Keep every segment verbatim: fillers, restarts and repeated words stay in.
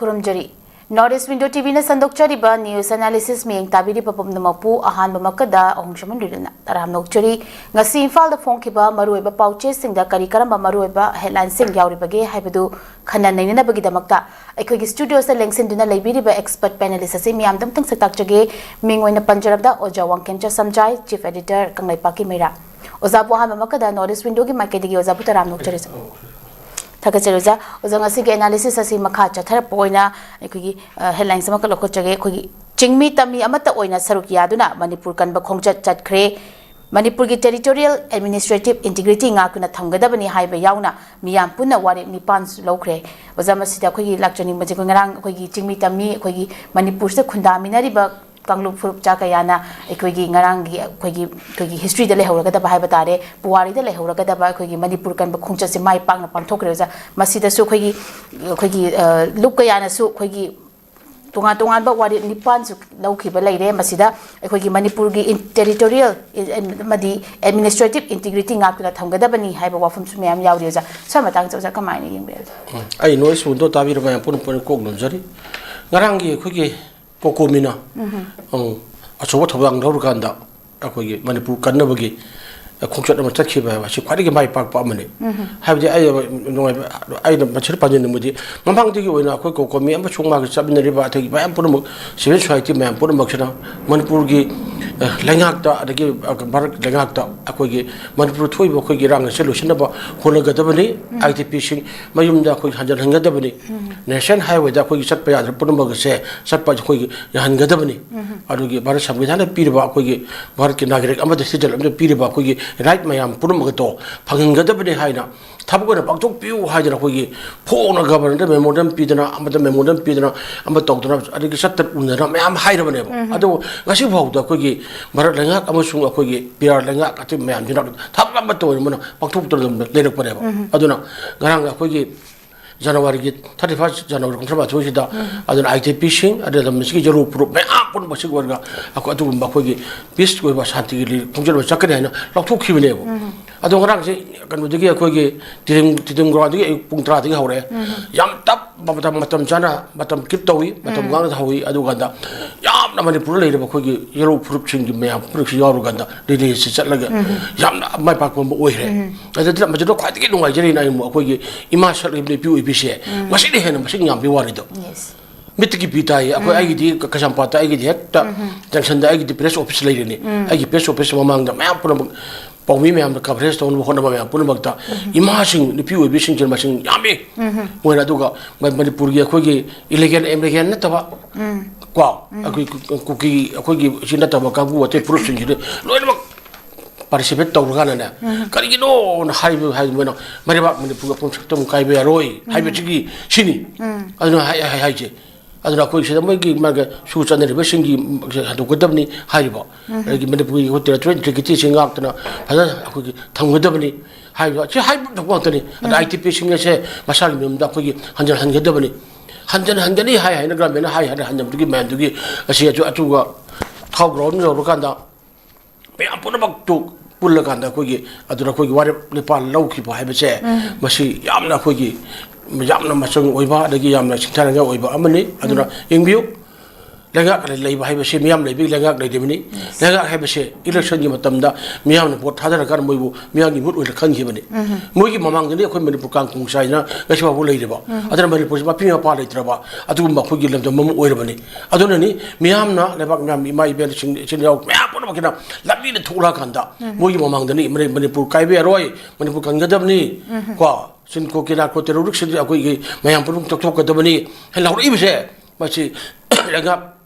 ꯈꯨꯔꯨꯝꯖꯔꯤ꯫ North East Window ꯇꯤꯚꯤꯅ ꯁꯟꯗꯣꯛꯆꯔꯤꯕ news analysis ꯃꯤꯠꯌꯦꯡ ꯇꯥꯕꯤꯔꯤꯕ ꯄꯨꯝꯅꯃꯛꯄꯨ ꯑꯍꯥꯟꯕꯃꯛꯀꯗ ꯑꯍꯨꯝꯁꯨꯃꯟ ꯔꯤꯂꯨꯅ ꯇꯔꯥꯝꯅ ꯑꯣꯛꯆꯔꯤ꯫ ꯉꯁꯤ ꯏꯝꯐꯥꯜꯗ ꯐꯣꯡꯈꯤꯕ ꯃꯔꯨꯑꯣꯏꯕ ꯄꯥꯎꯆꯦꯁꯤꯡꯗ ꯀꯔꯤ ꯀꯔꯝꯕ ꯃꯔꯨꯑꯣꯏꯕ headlineꯁꯤꯡ ꯌꯥꯎꯔꯤꯕꯒꯦ ꯍꯥꯏꯕꯗꯨ ꯈꯟꯅ ꯅꯩꯅꯅꯕꯒꯤꯗꯃꯛꯇ ꯑꯩꯈꯣꯏꯒꯤ studioꯗ ꯂꯦꯡꯁꯤꯟꯗꯨꯅ ꯂꯩꯕꯤꯔꯤꯕ expert panelist ꯑꯁꯤ ꯃꯤꯌꯥꯝꯗ ꯑꯃꯨꯛꯇꯪ ꯁꯛ ꯇꯥꯛꯆꯒꯦ꯫ ꯃꯤꯡ ꯑꯣꯏꯅ ꯄꯟꯖꯔꯕꯗ ꯑꯣꯖꯥ ꯋꯥꯡꯈꯦꯝꯆ ꯁꯝꯖꯥꯏ, Chief Editor ꯀꯪꯂꯩꯄꯥꯛꯀꯤ ꯃꯩꯔꯥ꯫ ꯑꯣꯖꯥꯕꯨ ꯑꯍꯥꯟꯕꯃꯛꯀꯗ North East Windowꯒꯤ ꯃꯥꯏꯀꯩꯗꯒꯤ ꯑꯣꯖꯥꯕꯨ ꯇꯔꯥꯝꯅ ꯑꯣꯛꯆꯔꯤ꯫ ꯊꯥꯒꯠꯆꯔꯤ ꯑꯣꯖꯥ꯫ ꯑꯣꯖꯥ, ꯉꯁꯤꯒꯤ analysis ꯑꯁꯤ ꯃꯈꯥ ꯆꯠꯊꯔꯛꯄ ꯑꯣꯏꯅ ꯑꯩꯈꯣꯏꯒꯤ, ꯑ, headlines ꯑꯃꯈꯛ ꯂꯧꯈꯠꯆꯒꯦ꯫ ꯑꯩꯈꯣꯏꯒꯤ ꯆꯤꯡꯃꯤ ꯇꯝꯃꯤ ꯑꯃꯠꯇ ꯑꯣꯏꯅ ꯁꯔꯨꯛ ꯌꯥꯗꯨꯅ ꯃꯅꯤꯄꯨꯔ ꯀꯟꯕ ꯈꯣꯡꯆꯠ ꯆꯠꯈ꯭ꯔꯦ꯫ ꯃꯅꯤꯄꯨꯔꯒꯤ territorial administrative integrity ꯉꯥꯛꯇꯨꯅ ꯊꯝꯒꯗꯕꯅꯤ ꯍꯥꯏꯕ ꯌꯥꯎꯅ ꯃꯤꯌꯥꯝ ꯄꯨꯟꯅ ꯋꯥꯔꯦꯞ ꯅꯤꯄꯥꯟꯁꯨ ꯂꯧꯈ꯭ꯔꯦ꯫ ꯑꯣꯖꯥ, ꯃꯁꯤꯗ ꯑꯩꯈꯣꯏꯒꯤ ꯂꯥꯛꯆꯅꯤꯡꯕꯁꯦ, ꯑꯩꯈꯣꯏ ꯉꯔꯥꯡ ꯑꯩꯈꯣꯏꯒꯤ ꯆꯤꯡꯃꯤ ꯇꯝꯃꯤ, ꯑꯩꯈꯣꯏꯒꯤ ꯃꯅꯤꯄꯨꯔꯁꯤꯗ ꯈꯨꯟꯗꯥꯃꯤꯟꯅꯔꯤꯕ ꯀꯥꯡꯂꯨꯞ ꯐꯨꯔꯨꯞ ꯆꯥ ꯀꯌꯥꯅ ꯑꯩꯈꯣꯏꯒꯤ ꯉꯔꯥꯡꯒꯤ ꯑꯩꯈꯣꯏꯒꯤ, ꯑꯩꯈꯣꯏꯒꯤ historyꯗ ꯂꯩꯍꯧꯔꯒꯗꯕ ꯍꯥꯏꯕ ꯇꯥꯔꯦ, ꯄꯨꯋꯥꯔꯤꯗ ꯂꯩꯍꯧꯔꯒꯗꯕ ꯑꯩꯈꯣꯏꯒꯤ ꯃꯅꯤꯄꯨꯔ ꯀꯟꯕ ꯈꯣꯡꯆꯠꯁꯦ ꯃꯥꯏ ꯄꯥꯛꯅ ꯄꯥꯡꯊꯣꯛꯈ꯭ꯔꯦ ꯑꯣꯖꯥ꯫ ꯃꯁꯤꯗꯁꯨ ꯑꯩꯈꯣꯏꯒꯤ, ꯑꯩꯈꯣꯏꯒꯤ, ꯑ, ꯂꯨꯞ ꯀꯌꯥꯅꯁꯨ ꯑꯩꯈꯣꯏꯒꯤ ꯇꯣꯉꯥꯟ ꯇꯣꯉꯥꯟꯕ ꯋꯥꯔꯦꯞ ꯅꯤꯄꯥꯟꯁꯨ ꯂꯧꯈꯤꯕ ꯂꯩꯔꯦ꯫ ꯃꯁꯤꯗ ꯑꯩꯈꯣꯏꯒꯤ ꯃꯅꯤꯄꯨꯔꯒꯤ in-, territorial in-, ꯑꯃꯗꯤ administrative integrity ꯉꯥꯛꯇꯨꯅ ꯊꯝꯒꯗꯕꯅꯤ ꯍꯥꯏꯕ ꯋꯥꯐꯝꯁꯨ ꯃꯌꯥꯝ ꯌꯥꯎꯔꯤ ꯑꯣꯖꯥ꯫ ꯁ꯭ꯋꯥꯏ ꯃꯇꯥꯡꯁꯦ ꯑꯣꯖꯥ ꯀꯃꯥꯏꯅ ꯌꯦꯡꯕꯤꯔꯤ? ꯎꯝ, ꯑꯩ North East Window ꯇꯥꯕꯤꯔꯕ ꯃꯌꯥꯝ ꯄꯨꯝꯅꯃꯛ ꯄꯨꯟꯅ ꯀꯣꯛ ꯅꯣꯟꯖꯔꯤ꯫ ꯉꯔꯥꯡꯒꯤ ꯑꯩꯈꯣꯏꯒꯤ COCOMIꯅ, ꯎꯝ, ꯑꯆꯧꯕ ꯊꯧꯗꯥꯡ ꯂꯧꯔꯀꯥꯟꯗ ꯑꯩꯈꯣꯏꯒꯤ ꯃꯅꯤꯄꯨꯔ ꯀꯟꯅꯕꯒꯤ ꯈꯣꯡꯆꯠ ꯑꯃ ꯆꯠꯈꯤꯕ ꯍꯥꯏꯕ ꯑꯁꯤ ꯈ꯭ꯋꯥꯏꯗꯒꯤ ꯃꯥꯏ ꯄꯥꯛꯄ ꯑꯃꯅꯤ꯫ ꯎꯝ꯫ ꯍꯥꯏꯕꯗꯤ ꯑꯩ ꯅꯨꯡꯉꯥꯏꯕ, ꯑꯩꯅ ꯃꯁꯤꯗ ꯄꯟꯖꯅꯤꯡꯕꯗꯤ, ꯃꯃꯥꯡꯗꯒꯤ ꯑꯣꯏꯅ ꯑꯩꯈꯣꯏ COCOMI ꯑꯃꯁꯨꯡ ꯃꯥꯒꯤ ꯆꯠꯃꯤꯟꯅꯔꯤꯕ ꯑꯇꯩ ꯃꯌꯥꯝ ꯄꯨꯝꯅꯃꯛ, civil society ꯃꯌꯥꯝ ꯄꯨꯝꯅꯃꯛꯁꯤꯅ ꯃꯅꯤꯄꯨꯔꯒꯤ, ꯑ, ꯂꯩꯉꯥꯛꯇ, ꯑꯗꯒꯤ, ꯑ, ꯚꯥꯔꯠ ꯂꯩꯉꯥꯛꯇ ꯑꯩꯈꯣꯏꯒꯤ ꯃꯅꯤꯄꯨꯔ ꯊꯣꯛꯏꯕ ꯑꯩꯈꯣꯏꯒꯤ ꯏꯔꯥꯡ ꯑꯁꯤ ꯂꯣꯏꯁꯤꯟꯅꯕ ꯍꯣꯠꯅꯒꯗꯕꯅꯤ꯫ ꯎꯝ꯫ IDPꯁꯤꯡ ꯃꯌꯨꯝꯗ ꯑꯩꯈꯣꯏ ꯍꯟꯖꯤꯜꯍꯟꯒꯗꯕꯅꯤ꯫ ꯎꯝ꯫ National highwayꯗ ꯑꯩꯈꯣꯏꯒꯤ ꯆꯠꯄ ꯌꯥꯗ꯭ꯔꯕ ꯄꯨꯝꯅꯃꯛ ꯑꯁꯦ ꯆꯠꯄ ꯑꯩꯈꯣꯏꯒꯤ ꯌꯥꯍꯟꯒꯗꯕꯅꯤ꯫ ꯎꯝ꯫ ꯑꯗꯨꯒꯤ ꯚꯥꯔꯠ ꯁꯪꯕꯤꯙꯥꯟꯅ ꯄꯤꯔꯤꯕ ꯑꯩꯈꯣꯏꯒꯤ ꯚꯥꯔꯠꯀꯤ ꯅꯥꯒꯔꯤꯛ ꯑꯃꯗ citizen ꯑꯃꯗ ꯄꯤꯔꯤꯕ ꯑꯩꯈꯣꯏꯒꯤ right ꯃꯌꯥꯝ ꯄꯨꯝꯅꯃꯛ ꯑꯗꯣ ꯐꯪꯍꯟꯒꯗꯕꯅꯤ ꯍꯥꯏꯅ ꯊꯕꯛ ꯑꯣꯏꯅ ꯄꯥꯡꯊꯣꯛꯄꯤꯌꯨ ꯍꯥꯏꯗꯅ ꯑꯩꯈꯣꯏꯒꯤ ꯐꯣꯡꯅ governorꯗ memorandum ꯄꯤꯗꯅ, ꯑꯃꯗ memorandum ꯄꯤꯗꯅ, ꯑꯃ ꯇꯧꯗꯅ, ꯑꯗꯒꯤ ꯆꯠꯇꯅ ꯎꯅꯗꯅ ꯃꯌꯥꯝ ꯍꯥꯏꯔꯕꯅꯦꯕ꯫ ꯎꯝ꯫ ꯑꯗꯨꯕꯨ ꯉꯁꯤ ꯐꯥꯎꯗ ꯑꯩꯈꯣꯏꯒꯤ ꯚꯥꯔꯠ ꯂꯩꯉꯥꯛ ꯑꯃꯁꯨꯡ ꯑꯩꯈꯣꯏꯒꯤ ꯄꯤꯌꯥꯔ ꯂꯩꯉꯥꯛ ꯑꯇꯩ ꯃꯌꯥꯝꯁꯤꯅ ꯊꯕꯛ ꯑꯃꯠꯇ ꯑꯣꯏꯅ ꯃꯣꯏꯅ ꯄꯥꯡꯊꯣꯛꯇꯅ ꯑꯗꯨꯝ ꯂꯩꯔꯛꯄꯅꯦꯕ꯫ ꯎꯝ꯫ ꯑꯗꯨꯅ ꯉꯔꯥꯡ ꯑꯩꯈꯣꯏꯒꯤ Januaryꯒꯤ thirty first January ꯀꯨꯟꯊ꯭ꯔꯥ ꯃꯥꯊꯣꯏꯁꯤꯗ, ꯎꯝ, ꯑꯗꯨꯅ IDPꯁꯤꯡ, ꯑꯗꯨꯒ ꯃꯁꯤꯒꯤ ꯌꯦꯂꯣ ꯐꯨꯔꯨꯞ ꯃꯌꯥꯝ ꯄꯨꯝꯅꯃꯛꯁꯤꯒꯤ ꯑꯣꯏꯔꯒ ꯑꯩꯈꯣꯏ ꯑꯗꯨꯒꯨꯝꯕ ꯑꯩꯈꯣꯏꯒꯤ peace ꯑꯣꯏꯕ ꯁꯥꯟꯇꯤꯒꯤ ꯈꯣꯡꯖꯦꯜ ꯑꯃ ꯆꯠꯀꯅꯤ ꯍꯥꯏꯅ ꯂꯥꯎꯊꯣꯛꯈꯤꯕꯅꯦꯕ꯫ ꯎꯝ꯫ ꯑꯗꯣ ꯉꯔꯥꯡꯁꯦ ꯀꯩꯅꯣꯗꯒꯤ, ꯑꯩꯈꯣꯏꯒꯤ ꯇꯤꯗꯤꯝ ꯇꯤꯗꯤꯝ ꯒ꯭ꯔꯥꯎꯟꯗꯒꯤ ꯑꯌꯨꯛ ꯄꯨꯡ ꯇꯔꯥꯗꯒꯤ ꯍꯧꯔꯦ꯫ ꯌꯥꯝ ꯇꯞ ꯃꯇꯝ, ꯃꯇꯝ ꯆꯥꯅ, ꯃꯇꯝ ꯀꯤꯞ ꯇꯧꯏ, ꯃꯇꯝ ꯉꯥꯛꯅ ꯍꯧꯏ꯫ ꯑꯗꯨꯀꯥꯟꯗ ꯌꯥꯝꯅ ꯃꯅꯤꯄꯨꯔꯗ ꯂꯩꯔꯤꯕ ꯑꯩꯈꯣꯏꯒꯤ ꯌꯦꯜꯂꯣ ꯐꯨꯔꯨꯞꯁꯤꯡꯒꯤ ꯃꯌꯥꯝ ꯄꯨꯝꯅꯃꯛꯁꯨ ꯌꯥꯎꯔꯀꯥꯟꯗ ꯔꯤꯂꯦꯁꯤ ꯆꯠꯂꯒ ꯌꯥꯝꯅ ꯃꯥꯏ ꯄꯥꯛꯄ ꯑꯃ ꯑꯣꯏꯈ꯭ꯔꯦ꯫ ꯑꯗꯨꯗ ꯃꯗꯨꯗ ꯈ꯭ꯋꯥꯏꯗꯒꯤ ꯅꯨꯡꯉꯥꯏꯖꯔꯤꯅ ꯑꯩ ꯑꯃꯨꯛ ꯑꯩꯈꯣꯏꯒꯤ ꯏꯃꯥ ꯁꯛꯂꯤꯕ ꯅꯨꯄꯤ ꯑꯣꯏꯕꯤꯁꯦ ꯃꯁꯤꯅ ꯍꯦꯟꯅ ꯃꯁꯤꯡ ꯌꯥꯝꯕꯒꯤ ꯋꯥꯔꯤꯗꯣ꯫ ꯃꯤꯠꯇꯒꯤ ꯄꯤ ꯇꯥꯏꯌꯦ꯫ ꯑꯩꯈꯣꯏ ꯑꯩꯒꯤꯗꯤ ꯀꯩꯁꯥꯝꯄꯥꯠꯇ ꯑꯩꯒꯤꯗꯤ ꯍꯦꯛꯇ ꯖꯪꯁꯟꯗ ꯑꯩꯒꯤꯗꯤ ꯄ꯭ꯔꯦꯁ ꯑꯣꯐꯤꯁ ꯂꯩꯔꯤꯅꯤ꯫ ꯑꯩꯒꯤ ꯄ꯭ꯔꯦꯁ ꯑꯣꯐꯤꯁ ꯃꯃꯥꯡꯗ ꯃꯌꯥꯝ ꯄꯨꯝꯅꯃꯛ ꯄꯥꯎꯃꯤ ꯃꯌꯥꯝꯅ ꯀꯚꯔꯦꯖ ꯇꯧꯅꯕ ꯍꯣꯠꯅꯕ ꯃꯌꯥꯝ ꯄꯨꯝꯅꯃꯛꯇ ꯏꯃꯥꯁꯤꯡ, ꯅꯨꯄꯤ ꯑꯣꯏꯕꯤꯁꯤꯡꯁꯤꯅ ꯃꯁꯤꯡ ꯌꯥꯝꯃꯤ꯫ ꯃꯣꯏꯅ ꯑꯗꯨꯒ ꯃ-, ꯃꯅꯤꯄꯨꯔꯒꯤ ꯑꯩꯈꯣꯏꯒꯤ ꯏꯂꯤꯒꯦꯟ ꯑꯦꯝꯂꯤꯒꯦꯟ ꯅꯠꯇꯕ ꯀꯣ, ꯑꯩꯈꯣꯏ ꯀꯨ-, ꯀꯨꯀꯤ ꯑꯩꯈꯣꯏꯒꯤ ꯁꯤ ꯅꯠꯇꯕ ꯀꯥꯡꯕꯨ ꯑꯇꯩ ꯐꯨꯔꯨꯞꯁꯤꯡꯁꯤꯗꯤ ꯂꯣꯏꯅꯃꯛ ꯄꯥꯔꯇꯤꯁꯤꯄꯦꯠ ꯇꯧꯔꯀꯥꯟꯗꯅꯦ, ꯀꯔꯤꯒꯤꯅꯣꯅ ꯍꯥꯏꯔꯤꯕ, ꯍꯥꯏꯗꯤ ꯃꯣꯏꯅ ꯃꯔꯩꯕꯥꯛ ꯃꯅꯤꯄꯨꯔꯒꯤ ꯑꯄꯨꯟ ꯁꯛꯇꯝ ꯀꯥꯏꯕ ꯌꯥꯔꯣꯏ ꯍꯥꯏꯕꯁꯤꯒꯤ ꯁꯤꯅꯤ꯫ ꯑꯗꯨꯅ ꯍꯥꯏ-, ꯍꯥꯏ-, ꯍꯥꯏꯁꯦ꯫ ꯑꯗꯨꯅ ꯑꯩꯈꯣꯏ ꯁꯤꯗ ꯃꯣꯏꯒꯤ ꯃꯥꯒꯤ ꯁꯨ ꯆꯠꯅꯔꯤꯕꯁꯤꯡꯒꯤ ꯍꯟꯗꯣꯛꯀꯗꯕꯅꯤ ꯍꯥꯏꯔꯤꯕ꯫ ꯑꯗꯒꯤ ꯃꯅꯤꯄꯨꯔꯒꯤ ꯑꯩꯈꯣꯏ ꯇꯦꯔꯤꯇꯣꯔꯤꯌꯦꯜ ꯏꯟꯇꯤꯒ꯭ꯔꯤꯇꯤꯁꯤ ꯉꯥꯛꯇꯅ ꯐꯖꯅ ꯑꯩꯈꯣꯏꯒꯤ ꯊꯝꯒꯗꯕꯅꯤ ꯍꯥꯏꯔꯤꯕ꯫ ꯁꯤ ꯍꯥꯏꯕ ꯊꯣꯛꯄ ꯉꯥꯛꯇꯅꯤ꯫ ꯑꯗ ꯑꯥꯏ ꯇꯤ ꯄꯤꯁꯤꯡ ꯑꯁꯦ ꯃꯁꯥꯒꯤ ꯃꯌꯨꯝꯗ ꯑꯩꯈꯣꯏꯒꯤ ꯍꯟꯖꯤꯟ ꯍꯟꯒꯗꯕꯅꯤ꯫ ꯍꯟꯖꯤꯟ ꯍꯟꯒꯅꯤ ꯍꯥꯏ ꯍꯥꯏꯅ ꯒꯚꯔꯟꯃꯦꯟꯅ ꯍꯥꯏ ꯍꯥꯏꯅ ꯍꯟꯖꯤꯟꯕꯗꯨꯒꯤ ꯃꯌꯥꯝꯗꯨꯒꯤ ꯑꯁꯤ ꯑꯆꯨ-, ꯑꯆꯨꯒ ꯊꯥꯎ ꯒ꯭ꯔꯥꯎꯟ ꯌꯧꯔꯀꯥꯟꯗ ꯃꯌꯥꯝ ꯄꯨꯝꯅꯃꯛꯇꯨ ꯄꯨꯜꯂꯀꯥꯟꯗ ꯑꯩꯈꯣꯏꯒꯤ ꯑꯗꯨꯗ ꯑꯩꯈꯣꯏꯒꯤ ꯋꯥꯔꯦꯞ ꯅꯤꯄꯥꯜ ꯂꯧꯈꯤꯕ ꯍꯥꯏꯕꯁꯦ, ꯃꯁꯤ ꯌꯥꯝꯅ ꯑꯩꯈꯣꯏꯒꯤ ꯌꯥꯝꯅ ꯃꯆꯪ ꯑꯣꯏꯕ ꯑꯗꯒꯤ ꯌꯥꯝꯅ ꯁꯤꯡꯊꯥꯅꯤꯡꯉꯥꯏ ꯑꯣꯏꯕ ꯑꯃꯅꯤ꯫ ꯑꯗꯨꯅ ꯌꯦꯡꯕꯤꯌꯨ, ꯂꯩꯉꯥꯛ ꯂꯩꯕ ꯍꯥꯏꯕꯁꯤ ꯃꯤꯌꯥꯝ ꯂꯩꯕꯒꯤ ꯂꯩꯉꯥꯛ ꯂꯩꯔꯤꯕꯅꯤ꯫ ꯂꯩꯉꯥꯛ ꯍꯥꯏꯕꯁꯦ ꯏꯂꯦꯛꯁꯟꯒꯤ ꯃꯇꯝꯗ ꯃꯤꯌꯥꯝꯅ ꯚꯣꯠ ꯊꯥꯗꯔꯀꯥꯟꯗ ꯃꯣꯏꯕꯨ ꯃꯤꯌꯥꯝꯒꯤ ꯃꯤꯍꯨꯠ ꯑꯣꯏꯅ ꯈꯟꯈꯤꯕꯅꯤ꯫ ꯃꯣꯏꯒꯤ ꯃꯃꯥꯡꯗꯅꯤ ꯑꯩꯈꯣꯏ ꯃꯅꯤꯄꯨꯔ ꯀꯥꯡ ꯈꯣꯡ ꯆꯥꯏꯅ ꯉꯁꯤ ꯐꯥꯎꯕ ꯂꯩꯔꯤꯕ꯫ ꯑꯗꯨꯅ ꯃꯅꯤꯄꯨꯔꯁꯤ ꯃꯄꯤ ꯃꯄꯥ ꯂꯩꯇ꯭ꯔꯕ ꯑꯗꯨꯒꯨꯝꯕ ꯑꯩꯈꯣꯏꯒꯤ ꯂꯝꯗꯝ ꯑꯃ ꯑꯣꯏꯔꯕꯅꯤ꯫ ꯑꯗꯨꯅꯅꯤ ꯃꯤꯌꯥꯝꯅ, ꯂꯩꯕꯥꯛ ꯃꯤꯌꯥꯝ, ꯏꯃꯥ ꯏꯕꯦꯜꯁꯤꯡ, ꯏꯆꯤꯟ ꯏꯅꯥꯎ ꯃꯌꯥꯝ ꯄꯨꯝꯅꯃꯛꯀꯤꯅ ꯂꯝꯕꯤꯗ ꯊꯣꯛꯂꯛꯑꯀꯥꯟꯗ ꯃꯣꯏꯒꯤ ꯃꯃꯥꯡꯗꯅꯤ ꯃꯅꯤ-, ꯃꯅꯤꯄꯨꯔ ꯀꯥꯏꯕ ꯌꯥꯔꯣꯏ, ꯃꯅꯤꯄꯨꯔ ꯀꯟꯒꯗꯕꯅꯤ꯫ ꯀꯣ, ꯁꯤꯟꯀꯣ ꯀꯦꯅꯥꯀꯣ ꯇꯦꯔꯣꯔꯤꯁꯁꯤꯡꯁꯤ ꯑꯩꯈꯣꯏꯒꯤ ꯃꯌꯥꯝ ꯄꯨꯝꯅꯃꯛ ꯇꯧꯊꯣꯛꯀꯗꯕꯅꯤ ꯍꯥꯏꯅ ꯂꯥꯎꯔꯛꯏꯕꯁꯦ, ꯃꯁꯤ ꯂꯩꯉꯥꯛ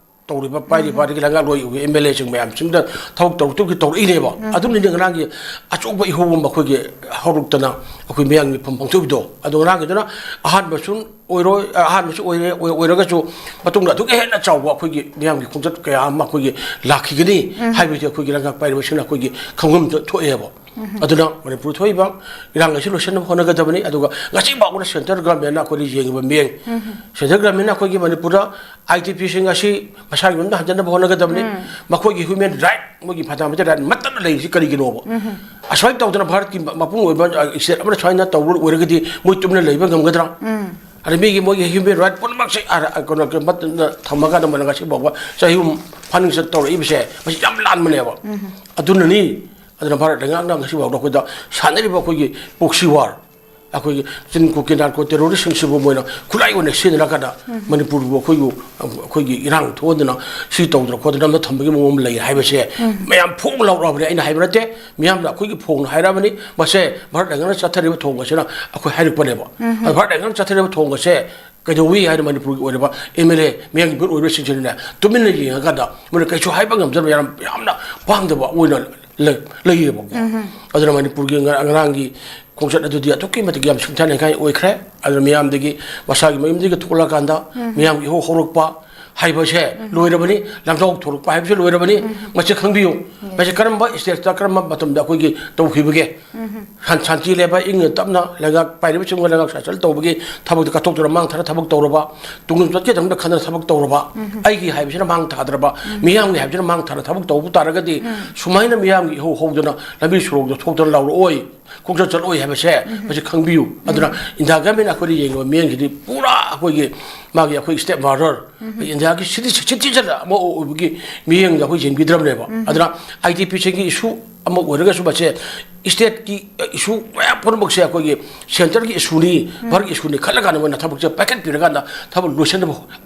ꯇꯧꯔꯤꯕ, ꯄꯥꯏꯔꯤꯕ, ꯑꯗꯒꯤ ꯂꯩꯉꯥꯛꯂꯣꯏ ꯑꯦꯝ ꯑꯦꯜ ꯑꯦꯁꯤꯡ ꯃꯌꯥꯝꯁꯤꯡꯗ ꯊꯕꯛ ꯇꯧꯔꯛꯇꯕꯒꯤ ꯇꯧꯔꯛꯏꯅꯦꯕ꯫ ꯑꯗꯨꯅꯅꯤ ꯉꯔꯥꯡꯒꯤ ꯑꯆꯧꯕ ꯏꯍꯧ ꯑꯃ ꯑꯩꯈꯣꯏꯒꯤ ꯍꯧꯔꯛꯇꯅ ꯑꯩꯈꯣꯏ ꯃꯤꯌꯥꯝꯒꯤ ꯃꯤꯐꯝ ꯄꯥꯡꯊꯣꯛꯏꯗꯣ꯫ ꯑꯗꯣ ꯉꯔꯥꯡꯒꯤꯗꯨꯅ ꯑꯍꯥꯟꯕꯁꯨ ꯑꯣꯏꯔꯣꯏ, ꯑꯍꯥꯟꯕꯁꯨ ꯑꯣꯏꯔꯦ, ꯑꯣꯏ-, ꯑꯣꯏꯔꯒꯁꯨ ꯃꯇꯨꯡꯗ ꯑꯗꯨꯛꯀ ꯍꯦꯟꯅ ꯆꯥꯎꯕ ꯑꯩꯈꯣꯏꯒꯤ ꯃꯤꯌꯥꯝꯒꯤ ꯈꯣꯡꯆꯠ ꯀꯌꯥ ꯑꯃ ꯑꯩꯈꯣꯏꯒꯤ ꯂꯥꯛꯈꯤꯒꯅꯤ ꯍꯥꯏꯕꯁꯤ ꯑꯩꯈꯣꯏꯒꯤ ꯂꯩꯉꯥꯛ ꯄꯥꯏꯔꯤꯕꯁꯤꯡꯅ ꯑꯩꯈꯣꯏꯒꯤ ꯈꯪꯐꯝꯗ ꯊꯣꯛꯑꯦꯕ꯫ ꯑꯗꯨꯅ ꯃꯅꯤꯄꯨꯔ ꯊꯣꯛꯏꯕ ꯏꯔꯥꯡ ꯑꯁꯤ ꯂꯣꯏꯁꯤꯟꯅꯕ ꯍꯣꯠꯅꯒꯗꯕꯅꯤ꯫ ꯑꯗꯨꯒ ꯉꯁꯤ ꯐꯥꯎꯕꯗ central government ꯅ ꯑꯩꯈꯣꯏꯗ ꯌꯦꯡꯉꯤꯕ ꯃꯤꯠꯌꯦꯡ, central government ꯅ ꯑꯩꯈꯣꯏꯒꯤ ꯃꯅꯤꯄꯨꯔꯗ IDP ꯁꯤꯡ ꯑꯁꯤ ꯃꯁꯥꯒꯤ ꯌꯨꯝꯗ ꯍꯟꯖꯤꯟꯅꯕ ꯍꯣꯠꯅꯒꯗꯕꯅꯤ꯫ ꯃꯈꯣꯏꯒꯤ human right, ꯃꯣꯏꯒꯤ fundamental right ꯃꯠꯇꯅ ꯂꯩꯔꯤꯁꯤ ꯀꯔꯤꯒꯤꯅꯣꯕ? ꯑꯁꯨꯃꯥꯏꯅ ꯇꯧꯗꯅ ꯚꯥꯔꯠꯀꯤ ꯃꯄꯨꯡ ꯑꯣꯏꯕ, ꯑ, state ꯑꯃꯅ ꯁꯨꯃꯥꯏꯅ ꯇꯧꯕ ꯑꯣꯏꯔꯒꯗꯤ ꯃꯣꯏ ꯇꯨꯃꯤꯟꯅ ꯂꯩꯕ ꯉꯝꯒꯗ꯭ꯔꯥ? ꯑꯗ ꯃꯤꯒꯤ ꯃꯣꯏꯒꯤ human right ꯄꯨꯝꯅꯃꯛꯁꯦ, ꯑ, ꯑ, ꯀꯩꯅꯣ, ꯀꯩꯅꯣ, ꯃꯠꯇꯅ ꯊꯝꯃꯀꯥꯟꯗ ꯃꯣꯏꯅ ꯉꯁꯤ ꯐꯥꯎꯕ ꯆꯍꯤ ꯑꯍꯨꯝ ꯐꯥꯅꯤꯡ ꯆꯠ ꯇꯧꯔꯛꯏꯕꯁꯦ, ꯃꯁꯤ ꯌꯥꯝ ꯂꯥꯟꯕꯅꯦꯕ꯫ ꯑꯗꯨꯅꯅꯤ, ꯑꯗꯨꯅ ꯚꯥꯔꯠ ꯂꯩꯉꯥꯛꯅ ꯉꯁꯤ ꯐꯥꯎꯗ ꯑꯩꯈꯣꯏꯗ ꯁꯥꯟꯅꯔꯤꯕ ꯑꯩꯈꯣꯏꯒꯤ proxy war, ꯑꯩꯈꯣꯏꯒꯤ ꯆꯤꯟ ꯀꯨꯀꯤ narco terrorist ꯁꯤꯡꯁꯤꯕꯨ ꯃꯣꯏꯅ ꯈꯨꯠꯂꯥꯏ ꯑꯣꯏꯅ ꯁꯤꯖꯤꯟꯅꯔꯀꯥꯟꯗ ꯃꯅꯤꯄꯨꯔꯕꯨ ꯑꯩꯈꯣꯏꯕꯨ, ꯑꯩꯈꯣꯏꯒꯤ ꯏꯔꯥꯡ ꯊꯣꯛꯍꯟꯗꯅ ꯁꯤ ꯇꯧꯗꯅ ꯈꯣꯠꯇꯅ ꯅꯝꯅ ꯊꯝꯕꯒꯤ ꯃꯑꯣꯡ ꯑꯃ ꯂꯩ ꯍꯥꯏꯕꯁꯦ ꯃꯌꯥꯝ ꯐꯣꯡ ꯂꯥꯎꯔꯛꯑꯕꯅꯤ꯫ ꯑꯩꯅ ꯍꯥꯏꯕ ꯅꯠꯇꯦ, ꯃꯤꯌꯥꯝꯅ ꯑꯩꯈꯣꯏꯒꯤ ꯐꯣꯡꯅ ꯍꯥꯏꯔꯛꯑꯕꯅꯤ꯫ ꯃꯁꯦ ꯚꯥꯔꯠ ꯂꯩꯉꯥꯛꯅ ꯆꯠꯊꯔꯤꯕ ꯊꯣꯡ ꯑꯁꯤꯅ ꯑꯩꯈꯣꯏ ꯍꯥꯏꯔꯛꯄꯅꯦꯕ꯫ ꯑꯗꯣ ꯚꯥꯔꯠ ꯂꯩꯉꯥꯛꯅ ꯆꯠꯊꯔꯤꯕ ꯊꯣꯡ ꯑꯁꯦ ꯀꯩꯗꯧꯏ ꯍꯥꯏꯅ ꯃꯅꯤꯄꯨꯔꯒꯤ ꯑꯣꯏꯔꯤꯕ MLA, ꯃꯤꯌꯥꯝꯒꯤ ꯚꯣꯠ ꯑꯣꯏꯔꯤꯕꯁꯤꯡꯁꯤꯅꯅꯦ ꯇꯨꯃꯤꯟꯅ ꯌꯦꯡꯉꯀꯥꯟꯗ ꯃꯣꯏꯅ ꯀꯩꯁꯨ ꯍꯥꯏꯕ ꯉꯝꯗꯕ ꯌꯥꯝ, ꯌꯥꯝꯅ ꯄꯥꯡꯗꯕ ꯑꯣꯏꯅ ꯂꯩ-, ꯂꯩꯌꯦꯕꯀꯣ꯫ ꯑꯗꯨꯅ ꯃꯅꯤꯄꯨꯔꯒꯤ ꯉ-, ꯉꯔꯥꯡꯒꯤ ꯈꯣꯡꯆꯠ ꯑꯗꯨꯗꯤ ꯑꯗꯨꯛꯀꯤ ꯃꯇꯤꯛ ꯌꯥꯝ ꯁꯤꯡꯊꯥꯅꯤꯡꯉꯥꯏ ꯑꯣꯏꯈ꯭ꯔꯦ꯫ ꯑꯗꯨꯅ ꯃꯤꯌꯥꯝꯗꯒꯤ, ꯃꯁꯥꯒꯤ ꯃꯌꯨꯝꯗꯒꯤ ꯊꯣꯛꯂꯛꯑꯀꯥꯟꯗ ꯃꯤꯌꯥꯝꯒꯤ ꯏꯍꯧ ꯍꯧꯔꯛꯄ ꯍꯥꯏꯕꯁꯦ ꯂꯣꯏꯔꯕꯅꯤ꯫ ꯂꯥꯡꯖꯥꯎ ꯊꯣꯔꯛꯄ ꯍꯥꯏꯕꯁꯨ ꯂꯣꯏꯔꯕꯅꯤ꯫ ꯃꯁꯤ ꯈꯪꯕꯤꯌꯨ꯫ ꯃꯁꯤ ꯀꯔꯝꯕ stage ꯇ, ꯀꯔꯝꯕ ꯃꯇꯝꯗ ꯑꯩꯈꯣꯏꯒꯤ ꯇꯧꯈꯤꯕꯒꯦ? ꯁꯥꯟ-, ꯁꯥꯟꯇꯤ ꯂꯩꯕ, ꯏꯪꯅ ꯇꯞꯅ ꯂꯩꯉꯥꯛ ꯄꯥꯏꯔꯤꯕꯁꯤꯡꯒ ꯂꯩꯉꯥꯛ ꯁꯥꯁꯟ ꯇꯧꯕꯒꯤ ꯊꯕꯛꯇ ꯀꯠꯊꯣꯛꯇꯨꯅ ꯃꯥꯡ ꯊꯥꯅ ꯊꯕꯛ ꯇꯧꯔꯕ, ꯇꯨꯡ ꯆꯠꯀꯗꯕꯗ ꯈꯟꯗꯅ ꯊꯕꯛ ꯇꯧꯔꯕ, ꯑꯩꯒꯤ ꯍꯥꯏꯕꯁꯤꯅ ꯃꯥꯡ ꯊꯥꯗ꯭ꯔꯕ, ꯃꯤꯌꯥꯝꯒꯤ ꯍꯥꯏꯕꯁꯤꯅ ꯃꯥꯡ ꯊꯥꯅ ꯊꯕꯛ ꯇꯧꯕ ꯇꯥꯔꯒꯗꯤ, ꯁꯨꯃꯥꯏꯅ ꯃꯤꯌꯥꯝꯒꯤ ꯏꯍꯧ ꯍꯧꯗꯅ ꯂꯝꯕꯤ ꯁꯣꯔꯣꯛꯇ ꯊꯣꯛꯇꯅ ꯂꯥꯎꯔꯛꯑꯣꯏ, ꯈꯣꯡꯆꯠ ꯆꯠꯂꯛꯑꯣꯏ ꯍꯥꯏꯕꯁꯦ ꯃꯁꯤ ꯈꯪꯕꯤꯌꯨ꯫ ꯑꯗꯨꯅ ꯏꯟꯗꯤꯌꯥ ꯒꯃꯦꯟꯅ ꯑꯩꯈꯣꯏꯗ ꯌꯦꯡꯉꯤꯕ ꯃꯤꯠꯌꯦꯡꯁꯤꯗꯤ ꯄꯨꯔꯥ ꯑꯩꯈꯣꯏꯒꯤ, ꯃꯥꯒꯤ ꯑꯩꯈꯣꯏ state murder, ꯏꯟꯗꯤꯌꯥꯒꯤ citi-, citizen ꯑꯃ ꯑꯣꯏꯕꯒꯤ ꯃꯤꯠꯌꯦꯡꯗ ꯑꯩꯈꯣꯏ ꯌꯦꯡꯕꯤꯗ꯭ꯔꯕꯅꯦꯕ꯫ ꯑꯗꯨꯅ IDP ꯁꯤꯡꯒꯤ issue ꯑꯃ ꯑꯣꯏꯔꯒꯁꯨ ꯃꯁꯦ state ꯀꯤ issue ꯃꯌꯥꯝ ꯄꯨꯝꯅꯃꯛꯁꯦ ꯑꯩꯈꯣꯏꯒꯤ centre ꯒꯤ issue ꯅꯤ, ꯚꯥꯔꯠꯀꯤ issue ꯅꯤ ꯈꯜꯂꯀꯥꯟꯗ ꯃꯣꯏꯅ ꯊꯕꯛꯁꯦ ꯄꯥꯏꯈꯠꯄꯤꯔꯀꯥꯟꯗ ꯊꯕꯛ ꯂꯣꯏꯁꯤꯟꯅꯕ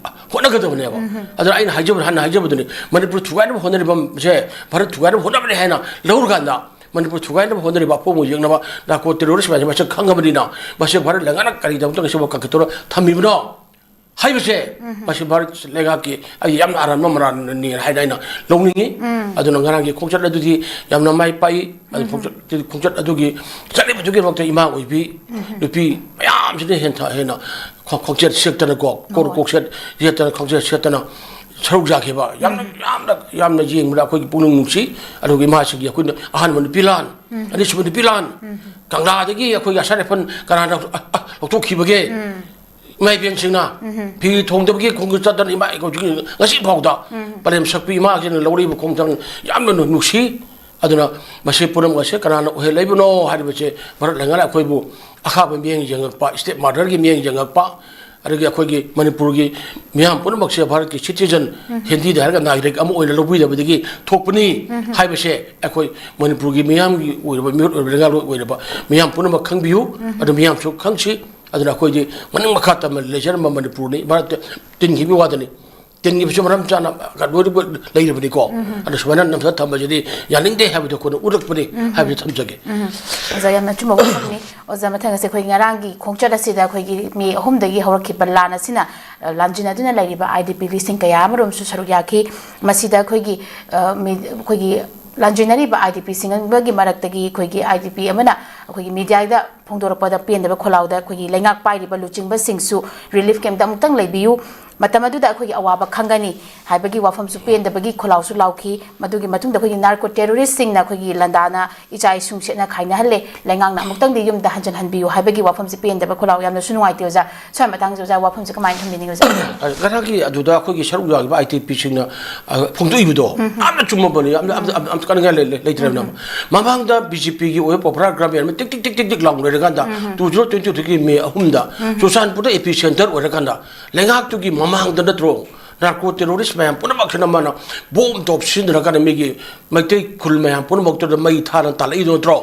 ꯍꯣꯠꯅꯒꯗꯕꯅꯦꯕ꯫ ꯑꯗꯨꯅ ꯑꯩꯅ ꯍꯥꯏꯖꯕ, ꯍꯥꯟꯅ ꯍꯥꯏꯖꯕꯗꯨꯅꯤ, ꯃꯅꯤꯄꯨꯔ ꯊꯨꯒꯥꯏꯅꯕ ꯍꯣꯠꯅꯔꯤꯕꯁꯦ ꯚꯥꯔꯠ ꯊꯨꯒꯥꯏꯅꯕ ꯍꯣꯠꯅꯕꯅꯤ ꯍꯥꯏꯅ ꯂꯧꯔꯀꯥꯟꯗ, ꯃꯅꯤꯄꯨꯔ ꯊꯨꯒꯥꯏꯅꯕ ꯍꯣꯠꯅꯔꯤꯕ ꯑꯄꯣꯝꯕ ꯌꯦꯛꯅꯕ narco terrorist ꯃꯌꯥꯝꯁꯦ ꯃꯁꯛ ꯈꯪꯉꯕꯅꯤꯅ, ꯃꯁꯤ ꯚꯥꯔꯠ ꯂꯩꯉꯥꯛꯅ ꯀꯔꯤꯒꯤꯗꯃꯛꯇ ꯉꯁꯤꯐꯥꯎ ꯀꯟꯈꯠꯇꯨꯅ ꯊꯝꯃꯤꯕꯅꯣ ꯍꯥꯏꯕꯁꯦ, ꯃꯁꯤ ꯚꯥꯔꯠ ꯂꯩꯉꯥꯛꯀꯤ ꯑꯩ ꯌꯥꯝꯅ ꯑꯔꯥꯟꯕ ꯃꯔꯥꯜꯅꯤ ꯍꯥꯏꯅ ꯑꯩꯅ ꯂꯧꯅꯤꯡꯉꯤ꯫ ꯑꯗꯨꯅ ꯉꯔꯥꯡꯒꯤ ꯈꯣꯡꯆꯠ ꯑꯗꯨꯗꯤ ꯌꯥꯝꯅ ꯃꯥꯏ ꯄꯥꯛꯏ꯫ ꯑꯗꯨ ꯈꯣꯡꯆꯠ, ꯈꯣꯡꯆꯠ ꯑꯗꯨꯒꯤ ꯆꯠꯂꯤꯕꯗꯨꯒꯤ ꯃꯊꯛꯇ ꯏꯃꯥ ꯑꯣꯏꯕꯤ ꯅꯨꯄꯤ ꯃꯌꯥꯝꯁꯤꯅ ꯍꯦꯟꯊ-, ꯍꯦꯟꯅ ꯈꯣ-, ꯈꯣꯡꯆꯦꯠ ꯁꯦꯠꯇꯅꯀꯣ, ꯀꯣꯔ ꯀꯣꯛꯆꯦꯠ ꯌꯦꯠꯇꯅ, ꯈꯣꯡꯆꯦꯠ ꯁꯦꯠꯇꯅ ꯁꯔꯨꯛ ꯌꯥꯈꯤꯕ ꯌꯥꯝꯅ, ꯌꯥꯝꯅ, ꯌꯥꯝꯅ ꯌꯦꯡꯕꯗ ꯑꯩꯈꯣꯏꯒꯤ ꯄꯨꯛꯅꯤꯡ ꯅꯨꯡꯁꯤ꯫ ꯑꯗꯨꯒ ꯏꯃꯥꯁꯤꯡꯒꯤ ꯑꯩꯈꯣꯏꯅ ꯑꯍꯥꯟꯕ ꯅꯨꯄꯤ ꯂꯥꯟ, ꯑꯅꯤꯁꯨꯕ ꯅꯨꯄꯤ ꯂꯥꯟ, ꯀꯪꯂꯥꯗꯒꯤ ꯑꯩꯈꯣꯏꯒꯤ ꯑꯁꯥ ꯔꯥꯏꯐꯜ ꯀꯅꯥꯅ, ꯑ, ꯑ, ꯂꯧꯊꯣꯛꯈꯤꯕꯒꯦ? ꯏꯃꯥ ꯏꯕꯦꯟꯁꯤꯡꯅ ꯐꯤ ꯊꯣꯡꯗꯕꯒꯤ ꯈꯣꯡꯆꯠ ꯆꯠꯇꯅ ꯏꯃꯥ ꯏꯀꯧꯁꯤꯡ ꯉꯁꯤ ꯐꯥꯎꯗ ꯄꯂꯦꯝ ꯁꯛꯄꯤ ꯏꯃꯥꯁꯤꯡꯅ ꯂꯧꯔꯤꯕ ꯈꯣꯡꯊꯥꯡ ꯌꯥꯝꯅ ꯅꯨꯡꯁꯤ꯫ ꯑꯗꯨꯅ ꯃꯁꯤ ꯄꯨꯝꯅꯃꯛ ꯑꯁꯦ ꯀꯅꯥꯅ ꯑꯣꯏꯍꯜꯂꯛꯏꯕꯅꯣ ꯍꯥꯏꯔꯤꯕꯁꯦ ꯚꯥꯔꯠ ꯂꯩꯉꯥꯛꯅ ꯑꯩꯈꯣꯏꯕꯨ ꯑꯈꯥꯕ ꯃꯤꯠꯌꯦꯡ ꯌꯦꯡꯉꯛꯄ, ꯁ꯭ꯇꯦꯞ ꯃꯥꯗꯔꯒꯤ ꯃꯤꯠꯌꯦꯡ ꯌꯦꯡꯉꯛꯄ, ꯑꯗꯒꯤ ꯑꯩꯈꯣꯏꯒꯤ ꯃꯅꯤꯄꯨꯔꯒꯤ ꯃꯤꯌꯥꯝ ꯄꯨꯝꯅꯃꯛꯁꯦ ꯚꯥꯔꯠꯀꯤ ꯁꯤꯇꯤꯖꯟ, ꯍꯤꯟꯗꯤꯗ ꯍꯥꯏꯔꯒ ꯅꯥꯒꯔꯤꯛ ꯑꯃ ꯑꯣꯏꯅ ꯂꯧꯕꯤꯗꯕꯗꯒꯤ ꯊꯣꯛꯄꯅꯤ ꯍꯥꯏꯕꯁꯦ ꯑꯩꯈꯣꯏ ꯃꯅꯤꯄꯨꯔꯒꯤ ꯃꯤꯌꯥꯝꯒꯤ ꯑꯣꯏꯔꯕ, ꯃꯤꯍꯨꯠ ꯑꯣꯏꯔꯕ, ꯂꯩꯉꯥꯛꯂꯣꯟ ꯑꯣꯏꯔꯕ ꯃꯤꯌꯥꯝ ꯄꯨꯝꯅꯃꯛ ꯈꯪꯕꯤꯌꯨ꯫ ꯑꯗꯨ ꯃꯤꯌꯥꯝꯁꯨ ꯈꯪꯁꯤ꯫ ꯑꯗꯨꯅ ꯑꯩꯈꯣꯏꯗꯤ ꯃꯅꯤꯡ ꯃꯈꯥ ꯇꯝꯅ ꯂꯩꯖꯔꯝꯕ ꯃꯅꯤꯄꯨꯔꯅꯤ, ꯚꯥꯔꯠꯇ ꯇꯤꯟꯈꯤꯕꯒꯤ ꯋꯥꯗꯅꯤ꯫ ꯇꯤꯟꯈꯤꯕꯁꯨ ꯃꯔꯝ ꯆꯥꯅ ꯂꯣꯏꯅꯃꯛ ꯂꯩꯔꯕꯅꯤꯀꯣ꯫ ꯑꯗꯨ ꯁꯨꯃꯥꯏꯅ ꯅꯝꯊ ꯊꯝꯕꯁꯤꯗꯤ ꯌꯥꯅꯤꯡꯗꯦ ꯍꯥꯏꯕꯗꯣ ꯑꯩꯈꯣꯏꯅ ꯎꯠꯂꯛꯄꯅꯤ ꯍꯥꯏꯕꯁꯤ ꯊꯝꯖꯒꯦ꯫ ꯑꯣꯖꯥ, ꯌꯥꯝꯅ ꯑꯆꯨꯝꯕ ꯋꯥꯐꯝꯅꯤ꯫ ꯑꯣꯖꯥ, ꯃꯊꯪ ꯑꯁꯦ ꯑꯩꯈꯣꯏꯒꯤ ꯉꯔꯥꯡꯒꯤ ꯈꯣꯡꯆꯠ ꯑꯁꯤꯗ ꯑꯩꯈꯣꯏꯒꯤ ꯃꯦ ꯑꯍꯨꯝꯗꯒꯤ ꯍꯧꯔꯛꯈꯤꯕ ꯂꯥꯟ ꯑꯁꯤꯅ, ꯑ, ꯂꯥꯟꯖꯤꯟꯅꯗꯨꯅ ꯂꯩꯔꯤꯕ I D P ꯂꯤꯁꯤꯡ ꯀꯌꯥ ꯑꯃꯔꯣꯝꯁꯨ ꯁꯔꯨꯛ ꯌꯥꯈꯤ꯫ ꯃꯁꯤꯗ ꯑꯩꯈꯣꯏꯒꯤ, ꯑ, ꯃꯤ-, ꯑꯩꯈꯣꯏꯒꯤ ꯂꯥꯟꯖꯤꯟꯅꯔꯤꯕ I D P ꯁꯤꯡ ꯑꯃꯒꯤ ꯃꯔꯛꯇꯒꯤ ꯑꯩꯈꯣꯏꯒꯤ I D P ꯑꯃꯅ ꯑꯩꯈꯣꯏꯒꯤ ꯃꯤꯗꯤꯌꯥꯗ ꯐꯣꯡꯗꯣꯔꯛꯄꯗ ꯄꯦꯟꯗꯕ ꯈꯣꯜꯂꯥꯎꯗ ꯑꯩꯈꯣꯏꯒꯤ ꯂꯩꯉꯥꯛ ꯄꯥꯏꯔꯤꯕ ꯂꯨꯆꯤꯡꯕꯁꯤꯡꯁꯨ ꯔꯤꯂꯤꯐ ꯀꯦꯝꯞꯇ ꯑꯃꯨꯛꯇꯪ ꯂꯩꯕꯤꯌꯨ, ꯃꯇꯝ ꯑꯗꯨꯗ ꯑꯩꯈꯣꯏꯒꯤ ꯑꯋꯥꯕ ꯈꯪꯒꯅꯤ ꯍꯥꯏꯕꯒꯤ ꯋꯥꯐꯝꯁꯨ ꯄꯦꯟꯗꯕꯒꯤ ꯈꯣꯜꯂꯥꯎꯁꯨ ꯂꯥꯎꯈꯤ꯫ ꯃꯗꯨꯒꯤ ꯃꯇꯨꯡꯗ ꯑꯩꯈꯣꯏꯒꯤ ꯅꯥꯔꯀꯣ ꯇꯦꯔꯣꯔꯤꯁꯁꯤꯡꯅ ꯑꯩꯈꯣꯏꯒꯤ ꯂꯥꯟꯗꯥꯅ ꯏꯆꯥ ꯏꯁꯨꯡ ꯁꯦꯠꯅ ꯈꯥꯏꯅꯍꯜꯂꯦ, ꯂꯩꯉꯥꯛꯅ ꯑꯃꯨꯛꯇꯪꯗꯤ ꯌꯨꯝꯗ ꯍꯟꯖꯤꯟꯍꯟꯕꯤꯌꯨ ꯍꯥꯏꯕꯒꯤ ꯋꯥꯐꯝꯁꯦ ꯄꯦꯟꯗꯕ ꯈꯣꯜꯂꯥꯎ ꯌꯥꯝꯅꯁꯨ ꯅꯨꯡꯉꯥꯏꯇꯦ ꯑꯣꯖꯥ꯫ ꯁ꯭ꯋꯥꯏ ꯃꯇꯥꯡꯁꯦ ꯑꯣꯖꯥ ꯋꯥꯐꯝꯁꯦ ꯀꯃꯥꯏꯅ ꯊꯝꯕꯤꯅꯤꯡꯉꯤ ꯑꯣꯖꯥ? ꯉꯔꯥꯡꯒꯤ ꯑꯗꯨꯗ ꯑꯩꯈꯣꯏꯒꯤ ꯁꯔꯨꯛ ꯌꯥꯈꯤꯕ I D P ꯁꯤꯡꯅ, ꯑ, ꯐꯣꯡꯗꯣꯛꯏꯕꯗꯣ ꯌꯥꯝꯅ ꯆꯨꯝꯃꯕꯅꯤ, ꯌꯥꯝꯅ, ꯌꯥꯝꯅ, ꯌꯥꯝꯅ ꯀꯥꯟꯅꯉꯥꯏ ꯂꯩ-, ꯂꯩ-, ꯂꯩꯇ꯭ꯔꯕꯅꯦꯕ꯫ ꯃꯃꯥꯡꯗ B J P ꯒꯤ ꯑꯣꯏꯕ ꯄꯣꯄꯨꯂꯔ ꯒ꯭ꯔꯥꯃꯤꯟ ꯑꯃ ꯇꯤꯛ ꯇꯤꯛ ꯇꯤꯛ ꯇꯤꯛ ꯇꯤꯛ ꯂꯥꯎꯅ ꯂꯩꯔꯀꯥꯟꯗ two zero twenty two ꯒꯤ ꯃꯦ ꯑꯍꯨꯝꯗ ꯆꯨꯔꯆꯥꯟꯄꯨꯔꯗ epicenter ꯑꯣꯏꯔꯀꯥꯟꯗ ꯂꯩꯉꯥꯛꯇꯨꯒꯤ ꯃꯃꯥꯡꯗ ꯅꯠꯇ꯭ꯔꯣ ꯅꯥꯔꯀꯣ ꯇꯦꯔꯣꯔꯤꯁ ꯃꯌꯥꯝ ꯄꯨꯝꯅꯃꯛꯁꯤꯅ ꯃꯥꯅ ꯕꯣꯝ ꯇꯣꯞ ꯁꯤꯖꯤꯟꯅꯔꯀꯥꯟꯗ ꯃꯤꯒꯤ ꯃꯩꯇꯩ ꯈꯨꯜ ꯃꯌꯥꯝ ꯄꯨꯝꯅꯃꯛꯇꯨꯗ ꯃꯩ ꯊꯥꯔ ꯇꯥꯜꯂꯛꯏꯗꯣ ꯅꯠꯇ꯭ꯔꯣ?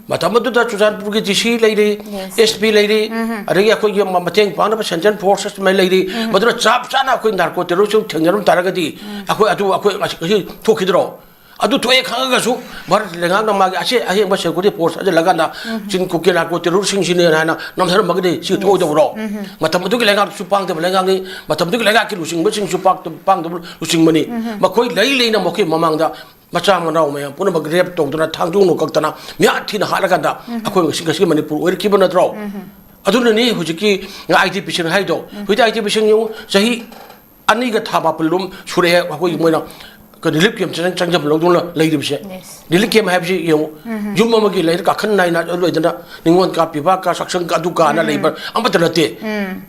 ꯃꯇꯝ ꯑꯗꯨꯗ ꯆꯨꯔꯆꯥꯟꯄꯨꯔꯒꯤ D C ꯂꯩꯔꯤ, S P ꯂꯩꯔꯤ, ꯑꯗꯒꯤ ꯑꯩꯈꯣꯏꯒꯤ ꯃ-, ꯃꯇꯦꯡ ꯄꯥꯡꯅꯕ central forces ꯃꯌꯥꯝ ꯂꯩꯔꯤ꯫ ꯃꯗꯨꯅ ꯆꯞ ꯆꯥꯅ ꯑꯩꯈꯣꯏ ꯅꯥꯔꯀꯣ ꯇꯦꯔꯣꯔꯤꯁ ꯊꯦꯡꯅꯔꯝ ꯇꯥꯔꯒꯗꯤ ꯑꯩꯈꯣꯏ ꯑꯗꯨ ꯑꯩꯈꯣꯏ ꯉꯁꯤ, ꯉꯁꯤ ꯊꯣꯛꯈꯤꯗ꯭ꯔꯣ? ꯑꯗꯨ ꯊꯣꯛꯑꯦ ꯈꯪꯉꯒꯁꯨ ꯚꯥꯔꯠ ꯂꯩꯉꯥꯛꯅ ꯃꯥꯒꯤ ꯑꯁꯦ-, ꯑꯍꯦꯡꯕ security force ꯍꯥꯏꯖꯤꯜꯂꯀꯥꯟꯗ ꯆꯤꯟ ꯀꯨꯀꯤ ꯅꯥꯔꯀꯣ ꯇꯦꯔꯣꯔꯤꯁꯁꯤꯡꯁꯤꯅꯦꯅ ꯍꯥꯏꯅ ꯅꯝꯊꯔꯝꯃꯒꯗꯤ ꯁꯤ ꯊꯣꯛꯑꯣꯏꯗꯕ꯭ꯔꯣ? ꯃꯇꯝ ꯑꯗꯨꯒꯤ ꯂꯩꯉꯥꯛꯁꯨ ꯄꯥꯡꯗꯕ ꯂꯩꯉꯥꯛꯅꯤ, ꯃꯇꯝ ꯑꯗꯨꯒꯤ ꯂꯩꯉꯥꯛꯀꯤ ꯂꯨꯆꯤꯡꯕꯁꯤꯡꯁꯨ ꯄꯥꯛ-, ꯄꯥꯡꯗꯕ ꯂꯨꯆꯤꯡꯕꯅꯤ꯫ ꯃꯈꯣꯏ ꯂꯩ ꯂꯩꯅ ꯃꯈꯣꯏ ꯃꯃꯥꯡꯗ ꯃꯆꯥ ꯃꯅꯥꯎ ꯃꯌꯥꯝ ꯄꯨꯝꯅꯃꯛ rape ꯇꯧꯗꯅ ꯊꯥꯡꯖꯣꯡꯅ ꯀꯛꯇꯅ ꯃꯤꯍꯥꯠ ꯊꯤꯅ ꯍꯥꯠꯂꯀꯥꯟꯗ ꯑꯩꯈꯣꯏ ꯉꯁꯤ, ꯉꯁꯤ ꯃꯅꯤꯄꯨꯔ ꯑꯣꯏꯔꯛꯈꯤꯕ ꯅꯠꯇ꯭ꯔꯣ? ꯑꯗꯨꯅꯅꯤ ꯍꯧꯖꯤꯛꯀꯤ I D P ꯁꯤꯡ ꯍꯥꯏꯗꯣ꯫ ꯍꯧꯖꯤꯛꯇꯤ I D P ꯁꯤꯡ ꯌꯦꯡꯉꯨ, ꯆꯍꯤ ꯑꯅꯤꯒ ꯊꯥ ꯃꯥꯄꯜ ꯂꯣꯝ ꯁꯨꯔꯛꯑꯦ ꯑꯩꯈꯣꯏꯒꯤ ꯃꯣꯏꯅ ꯀꯩꯅꯣ ꯔꯤꯂꯤꯐ ꯀꯦꯝ ꯆꯪꯖꯕ ꯂꯧꯗꯨꯅ ꯂꯩꯔꯤꯕꯁꯦ꯫ Yes. ꯔꯤꯂꯤꯐ ꯀꯦꯝ ꯍꯥꯏꯕꯁꯤ ꯌꯦꯡꯉꯨ, ꯌꯨꯝ ꯑꯃꯒꯤ ꯂꯩꯔ ꯀꯥꯈꯟ ꯅꯥꯏꯅ ꯑꯗꯨ ꯂꯩꯗꯅ ꯅꯤꯉꯣꯜ ꯀꯥ, ꯄꯤꯕꯥ ꯀꯥ, ꯁꯛꯁꯪ ꯀꯥ, ꯑꯗꯨ ꯀꯥꯅ ꯂꯩꯕ ꯑꯃꯠꯇ ꯅꯠꯇꯦ꯫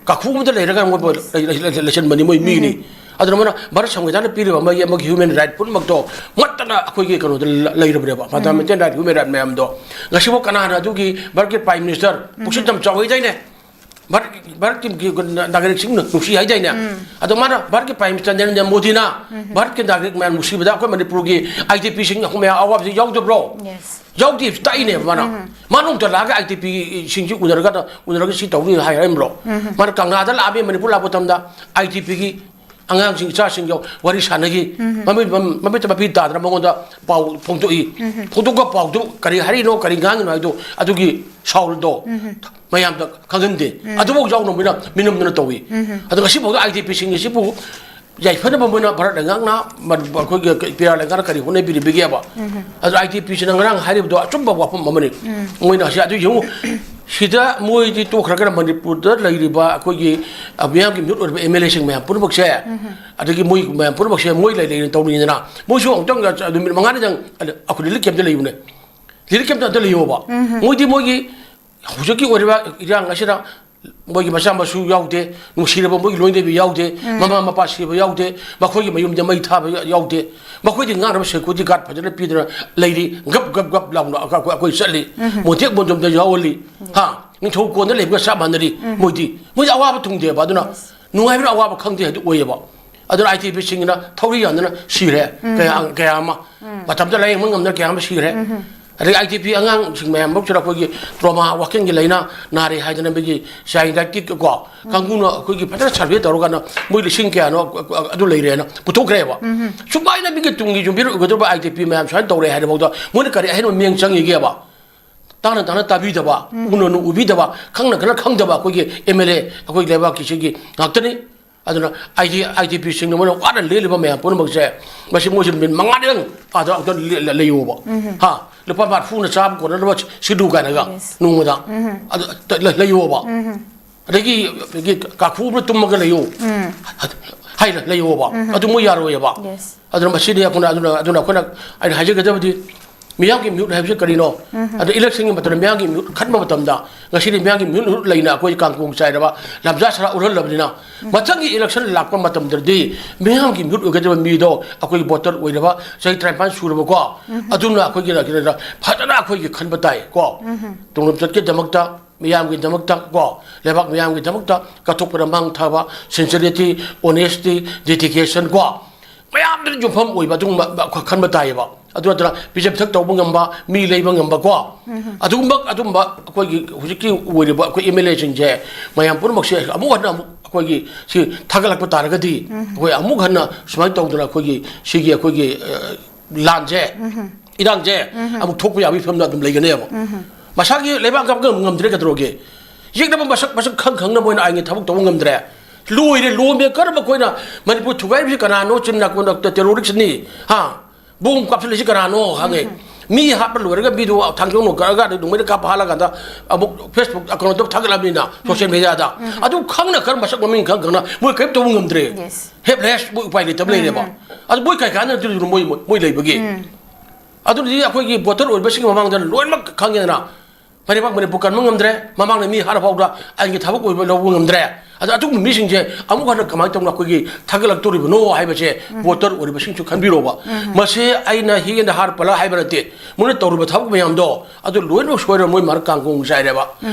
ꯀꯥꯈꯨ ꯑꯃꯗ ꯂꯩꯔꯒ ꯃꯣꯏꯕꯨ ꯂꯩ-, ꯂꯩ-, ꯂꯩ-, ꯂꯩꯁꯟꯕꯅꯤ, ꯃꯣꯏ ꯃꯤꯅꯤ꯫ ꯑꯗꯨꯅ ꯃꯣꯏꯅ ꯚꯥꯔꯠ ꯁꯪꯕꯤꯙꯥꯟꯅ ꯄꯤꯔꯤꯕ ꯑꯃꯒꯤ, ꯑꯃꯒꯤ ꯍ꯭ꯌꯨꯃꯦꯟ ꯔꯥꯏꯠ ꯄꯨꯝꯅꯃꯛꯇꯣ ꯃꯠꯇꯅ ꯑꯩꯈꯣꯏꯒꯤ ꯀꯩꯅꯣꯗ ꯂ-, ꯂꯩꯔꯕꯅꯦꯕ, ꯐꯟꯗꯥꯃꯦꯟꯇꯦꯜ ꯔꯥꯏꯠ, ꯍ꯭ꯌꯨꯃꯦꯟ ꯔꯥꯏꯠ ꯃꯌꯥꯝꯗꯣ꯫ ꯉꯁꯤꯐꯥꯎ ꯀꯅꯥꯅ ꯑꯗꯨꯒꯤ ꯚꯥꯔꯠꯀꯤ ꯄ꯭ꯔꯥꯏꯝ ꯃꯤꯅꯤꯁꯇꯔ ꯄꯨꯛꯆꯦꯜ ꯌꯥꯝ ꯆꯥꯎꯏ ꯍꯥꯏꯗꯥꯏꯅꯦ? ꯚꯥꯔꯠ, ꯚꯥꯔꯠꯀꯤ ꯅꯥꯒꯔꯤꯛꯁꯤꯡꯅ ꯅꯨꯡꯁꯤ ꯍꯥꯏꯗꯥꯏꯅꯦ? ꯑꯗꯣ ꯃꯥꯅ, ꯚꯥꯔꯠꯀꯤ ꯄ꯭ꯔꯥꯏꯝ ꯃꯤꯅꯤꯁꯇꯔ ꯅꯔꯦꯟꯗ꯭ꯔ ꯃꯣꯗꯤꯅ ꯚꯥꯔꯠꯀꯤ ꯅꯥꯒꯔꯤꯛ ꯃꯌꯥꯝ ꯅꯨꯡꯁꯤꯕꯗ ꯑꯩꯈꯣꯏ ꯃꯅꯤꯄꯨꯔꯒꯤ ꯑꯥꯏ ꯗꯤ ꯄꯤꯁꯤꯡ ꯑꯩꯈꯣꯏ ꯃꯌꯥꯝ ꯑꯋꯥꯕꯁꯤ ꯌꯥꯎꯗꯕ꯭ꯔꯣ? Yes. ꯌꯥꯎꯗꯦ ꯇꯥꯛꯏꯅꯦꯕ ꯃꯥꯅ꯫ ꯃꯥꯅ ꯅꯣꯡꯃꯇ ꯂꯥꯛꯑꯒ ꯑꯥꯏ ꯗꯤ ꯄꯤꯁꯤꯡꯁꯤ ꯎꯅꯔꯒ, ꯎꯅꯔꯒ ꯁꯤ ꯇꯧꯅꯤ ꯍꯥꯏ ꯍꯥꯏꯔꯝꯕ꯭ꯔꯣ? ꯃꯥꯅ ꯀꯪꯂꯥꯗ ꯂꯥꯛꯑꯝꯃꯤ, ꯃꯅꯤꯄꯨꯔ ꯂꯥꯛꯄ ꯃꯇꯝꯗ ꯑꯥꯏ ꯗꯤ ꯄꯤꯒꯤ ꯑꯉꯥꯡꯁꯤꯡ, ꯏꯆꯥꯁꯤꯡꯒ ꯋꯥꯔꯤ ꯁꯥꯟꯅꯈꯤ꯫ ꯃꯃꯤꯠ, ꯃꯃꯤꯠꯇ ꯃꯄꯤ ꯇꯥꯗꯅ ꯃꯉꯣꯟꯗ ꯄꯥꯎ ꯐꯣꯡꯗꯣꯛꯏ꯫ ꯐꯣꯡꯗꯣꯛꯄ ꯄꯥꯎꯗꯨ ꯀꯔꯤ ꯍꯥꯏꯔꯤꯅꯣ, ꯀꯔꯤ ꯉꯥꯡꯉꯤꯅꯣ ꯍꯥꯏꯗꯣ ꯑꯗꯨꯒꯤ ꯁꯥꯎꯜꯗꯣ ꯃꯌꯥꯝꯗ ꯈꯪꯍꯟꯗꯦ꯫ ꯑꯗꯨꯐꯥꯎ ꯌꯥꯎꯅ ꯃꯣꯏꯅ ꯃꯤꯅꯝꯗꯅ ꯇꯧꯏ꯫ ꯑꯗꯣ ꯉꯁꯤꯐꯥꯎꯗ ꯑꯥꯏ ꯗꯤ ꯄꯤꯁꯤꯡ ꯑꯁꯤꯕꯨ ꯌꯥꯏꯐꯅꯕ ꯃꯣꯏꯅ ꯚꯥꯔꯠ ꯂꯩꯉꯥꯛꯅ, ꯃ-, ꯑꯩꯈꯣꯏꯒꯤ ꯄꯤꯌꯥꯔ ꯂꯩꯉꯥꯛꯅ ꯀꯔꯤ ꯍꯣꯠꯅꯕꯤꯔꯤꯕꯒꯦꯕ? ꯑꯗꯣ ꯑꯥꯏ ꯗꯤ ꯄꯤꯁꯤꯅ ꯉꯔꯥꯡ ꯍꯥꯏꯔꯤꯕꯗꯣ ꯑꯆꯨꯝꯕ ꯋꯥꯐꯝ ꯑꯃꯅꯤ꯫ ꯃꯣꯏꯅ ꯍꯧꯖꯤꯛ ꯑꯗꯨ ꯌꯦꯡꯉꯨ, ꯁꯤꯗ ꯃꯣꯏꯗꯤ ꯇꯣꯛꯈ꯭ꯔꯒꯅ ꯃꯅꯤꯄꯨꯔꯗ ꯂꯩꯔꯤꯕ ꯑꯩꯈꯣꯏꯒꯤ, ꯑ, ꯃꯤꯌꯥꯝꯒꯤ ꯃꯤꯍꯨꯠ ꯑꯣꯏꯔꯤꯕ ꯑꯦꯝ ꯑꯦꯜ ꯑꯦꯁꯤꯡ ꯃꯌꯥꯝ ꯄꯨꯝꯅꯃꯛꯁꯦ, ꯑꯗꯒꯤ ꯃꯣꯏ ꯃꯌꯥꯝ ꯄꯨꯝꯅꯃꯛꯁꯦ ꯃꯣꯏ ꯂꯩ ꯂꯩꯅ ꯇꯧꯅꯤꯡꯗꯅ ꯃꯣꯏꯁꯨ ꯑꯃꯨꯛꯇꯪ ꯅꯨꯃꯤꯠ ꯃꯉꯥꯅꯤꯗꯪ ꯑꯩꯈꯣꯏ ꯔꯤꯂꯤꯐ ꯀꯦꯝꯞꯇ ꯂꯩꯕꯅꯦ꯫ ꯔꯤꯂꯤꯐ ꯀꯦꯝꯞꯇ ꯑꯝꯇ ꯂꯩꯌꯣꯕ꯫ ꯃꯣꯏꯗꯤ ꯃꯣꯏꯒꯤ ꯍꯧꯖꯤꯛꯀꯤ ꯑꯣꯏꯔꯤꯕ ꯏꯔꯥꯡ ꯑꯁꯤꯗ ꯃꯣꯏꯒꯤ ꯃꯆꯥ ꯃꯁꯨ ꯌꯥꯎꯗꯦ, ꯅꯨꯡꯁꯤꯔꯕ ꯃꯣꯏꯒꯤ ꯂꯣꯏꯅꯕꯤ ꯌꯥꯎꯗꯦ, ꯃꯃꯥ ꯃꯄꯥ ꯁꯤꯕ ꯌꯥꯎꯗꯦ, ꯃꯈꯣꯏꯒꯤ ꯃꯌꯨꯝꯗ ꯃꯩ ꯊꯥꯕ ꯌꯥ-, ꯌꯥꯎꯗꯦ꯫ ꯃꯈꯣꯏꯗꯤ ꯉꯥꯡꯅꯕ ꯁꯦꯀ꯭ꯌꯨꯔꯤꯇꯤ ꯒꯥꯔꯗ ꯐꯖꯅ ꯄꯤꯗꯅ ꯂꯩꯔꯤ, ꯒꯞ ꯒꯞ ꯒꯞ ꯂꯥꯎꯅ ꯑꯩꯈꯣꯏ, ꯑꯩꯈꯣꯏ ꯆꯠꯂꯤ, ꯃꯣꯟꯇꯦꯛ ꯃꯣꯟꯖꯝꯗ ꯌꯥꯎꯍꯜꯂꯤ꯫ ꯍꯥ, ꯅꯤꯡꯊꯧ ꯀꯣꯟꯗ ꯂꯩꯕꯒ ꯆꯞ ꯃꯥꯟꯅꯔꯤ꯫ ꯃꯣꯏꯗꯤ, ꯃꯣꯏꯗꯤ ꯑꯋꯥꯕ ꯊꯨꯡꯗꯦꯕ, ꯑꯗꯨꯅ ꯅꯨꯡꯉꯥꯏꯕꯅ ꯑꯋꯥꯕ ꯈꯪꯗꯦ ꯍꯥꯏꯗꯨ ꯑꯣꯏꯌꯦꯕ꯫ ꯑꯗꯨꯅ ꯑꯥꯏ ꯇꯤ ꯄꯤꯁꯤꯡꯁꯤꯅ ꯊꯧꯔꯤ ꯌꯥꯟꯗꯅ ꯁꯤꯔꯦ꯫ ꯀꯌꯥ, ꯀꯌꯥ ꯑꯃ ꯃꯇꯝꯗ ꯂꯥꯌꯦꯡꯕ ꯉꯝꯗꯅ ꯀꯌꯥ ꯑꯃ ꯁꯤꯔꯦ꯫ ꯑꯗꯒꯤ ꯑꯥꯏ ꯇꯤ ꯄꯤ ꯑꯉꯥꯡꯁꯤꯡ ꯃꯌꯥꯝ ꯃꯔꯛꯁꯤꯗ ꯑꯩꯈꯣꯏꯒꯤ ꯇ꯭ꯔꯣꯃꯥ ꯋꯥꯈꯜꯒꯤ ꯂꯥꯏꯅꯥ ꯅꯥꯔꯦ ꯍꯥꯏꯗꯅ ꯃꯤꯒꯤ ꯆꯥꯏꯜ ꯗꯥꯏꯠꯀꯤ ꯀꯣ ꯀꯥꯡꯕꯨꯅ ꯑꯩꯈꯣꯏꯒꯤ ꯐꯖꯅ ꯁꯔꯚꯦ ꯇꯧꯔꯀꯥꯟꯗ ꯃꯣꯏ ꯂꯤꯁꯤꯡ ꯀꯌꯥꯅꯣ ꯑꯗꯨ ꯂꯩꯔꯦꯅ ꯄꯨꯊꯣꯛꯈ꯭ꯔꯦꯕ꯫ ꯁꯨꯃꯥꯏꯅ ꯃꯤꯒꯤ ꯇꯨꯡꯒꯤ ꯌꯨꯝꯕꯤꯔꯣꯟ ꯑꯣꯏꯒꯗꯧꯕ ꯑꯥꯏ ꯇꯤ ꯄꯤ ꯃꯌꯥꯝ ꯁꯨꯃꯥꯏꯅ ꯇꯧꯔꯦ ꯍꯥꯏꯔꯐꯥꯎꯗ ꯃꯣꯏꯅ ꯀꯔꯤ ꯑꯍꯦꯟꯕ ꯃꯤꯠꯌꯦꯡ ꯆꯪꯉꯤꯒꯦꯕ? ꯇꯥꯅ ꯇꯥꯅ ꯇꯥꯕꯤꯗꯕ, ꯎꯅ ꯎꯅ ꯎꯕꯤꯗꯕ, ꯈꯪꯅ ꯈꯪꯅ ꯈꯪꯗꯕ ꯑꯩꯈꯣꯏꯒꯤ ꯑꯦꯝ ꯑꯦꯜ ꯑꯦ ꯑꯩꯈꯣꯏ ꯂꯩꯕꯥꯛꯀꯤ ꯁꯤꯒꯤ ꯉꯥꯛꯇꯅꯤ꯫ ꯑꯗꯨꯅ ꯑꯥꯏ ꯗꯤ, ꯑꯥꯏ ꯗꯤ ꯄꯤꯁꯤꯡꯅ ꯃꯣꯏꯅ ꯋꯥꯅ ꯂꯦꯜꯂꯤꯕ ꯃꯌꯥꯝ ꯄꯨꯝꯅꯃꯛꯁꯦ, ꯃꯁꯤ ꯃꯣꯏꯁꯦ ꯅꯨꯃꯤꯠ ꯃꯉꯥꯅꯤꯗꯪ ꯑꯥꯗ ꯑꯃꯨꯛꯇ ꯂꯦ-, ꯂꯦ-, ꯂꯩꯌꯣꯕ꯫ ꯍꯥ? ꯂꯨꯄꯥ ꯃꯔꯐꯨꯅ ꯆꯥꯕ ꯀꯣꯟꯅꯗꯕ ꯁꯤꯗꯨ ꯀꯥꯏꯅꯒ Yes. ꯅꯣꯡꯃꯗ꯫ ꯑꯗꯨ ꯇ-, ꯂ-, ꯂꯩꯌꯣꯕ꯫ ꯑꯗꯒꯤ, ꯑꯗꯒꯤ ꯀꯥꯈꯨ ꯑꯃꯗ ꯇꯨꯝꯃꯒ ꯂꯩꯌꯣ꯫ ꯍꯥꯏꯅ ꯂꯩꯌꯣꯕ꯫ ꯑꯗꯨ ꯃꯣꯏ ꯌꯥꯔꯣꯏꯌꯦꯕ꯫ Yes. ꯑꯗꯨꯅ ꯃꯁꯤꯗꯤ ꯑꯩꯈꯣꯏꯅ, ꯑꯗꯨꯅ, ꯑꯗꯨꯅ ꯑꯩꯈꯣꯏꯅ, ꯑꯩꯅ ꯍꯥꯏꯖꯒꯗꯕꯗꯤ, ꯃꯤꯌꯥꯝꯒꯤ ꯃꯤꯍꯨꯠ ꯍꯥꯏꯕꯁꯤ ꯀꯔꯤꯅꯣ? ꯑꯗ electionꯒꯤ ꯃꯇꯝꯗ ꯃꯤꯌꯥꯝꯒꯤ ꯃꯤꯍꯨꯠ ꯈꯟꯕ ꯃꯇꯝꯗ, ꯉꯁꯤꯗꯤ ꯃꯤꯌꯥꯝꯒꯤ ꯃꯤꯍꯨꯠ ꯂꯩꯅ ꯑꯩꯈꯣꯏ ꯀꯥꯡꯀꯣꯡ ꯆꯥꯏꯔꯕ, ꯂꯝꯖꯥ ꯁꯔꯥ ꯎꯠꯍꯜꯂꯕꯅꯤꯅ, ꯃꯊꯪꯒꯤ election ꯂꯥꯛꯄ ꯃꯇꯝꯗꯗꯤ ꯃꯤꯌꯥꯝꯒꯤ ꯃꯤꯍꯨꯠ ꯑꯣꯏꯒꯗꯕ ꯃꯤꯗꯣ ꯑꯩꯈꯣꯏꯒꯤ voter ꯑꯣꯏꯔꯕ, ꯆꯍꯤ ꯇꯔꯥꯅꯤꯄꯥꯟ ꯁꯨꯔꯕꯀꯣ, ꯑꯗꯨꯝꯅ ꯑꯩꯈꯣꯏꯒꯤ ꯀꯩꯅꯣꯗ ꯐꯖꯅ ꯑꯩꯈꯣꯏꯒꯤ ꯈꯟꯕ ꯇꯥꯏ ꯀꯣ꯫ ꯇꯨꯡꯂꯝꯆꯠꯀꯤꯗꯃꯛꯇ, ꯃꯤꯌꯥꯝꯒꯤꯗꯃꯛꯇ ꯀꯣ, ꯂꯩꯕꯥꯛ ꯃꯤꯌꯥꯝꯒꯤꯗꯃꯛꯇ ꯀꯠꯊꯣꯛꯄꯗ ꯃꯥꯡ ꯊꯥꯕ, sincerity, honesty, dedication ꯀꯣ, ꯃꯌꯥꯝꯗꯨꯅ ꯌꯨꯝꯐꯝ ꯑꯣꯏꯕ ꯑꯗꯨꯒꯨꯝꯕ ꯑꯩꯈꯣꯏ ꯈꯟꯕ ꯇꯥꯏꯌꯦꯕ꯫ ꯑꯗꯨ ꯅꯠꯇꯅ ꯄꯤꯖ ꯄꯤꯊꯛ ꯇꯧꯕ ꯉꯝꯕ, ꯃꯤ ꯂꯩꯕ ꯉꯝꯕ ꯀꯣ, ꯑꯗꯨꯒꯨꯝꯕ, ꯑꯗꯨꯝꯕ ꯑꯩꯈꯣꯏꯒꯤ ꯍꯧꯖꯤꯛꯀꯤ ꯑꯣꯏꯔꯤꯕ ꯑꯩꯈꯣꯏ MLAꯁꯤꯡꯁꯦ, ꯃꯌꯥꯝ ꯄꯨꯝꯅꯃꯛꯁꯦ ꯑꯃꯨꯛ ꯍꯟꯅ ꯑꯃꯨꯛ ꯑꯩꯈꯣꯏꯒꯤ ꯁꯤ ꯊꯥꯒꯠꯂꯛꯄ ꯇꯥꯔꯒꯗꯤ, ꯑꯩꯈꯣꯏ ꯑꯃꯨꯛ ꯍꯟꯅ ꯁꯨꯃꯥꯏꯅ ꯇꯧꯗꯅ ꯑꯩꯈꯣꯏꯒꯤ ꯁꯤꯒꯤ ꯑꯩꯈꯣꯏꯒꯤ, ꯑ, ꯂꯥꯟꯁꯦ, ꯏꯔꯥꯡꯁꯦ ꯑꯃꯨꯛ ꯊꯣꯛꯄ ꯌꯥꯕꯒꯤ ꯐꯤꯕꯝꯗ ꯑꯗꯨꯝ ꯂꯩꯒꯅꯦꯕ꯫ ꯃꯁꯥꯒꯤ ꯂꯩꯕꯥꯛ ꯉꯝ-, ꯉꯝꯗ꯭ꯔꯦ ꯀꯩꯗꯧꯔꯒꯦ? ꯌꯦꯛꯅꯕ ꯃꯁꯛ, ꯃꯁꯛ ꯈꯪ ꯈꯪꯅ ꯃꯣꯏꯅ ꯑꯥꯏꯟꯒꯤ ꯊꯕꯛ ꯇꯧꯕ ꯉꯝꯗ꯭ꯔꯦ꯫ ꯂꯣꯏꯔꯦ, ꯂꯣꯝꯃꯦ꯫ ꯀꯔꯝꯕ ꯑꯩꯈꯣꯏꯅ ꯃꯅꯤꯄꯨꯔ ꯊꯨꯒꯥꯏꯔꯤꯕꯁꯤ ꯀꯅꯥꯅꯣ? ꯆꯤꯟ ꯅꯥꯀꯣꯡꯗ terroristꯅꯤ, ꯍꯥ? ꯕꯣꯝ ꯀꯥꯞꯁꯤꯜꯂꯤꯁꯤ ꯀꯅꯥꯅꯣ ꯍꯪꯉꯦ꯫ ꯃꯤ ꯍꯥꯠꯄ ꯂꯣꯏꯔꯒ ꯃꯤꯗꯨ ꯊꯥꯡꯖꯧꯅ ꯀꯛꯑꯒ ꯑꯗꯩ ꯅꯣꯡꯃꯩꯅ ꯀꯥꯞꯄ ꯍꯥꯠꯂꯀꯥꯟꯗ ꯑꯃꯨꯛ Facebook accountꯇ ꯊꯥꯒꯠꯂꯕꯅꯤꯅ, social mediaꯗ꯫ ꯑꯗꯨ ꯈꯪꯅ ꯀꯔꯝꯕ ꯃꯁꯛ ꯃꯃꯤꯡ ꯈꯪ ꯈꯪꯅ ꯃꯣꯏ ꯀꯔꯤꯝ ꯇꯧꯕ ꯉꯝꯗ꯭ꯔꯦ꯫ Yes. Helpless, ꯃꯣꯏ ꯎꯄꯥꯏ ꯂꯩꯇꯕ ꯂꯩꯔꯦꯕ꯫ ꯑꯗꯨ ꯃꯣꯏ ꯀꯩ ꯀꯥꯟꯅꯗꯣꯏꯅꯣ ꯃꯣꯏ, ꯃꯣꯏ ꯂꯩꯕꯒꯤ? ꯑꯗꯨꯅꯗꯤ ꯑꯩꯈꯣꯏꯒꯤ voter ꯑꯣꯏꯕꯁꯤꯡꯒꯤ ꯃꯃꯥꯡꯗ ꯂꯣꯏꯅꯃꯛ ꯈꯪꯉꯦꯗꯅ꯫ ꯃꯅꯤꯄꯥꯛ ꯃꯅꯤꯄꯨꯔ ꯀꯟꯕ ꯉꯝꯗ꯭ꯔꯦ, ꯃꯃꯥꯡꯗ ꯃꯤ ꯍꯥꯠꯂ ꯐꯥꯎꯗ ꯑꯩꯒꯤ ꯊꯕꯛ ꯑꯣꯏꯕ ꯂꯧꯕ ꯉꯝꯗ꯭ꯔꯦ꯫ ꯑꯗ ꯑꯗꯨꯒꯨꯝꯕ ꯃꯤꯁꯤꯡꯁꯦ ꯑꯃꯨꯛ ꯍꯟꯅ ꯀꯃꯥꯏꯅ ꯇꯧꯅ ꯑꯩꯈꯣꯏꯒꯤ ꯊꯥꯒꯠꯂꯛꯇꯣꯔꯤꯕꯅꯣ ꯍꯥꯏꯕꯁꯦ voter ꯑꯣꯏꯔꯤꯕꯁꯤꯡꯁꯨ ꯈꯟꯕꯤꯔꯣꯕ꯫ ꯃꯁꯤ ꯑꯩꯅ ꯍꯤ and ꯍꯥꯔ ꯄꯜꯂ ꯍꯥꯏꯕ ꯅꯠꯇꯦ꯫ ꯃꯣꯏꯅ ꯇꯧꯔꯤꯕ ꯊꯕꯛ ꯃꯌꯥꯝꯗꯣ ꯑꯗꯨ ꯂꯣꯏꯅꯃꯛ ꯁꯣꯏꯔ ꯃꯣꯏ ꯃꯔꯛ ꯀꯥꯡꯒꯣꯡ ꯆꯥꯏꯔꯦꯕ꯫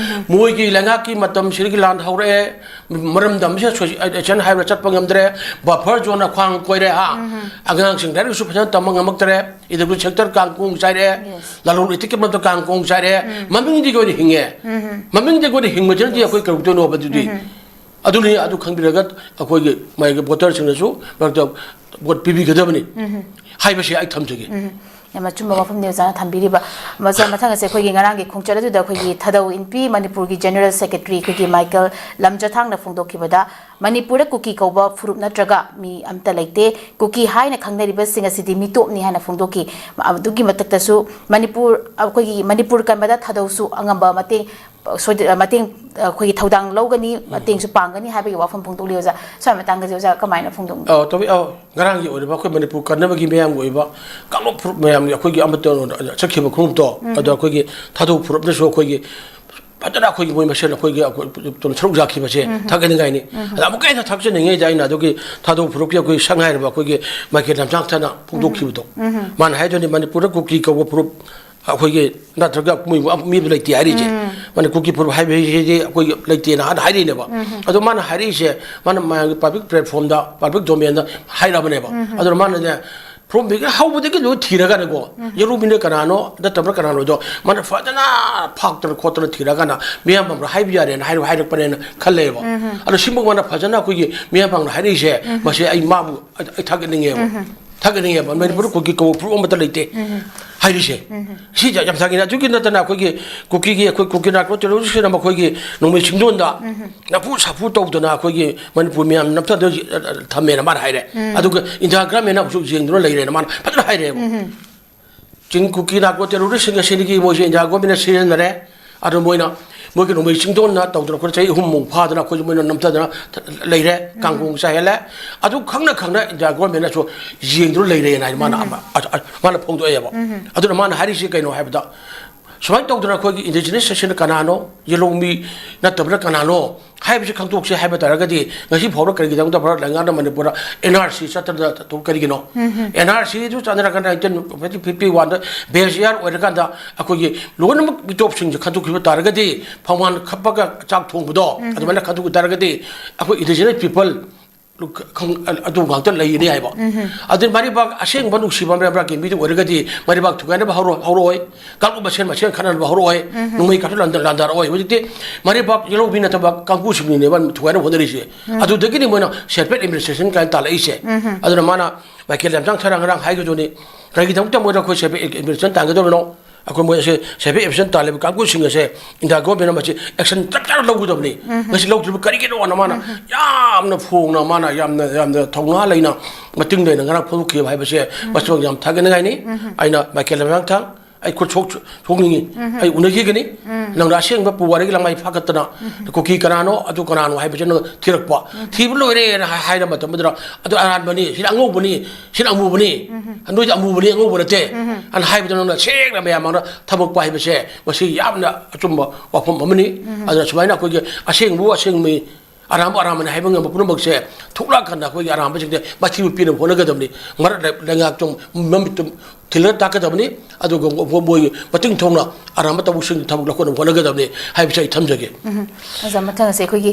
ꯃꯣꯏꯒꯤ ꯂꯩꯉꯥꯛꯀꯤ ꯃꯇꯝꯁꯤꯗꯒꯤ ꯂꯥꯟ ꯍꯧꯔꯛꯑꯦ, ꯃꯔꯝꯗꯝꯁꯤꯗ ꯁꯣꯁꯤ-, ꯑꯦꯁꯟ ꯍꯥꯏꯕ ꯆꯠꯄ ꯉꯝꯗ꯭ꯔꯦ, buffer zoneꯅ ꯈ꯭ꯋꯥꯡ ꯀꯣꯏꯔꯦ ꯍꯥ꯫ ꯑꯉꯥꯡꯁꯤꯡ ꯂꯥꯏꯔꯤꯛꯁꯨ ꯐꯖꯅ ꯇꯝꯕ ꯉꯝꯃꯛꯇ꯭ꯔꯦ, education sector ꯀꯥꯡꯒꯣꯡ ꯆꯥꯏꯔꯦ, Yes. ꯂꯂꯣꯟ ꯏꯇꯤꯛꯀꯤ ꯃꯔꯛꯇ ꯀꯥꯡꯒꯣꯡ ꯆꯥꯏꯔꯦ, ꯃꯃꯤꯡꯗꯤ ꯑꯩꯈꯣꯏꯅ ꯍꯤꯡꯉꯦ꯫ ꯃꯃꯤꯡꯗꯤ ꯑꯩꯈꯣꯏꯅ ꯍꯤꯡꯕꯁꯤꯅꯗꯤ ꯑꯩꯈꯣꯏ ꯀꯩꯗꯧꯗꯣꯏꯅꯣꯕ ꯑꯗꯨꯗꯤ? ꯑꯗꯨꯅꯤ, ꯑꯗꯨ ꯈꯪꯕꯤꯔꯒ ꯑꯩꯈꯣꯏꯒꯤ ꯃꯥꯒꯤ voterꯁꯤꯡꯅꯁꯨ ꯃꯔꯛꯇ vote ꯄꯤꯕꯤꯒꯗꯕꯅꯤ ꯍꯥꯏꯕꯁꯤ ꯑꯩ ꯊꯝꯖꯒꯦ꯫ ꯌꯥꯝꯅ ꯑꯆꯨꯝꯕ ꯋꯥꯐꯝꯅꯤ ꯑꯣꯖꯥꯅ ꯊꯝꯕꯤꯔꯤꯕ꯫ ꯑꯣꯖꯥ, ꯃꯊꯪ ꯑꯁꯦ ꯑꯩꯈꯣꯏꯒꯤ ꯉꯔꯥꯡꯒꯤ ꯈꯣꯡꯆꯠ ꯑꯗꯨꯗ ꯑꯩꯈꯣꯏꯒꯤ ꯊꯥꯗꯧ ꯏꯟꯄꯤ ꯃꯅꯤꯄꯨꯔꯒꯤ General Secretary ꯑꯩꯈꯣꯏꯒꯤ ꯃꯥꯏꯀꯦꯜ ꯂꯝꯖꯊꯥꯡꯅ ꯐꯣꯡꯗꯣꯛꯈꯤꯕꯗ, ꯃꯅꯤꯄꯨꯔꯗ ꯀꯨꯀꯤ ꯀꯧꯕ ꯐꯨꯔꯨꯞ ꯅꯠꯇ꯭ꯔꯒ ꯃꯤ ꯑꯝꯇ ꯂꯩꯇꯦ, ꯀꯨꯀꯤ ꯍꯥꯏꯅ ꯈꯪꯅꯔꯤꯕꯁꯤꯡ ꯑꯁꯤꯗꯤ ꯃꯤꯇꯣꯞꯅꯤ ꯍꯥꯏꯅ ꯐꯣꯡꯗꯣꯛꯈꯤ꯫ ꯑꯗꯨꯒꯤ ꯃꯊꯛꯇꯁꯨ ꯃꯅꯤꯄꯨꯔ, ꯑꯩꯈꯣꯏꯒꯤ ꯃꯅꯤꯄꯨꯔ ꯀꯟꯕꯗ ꯊꯥꯗꯧꯁꯨ ꯑꯉꯝꯕ ꯃꯇꯦꯡ ꯁꯣꯏꯗ-, ꯃꯇꯦꯡ, ꯑꯩꯈꯣꯏꯒꯤ ꯊꯧꯗꯥꯡ ꯂꯧꯒꯅꯤ, ꯃꯇꯦꯡꯁꯨ ꯄꯥꯡꯒꯅꯤ ꯍꯥꯏꯕꯒꯤ ꯋꯥꯐꯝ ꯐꯣꯡꯗꯣꯛꯂꯤ ꯑꯣꯖꯥ꯫ ꯁ꯭ꯋꯥꯏ ꯃꯇꯥꯡꯗꯁꯦ ꯑꯣꯖꯥ ꯀꯃꯥꯏꯅ ꯐꯣꯡꯗꯣꯛꯅꯤ? ꯑꯧ, ꯇꯧꯏ, ꯑꯧ꯫ ꯉꯔꯥꯡꯒꯤ ꯑꯣꯏꯔꯤꯕ ꯑꯩꯈꯣꯏ ꯃꯅꯤꯄꯨꯔ ꯀꯟꯅꯕꯒꯤ ꯃꯌꯥꯝꯒꯤ ꯑꯣꯏꯕ ꯀꯥꯡꯂꯨꯞ ꯐꯨꯔꯨꯞ ꯃꯌꯥꯝꯒꯤ ꯑꯩꯈꯣꯏꯒꯤ ꯑꯃꯠꯇ ꯆꯠꯈꯤꯕ ꯈꯣꯡꯎꯞꯇꯣ, ꯑꯗꯣ ꯑꯩꯈꯣꯏꯒꯤ ꯊꯥꯗꯧ ꯐꯨꯔꯨꯞꯅꯁꯨ ꯑꯩꯈꯣꯏꯒꯤ ꯐꯖꯅ ꯑꯩꯈꯣꯏꯒꯤ ꯃꯣꯏ ꯃꯁꯦꯟ ꯑꯩꯈꯣꯏꯒꯤ, ꯑꯩꯈꯣꯏ ꯁꯔꯨꯛ ꯌꯥꯈꯤꯕꯁꯦ ꯊꯥꯒꯠꯅꯤꯡꯉꯥꯏꯅꯤ꯫ ꯑꯗ ꯑꯃꯨꯛꯀ ꯍꯦꯟꯅ ꯊꯥꯒꯠꯆꯅꯤꯡꯉꯤꯗ ꯑꯩꯅ ꯑꯗꯨꯒꯤ ꯊꯥꯗꯧ ꯐꯨꯔꯨꯞꯀꯤ ꯑꯩꯈꯣꯏ ꯁꯪ ꯍꯥꯏꯔꯤꯕ ꯑꯩꯈꯣꯏꯒꯤ ꯃꯥꯏꯀꯦꯜ ꯂꯝꯁꯥꯡꯊꯅ ꯐꯣꯡꯗꯣꯛꯈꯤꯕꯗꯣ꯫ ꯃꯥꯅ ꯍꯥꯏꯗꯣꯏꯅꯤ ꯃꯅꯤꯄꯨꯔꯗ ꯀꯨꯀꯤ ꯀꯧꯕ ꯐꯨꯔꯨꯞ ꯑꯩꯈꯣꯏꯒꯤ ꯅꯠꯇ꯭ꯔꯒ ꯃꯣꯏ ꯃꯤꯕꯨ ꯂꯩꯇꯦ ꯍꯥꯏꯔꯤꯁꯦ꯫ ꯃꯅꯤꯄꯨꯔꯒꯤ ꯐꯨꯔꯨꯞ ꯍꯥꯏꯕꯁꯤꯗꯤ ꯑꯩꯈꯣꯏꯒꯤ ꯂꯩꯇꯦꯅ ꯍꯥꯟꯅ ꯍꯥꯏꯔꯤꯅꯦꯕ꯫ ꯑꯗꯣ ꯃꯥꯅ ꯍꯥꯏꯔꯛꯏꯁꯦ, ꯃꯥꯅ ꯃꯌꯥꯝꯒꯤ ꯄꯕ꯭ꯂꯤꯛ ꯄ꯭ꯂꯦꯠꯐꯣꯔꯝꯗ, ꯄꯕ꯭ꯂꯤꯛ ꯗꯣꯃꯦꯟꯗ ꯍꯥꯏꯔꯕꯅꯦꯕ꯫ ꯑꯗꯨꯅ ꯃꯥꯅꯅꯦ, ꯐꯨꯔꯨꯞꯁꯤꯒꯤ ꯍꯧꯕꯗꯒꯤ ꯂꯣꯏ ꯊꯤꯔꯒꯅꯦꯀꯣ, ꯌꯦꯔꯨꯝꯃꯤꯅ ꯀꯅꯥꯅꯣ, ꯅꯠꯇꯕꯅ ꯀꯅꯥꯅꯣꯗꯣ ꯃꯥꯅ ꯐꯖꯅ ꯐꯥꯛꯇꯅ ꯈꯣꯠꯇꯅ ꯊꯤꯔꯒꯅ ꯃꯤꯌꯥꯝ ꯄꯥꯡꯅ ꯍꯥꯏꯕ ꯌꯥꯔꯦꯅ ꯍꯥꯏꯔ-, ꯍꯥꯏꯔꯛꯄꯅꯦꯅ ꯈꯜꯂꯦꯕ꯫ ꯑꯗꯣ ꯁꯤꯃꯛ ꯃꯥꯅ ꯐꯖꯅ ꯑꯩꯈꯣꯏꯒꯤ ꯃꯤꯌꯥꯝ ꯄꯥꯡꯅ ꯍꯥꯏꯔꯛꯏꯁꯦ, ꯃꯁꯤ ꯑꯩ ꯃꯥꯕꯨ ꯑꯩ, ꯑꯩ ꯊꯥꯒꯠꯅꯤꯡꯉꯦꯕ꯫ ꯊꯥꯒꯠꯅꯤꯡꯉꯦꯕ꯫ ꯃꯅꯤꯄꯨꯔꯗ ꯀꯨꯀꯤ ꯀꯧꯕ ꯐꯨꯔꯨꯞ ꯑꯃꯠꯇ ꯂꯩꯇꯦ ꯍꯥꯏꯔꯤꯁꯦ꯫ ꯁꯤ ꯌꯥꯝ ꯊꯥꯒꯠꯅꯤꯡꯉꯦ꯫ ꯑꯗꯨꯒꯤ ꯅꯠꯇꯅ ꯑꯩꯈꯣꯏꯒꯤ ꯀꯨꯀꯤꯒꯤ, ꯑꯩꯈꯣꯏ ꯀꯨꯀꯤ ꯅꯥꯔꯀꯣ ꯇꯦꯔꯣꯔꯤꯁꯁꯤꯅ ꯃꯈꯣꯏꯒꯤ ꯅꯣꯡꯃꯩ ꯆꯤꯡꯗꯣꯟꯗ ꯅꯝꯐꯨ ꯁꯥꯐꯨ ꯇꯧꯗꯅ ꯑꯩꯈꯣꯏꯒꯤ ꯃꯅꯤꯄꯨꯔ ꯃꯤꯌꯥꯝ ꯅꯝꯊꯗ ꯊꯝꯃꯦꯅ ꯃꯥꯅ ꯍꯥꯏꯔꯦ꯫ ꯑꯗꯨꯒ ꯏꯟꯗꯤꯌꯥ ꯒꯔꯃꯦꯟꯅ ꯑꯃꯨꯛꯁꯨ ꯌꯦꯡꯗꯨꯅ ꯂꯩꯔꯦꯅ ꯃꯥꯅ ꯐꯖꯅ ꯍꯥꯏꯔꯦꯕ꯫ ꯆꯤꯡ ꯀꯨꯀꯤ ꯅꯥꯔꯀꯣ ꯇꯦꯔꯣꯔꯤꯁꯁꯤꯡ ꯑꯁꯤꯗꯒꯤ ꯃꯣꯏꯁꯦ ꯏꯟꯗꯤꯌꯥ ꯒꯣꯔꯃꯦꯟꯅ ꯁꯤꯖꯤꯟꯅꯔꯦ꯫ ꯑꯗꯨ ꯃꯣꯏꯅ ꯃꯣꯏꯒꯤ ꯅꯣꯡꯃꯩ ꯆꯤꯡꯗꯣꯟꯅ ꯇꯧꯗꯅ ꯑꯩꯈꯣꯏ ꯆꯍꯤ ꯑꯍꯨꯝꯃꯨꯛ ꯐꯥꯗꯅ ꯑꯩꯈꯣꯏꯁꯦ ꯃꯣꯏꯅ ꯅꯝꯊꯗꯅ ꯂꯩꯔꯦ꯫ ꯀꯥꯡꯒꯣꯡ ꯆꯥꯏꯍꯜꯂꯦ꯫ ꯑꯗꯨ ꯈꯪꯅ ꯈꯪꯅ ꯏꯟꯗꯤꯌꯥ ꯒꯣꯔꯃꯦꯟꯅꯁꯨ ꯌꯦꯡꯗꯨꯅ ꯂꯩꯔꯦꯅ ꯍꯥꯏꯅ ꯃꯥꯅ ꯑꯃ-, ꯑ-, ꯑ-, ꯃꯥꯅ ꯐꯣꯡꯗꯣꯛꯑꯦꯕ꯫ ꯑꯗꯨꯅ ꯃꯥꯅ ꯍꯥꯏꯔꯤꯁꯤ ꯀꯩꯅꯣ ꯍꯥꯏꯕꯗ, ꯁꯨꯃꯥꯏꯅ ꯇꯧꯗꯅ ꯑꯩꯈꯣꯏꯒꯤ ꯏꯟꯗꯤꯖꯤꯅꯁ ꯑꯁꯤꯅ ꯀꯅꯥꯅꯣ, ꯌꯦꯂꯧꯃꯤ ꯅꯠꯇꯕꯅ ꯀꯅꯥꯅꯣ ꯍꯥꯏꯕꯁꯤ ꯈꯪꯗꯣꯛꯁꯤ ꯍꯥꯏꯕ ꯇꯥꯔꯒꯗꯤ, ꯉꯁꯤ ꯐꯥꯎꯕ ꯀꯔꯤꯒꯤꯗꯃꯛꯇ ꯚꯥꯔꯠ ꯂꯩꯉꯥꯛꯅ ꯃꯅꯤꯄꯨꯔꯗ ꯑꯦꯟ ꯑꯥꯔ ꯁꯤ ꯆꯠꯇꯅ ꯇꯧ-, ꯀꯔꯤꯒꯤꯅꯣ? ꯑꯦꯟ ꯑꯥꯔ ꯁꯤꯗꯨ ꯆꯠꯅꯔꯒ ꯅꯥꯏꯟꯇꯤꯟ ꯐꯤꯐꯇꯤ ꯋꯥꯟꯗ ꯕꯦꯁ ꯏꯌꯥꯔ ꯑꯣꯏꯔꯀꯥꯟꯗ ꯑꯩꯈꯣꯏꯒꯤ ꯂꯣꯏꯅꯃꯛ ꯃꯤꯇꯣꯞꯁꯤꯡꯁꯦ ꯈꯟꯗꯣꯛꯈꯤꯕ ꯇꯥꯔꯒꯗꯤ, ꯐꯝꯕꯥꯜ ꯈꯞꯄꯒ ꯆꯥꯛ ꯊꯣꯡꯕꯗꯣ, ꯑꯗꯨꯃꯥꯏꯅ ꯈꯟꯗꯣꯛꯈꯤ ꯇꯥꯔꯒꯗꯤ, ꯑꯩꯈꯣꯏ ꯏꯟꯗꯤꯖꯤꯅꯁ ꯄꯤꯄꯜ ꯈꯪ-, ꯑꯗꯨ ꯉꯥꯛꯇ ꯂꯩꯒꯅꯤ ꯍꯥꯏꯕ꯫ ꯑꯗꯨ ꯃꯔꯩꯕꯥꯛ ꯑꯁꯦꯡꯕ ꯅꯨꯡꯁꯤꯕ ꯃꯔꯩꯕꯥꯛꯀꯤ ꯃꯤꯗꯨ ꯑꯣꯏꯔꯒꯗꯤ ꯃꯔꯩꯕꯥꯛ ꯊꯨꯒꯥꯏꯅꯕ ꯍꯧꯔꯣ-, ꯍꯧꯔꯛꯑꯣꯏ, ꯀꯥꯡꯂꯨꯞ ꯃꯁꯦꯟ ꯃꯁꯦꯟ ꯈꯠꯅꯅꯕ ꯍꯧꯔꯛꯑꯣꯏ, ꯅꯣꯡꯃꯩ ꯀꯥꯞꯊꯣꯛ ꯂꯥꯟꯗ-, ꯂꯥꯟꯗꯥꯔꯛꯑꯣꯏ꯫ ꯍꯧꯖꯤꯛꯇꯤ ꯃꯔꯩꯕꯥꯛ ꯌꯦꯜꯍꯧꯕꯤ ꯅꯠꯇꯕ ꯀꯥꯡꯕꯨꯁꯤꯡꯅꯤꯅꯦꯕ ꯊꯨꯒꯥꯏꯅꯕ ꯍꯣꯠꯅꯔꯤꯁꯦ꯫ ꯑꯗꯨꯗꯒꯤꯅꯤ ꯃꯣꯏꯅ separate administration ꯀꯥꯏꯅ ꯇꯥꯜꯂꯛꯏꯁꯦ꯫ ꯑꯗꯨꯅ ꯃꯥꯅ ꯃꯥꯏꯀꯦꯜ ꯂꯝꯖꯥꯡ ꯁꯔꯥ ꯉꯔꯥꯡ ꯍꯥꯏꯈꯤꯗꯨꯅꯤ, ꯀꯔꯤꯒꯤꯗꯃꯛꯇ ꯃꯣꯏꯗ ꯑꯩꯈꯣꯏ separate administration ꯇꯥꯟꯒꯗꯧꯔꯤꯅꯣ? ꯑꯩꯈꯣꯏ ꯃꯣꯏ ꯑꯁꯦ separate administration ꯇꯥꯜꯂꯤꯕ ꯀꯥꯡꯕꯨꯁꯤꯡ ꯑꯁꯦ ꯏꯟꯗꯤꯌꯥ ꯒꯣꯔꯃꯦꯟꯅ ꯃꯁꯤ action ꯆꯞ ꯆꯥꯅ ꯂꯧꯒꯗꯕꯅꯤ꯫ ꯃꯁꯤ ꯂꯧꯗ꯭ꯔꯤꯕ ꯀꯔꯤꯒꯤꯅꯣꯅ ꯃꯥꯅ ꯌꯥꯝꯅ ꯐꯣꯡꯅ, ꯃꯥꯅ ꯌꯥꯝꯅ, ꯌꯥꯝꯅ ꯊꯧꯅꯥ ꯂꯩꯅ, ꯃꯇꯤꯡ ꯂꯩꯅ ꯉꯔꯥꯡ ꯐꯣꯡꯗꯣꯛꯈꯤꯕ ꯍꯥꯏꯕꯁꯦ, ꯃꯁꯤꯃꯛ ꯌꯥꯝ ꯊꯥꯒꯠꯅꯤꯡꯉꯥꯏꯅꯤ꯫ ꯑꯩꯅ ꯃꯥꯏꯀꯦꯜ ꯂꯝꯖꯥꯡ ꯊꯥꯡ ꯑꯩ ꯈꯨꯠ ꯁꯣꯛ ꯁꯣꯛꯅꯤꯡꯉꯤ꯫ ꯑꯩ ꯎꯅꯈꯤꯒꯅꯤ꯫ ꯅꯪꯅ ꯑꯁꯦꯡꯕ ꯄꯨꯋꯥꯔꯤꯒꯤ ꯂꯃꯥꯏ ꯐꯥꯒꯠꯇꯅ ꯀꯨꯀꯤ ꯀꯅꯥꯅꯣ, ꯑꯗꯨ ꯀꯅꯥꯅꯣ ꯍꯥꯏꯕꯁꯦ ꯅꯪ ꯊꯤꯔꯛꯄ꯫ ꯊꯤꯕ ꯂꯣꯏꯔꯦꯅ ꯍꯥꯏ- ꯍꯥꯏꯔ ꯃꯇꯝꯗꯨꯗ ꯑꯗꯨ ꯑꯔꯥꯟꯕꯅꯤ, ꯁꯤꯅ ꯑꯉꯧꯕꯅꯤ, ꯁꯤꯅ ꯑꯃꯨꯕꯅꯤ, ꯅꯣꯏꯗꯤ ꯑꯃꯨꯕꯅꯤ, ꯑꯉꯧꯕ ꯅꯠꯇꯦ ꯑꯅ ꯍꯥꯏꯕꯗ ꯅꯪꯅ ꯁꯦꯡꯅ ꯃꯌꯥꯝ ꯃꯥꯡꯗ ꯊꯝꯃꯛꯄ ꯍꯥꯏꯕꯁꯦ ꯃꯁꯤ ꯌꯥꯝꯅ ꯑꯆꯨꯝꯕ ꯋꯥꯐꯝ ꯑꯃꯅꯤ꯫ ꯑꯗꯨꯅ ꯁꯨꯃꯥꯏꯅ ꯑꯩꯈꯣꯏꯒꯤ ꯑꯁꯦꯡꯕꯕꯨ ꯑꯁꯦꯡꯕꯅꯤ, ꯑꯔꯥꯟꯕ ꯑꯔꯥꯟꯕꯅꯤ ꯍꯥꯏꯕ ꯉꯝꯕ ꯄꯨꯝꯅꯃꯛꯁꯦ ꯊꯣꯛꯂꯛꯑꯀꯥꯟꯗ ꯑꯩꯈꯣꯏꯒꯤ ꯑꯔꯥꯟꯕꯁꯤꯡꯁꯦ ꯃꯥꯏꯊꯤꯕ ꯄꯤꯅꯕ ꯍꯣꯠꯅꯒꯗꯕꯅꯤ꯫ ꯃꯔꯛ ꯂꯩꯉꯥꯛꯇꯨ ꯃꯃꯤꯠꯇꯨ ꯊꯤꯜꯂꯒ ꯇꯥꯛꯀꯗꯕꯅꯤ꯫ ꯑꯗꯨꯒ ꯃꯣꯏ ꯃꯇꯤꯡ ꯊꯣꯛꯅ ꯑꯔꯥꯟꯕ ꯇꯧꯕꯁꯤꯡ ꯊꯕꯛ ꯂꯧꯈꯠꯅꯕ ꯍꯣꯠꯅꯒꯗꯕꯅꯤ ꯍꯥꯏꯕꯁꯤ ꯑꯩ ꯊꯝꯖꯒꯦ꯫ ꯑꯣꯖꯥ, ꯃꯊꯪ ꯑꯁꯦ ꯑꯩꯈꯣꯏꯒꯤ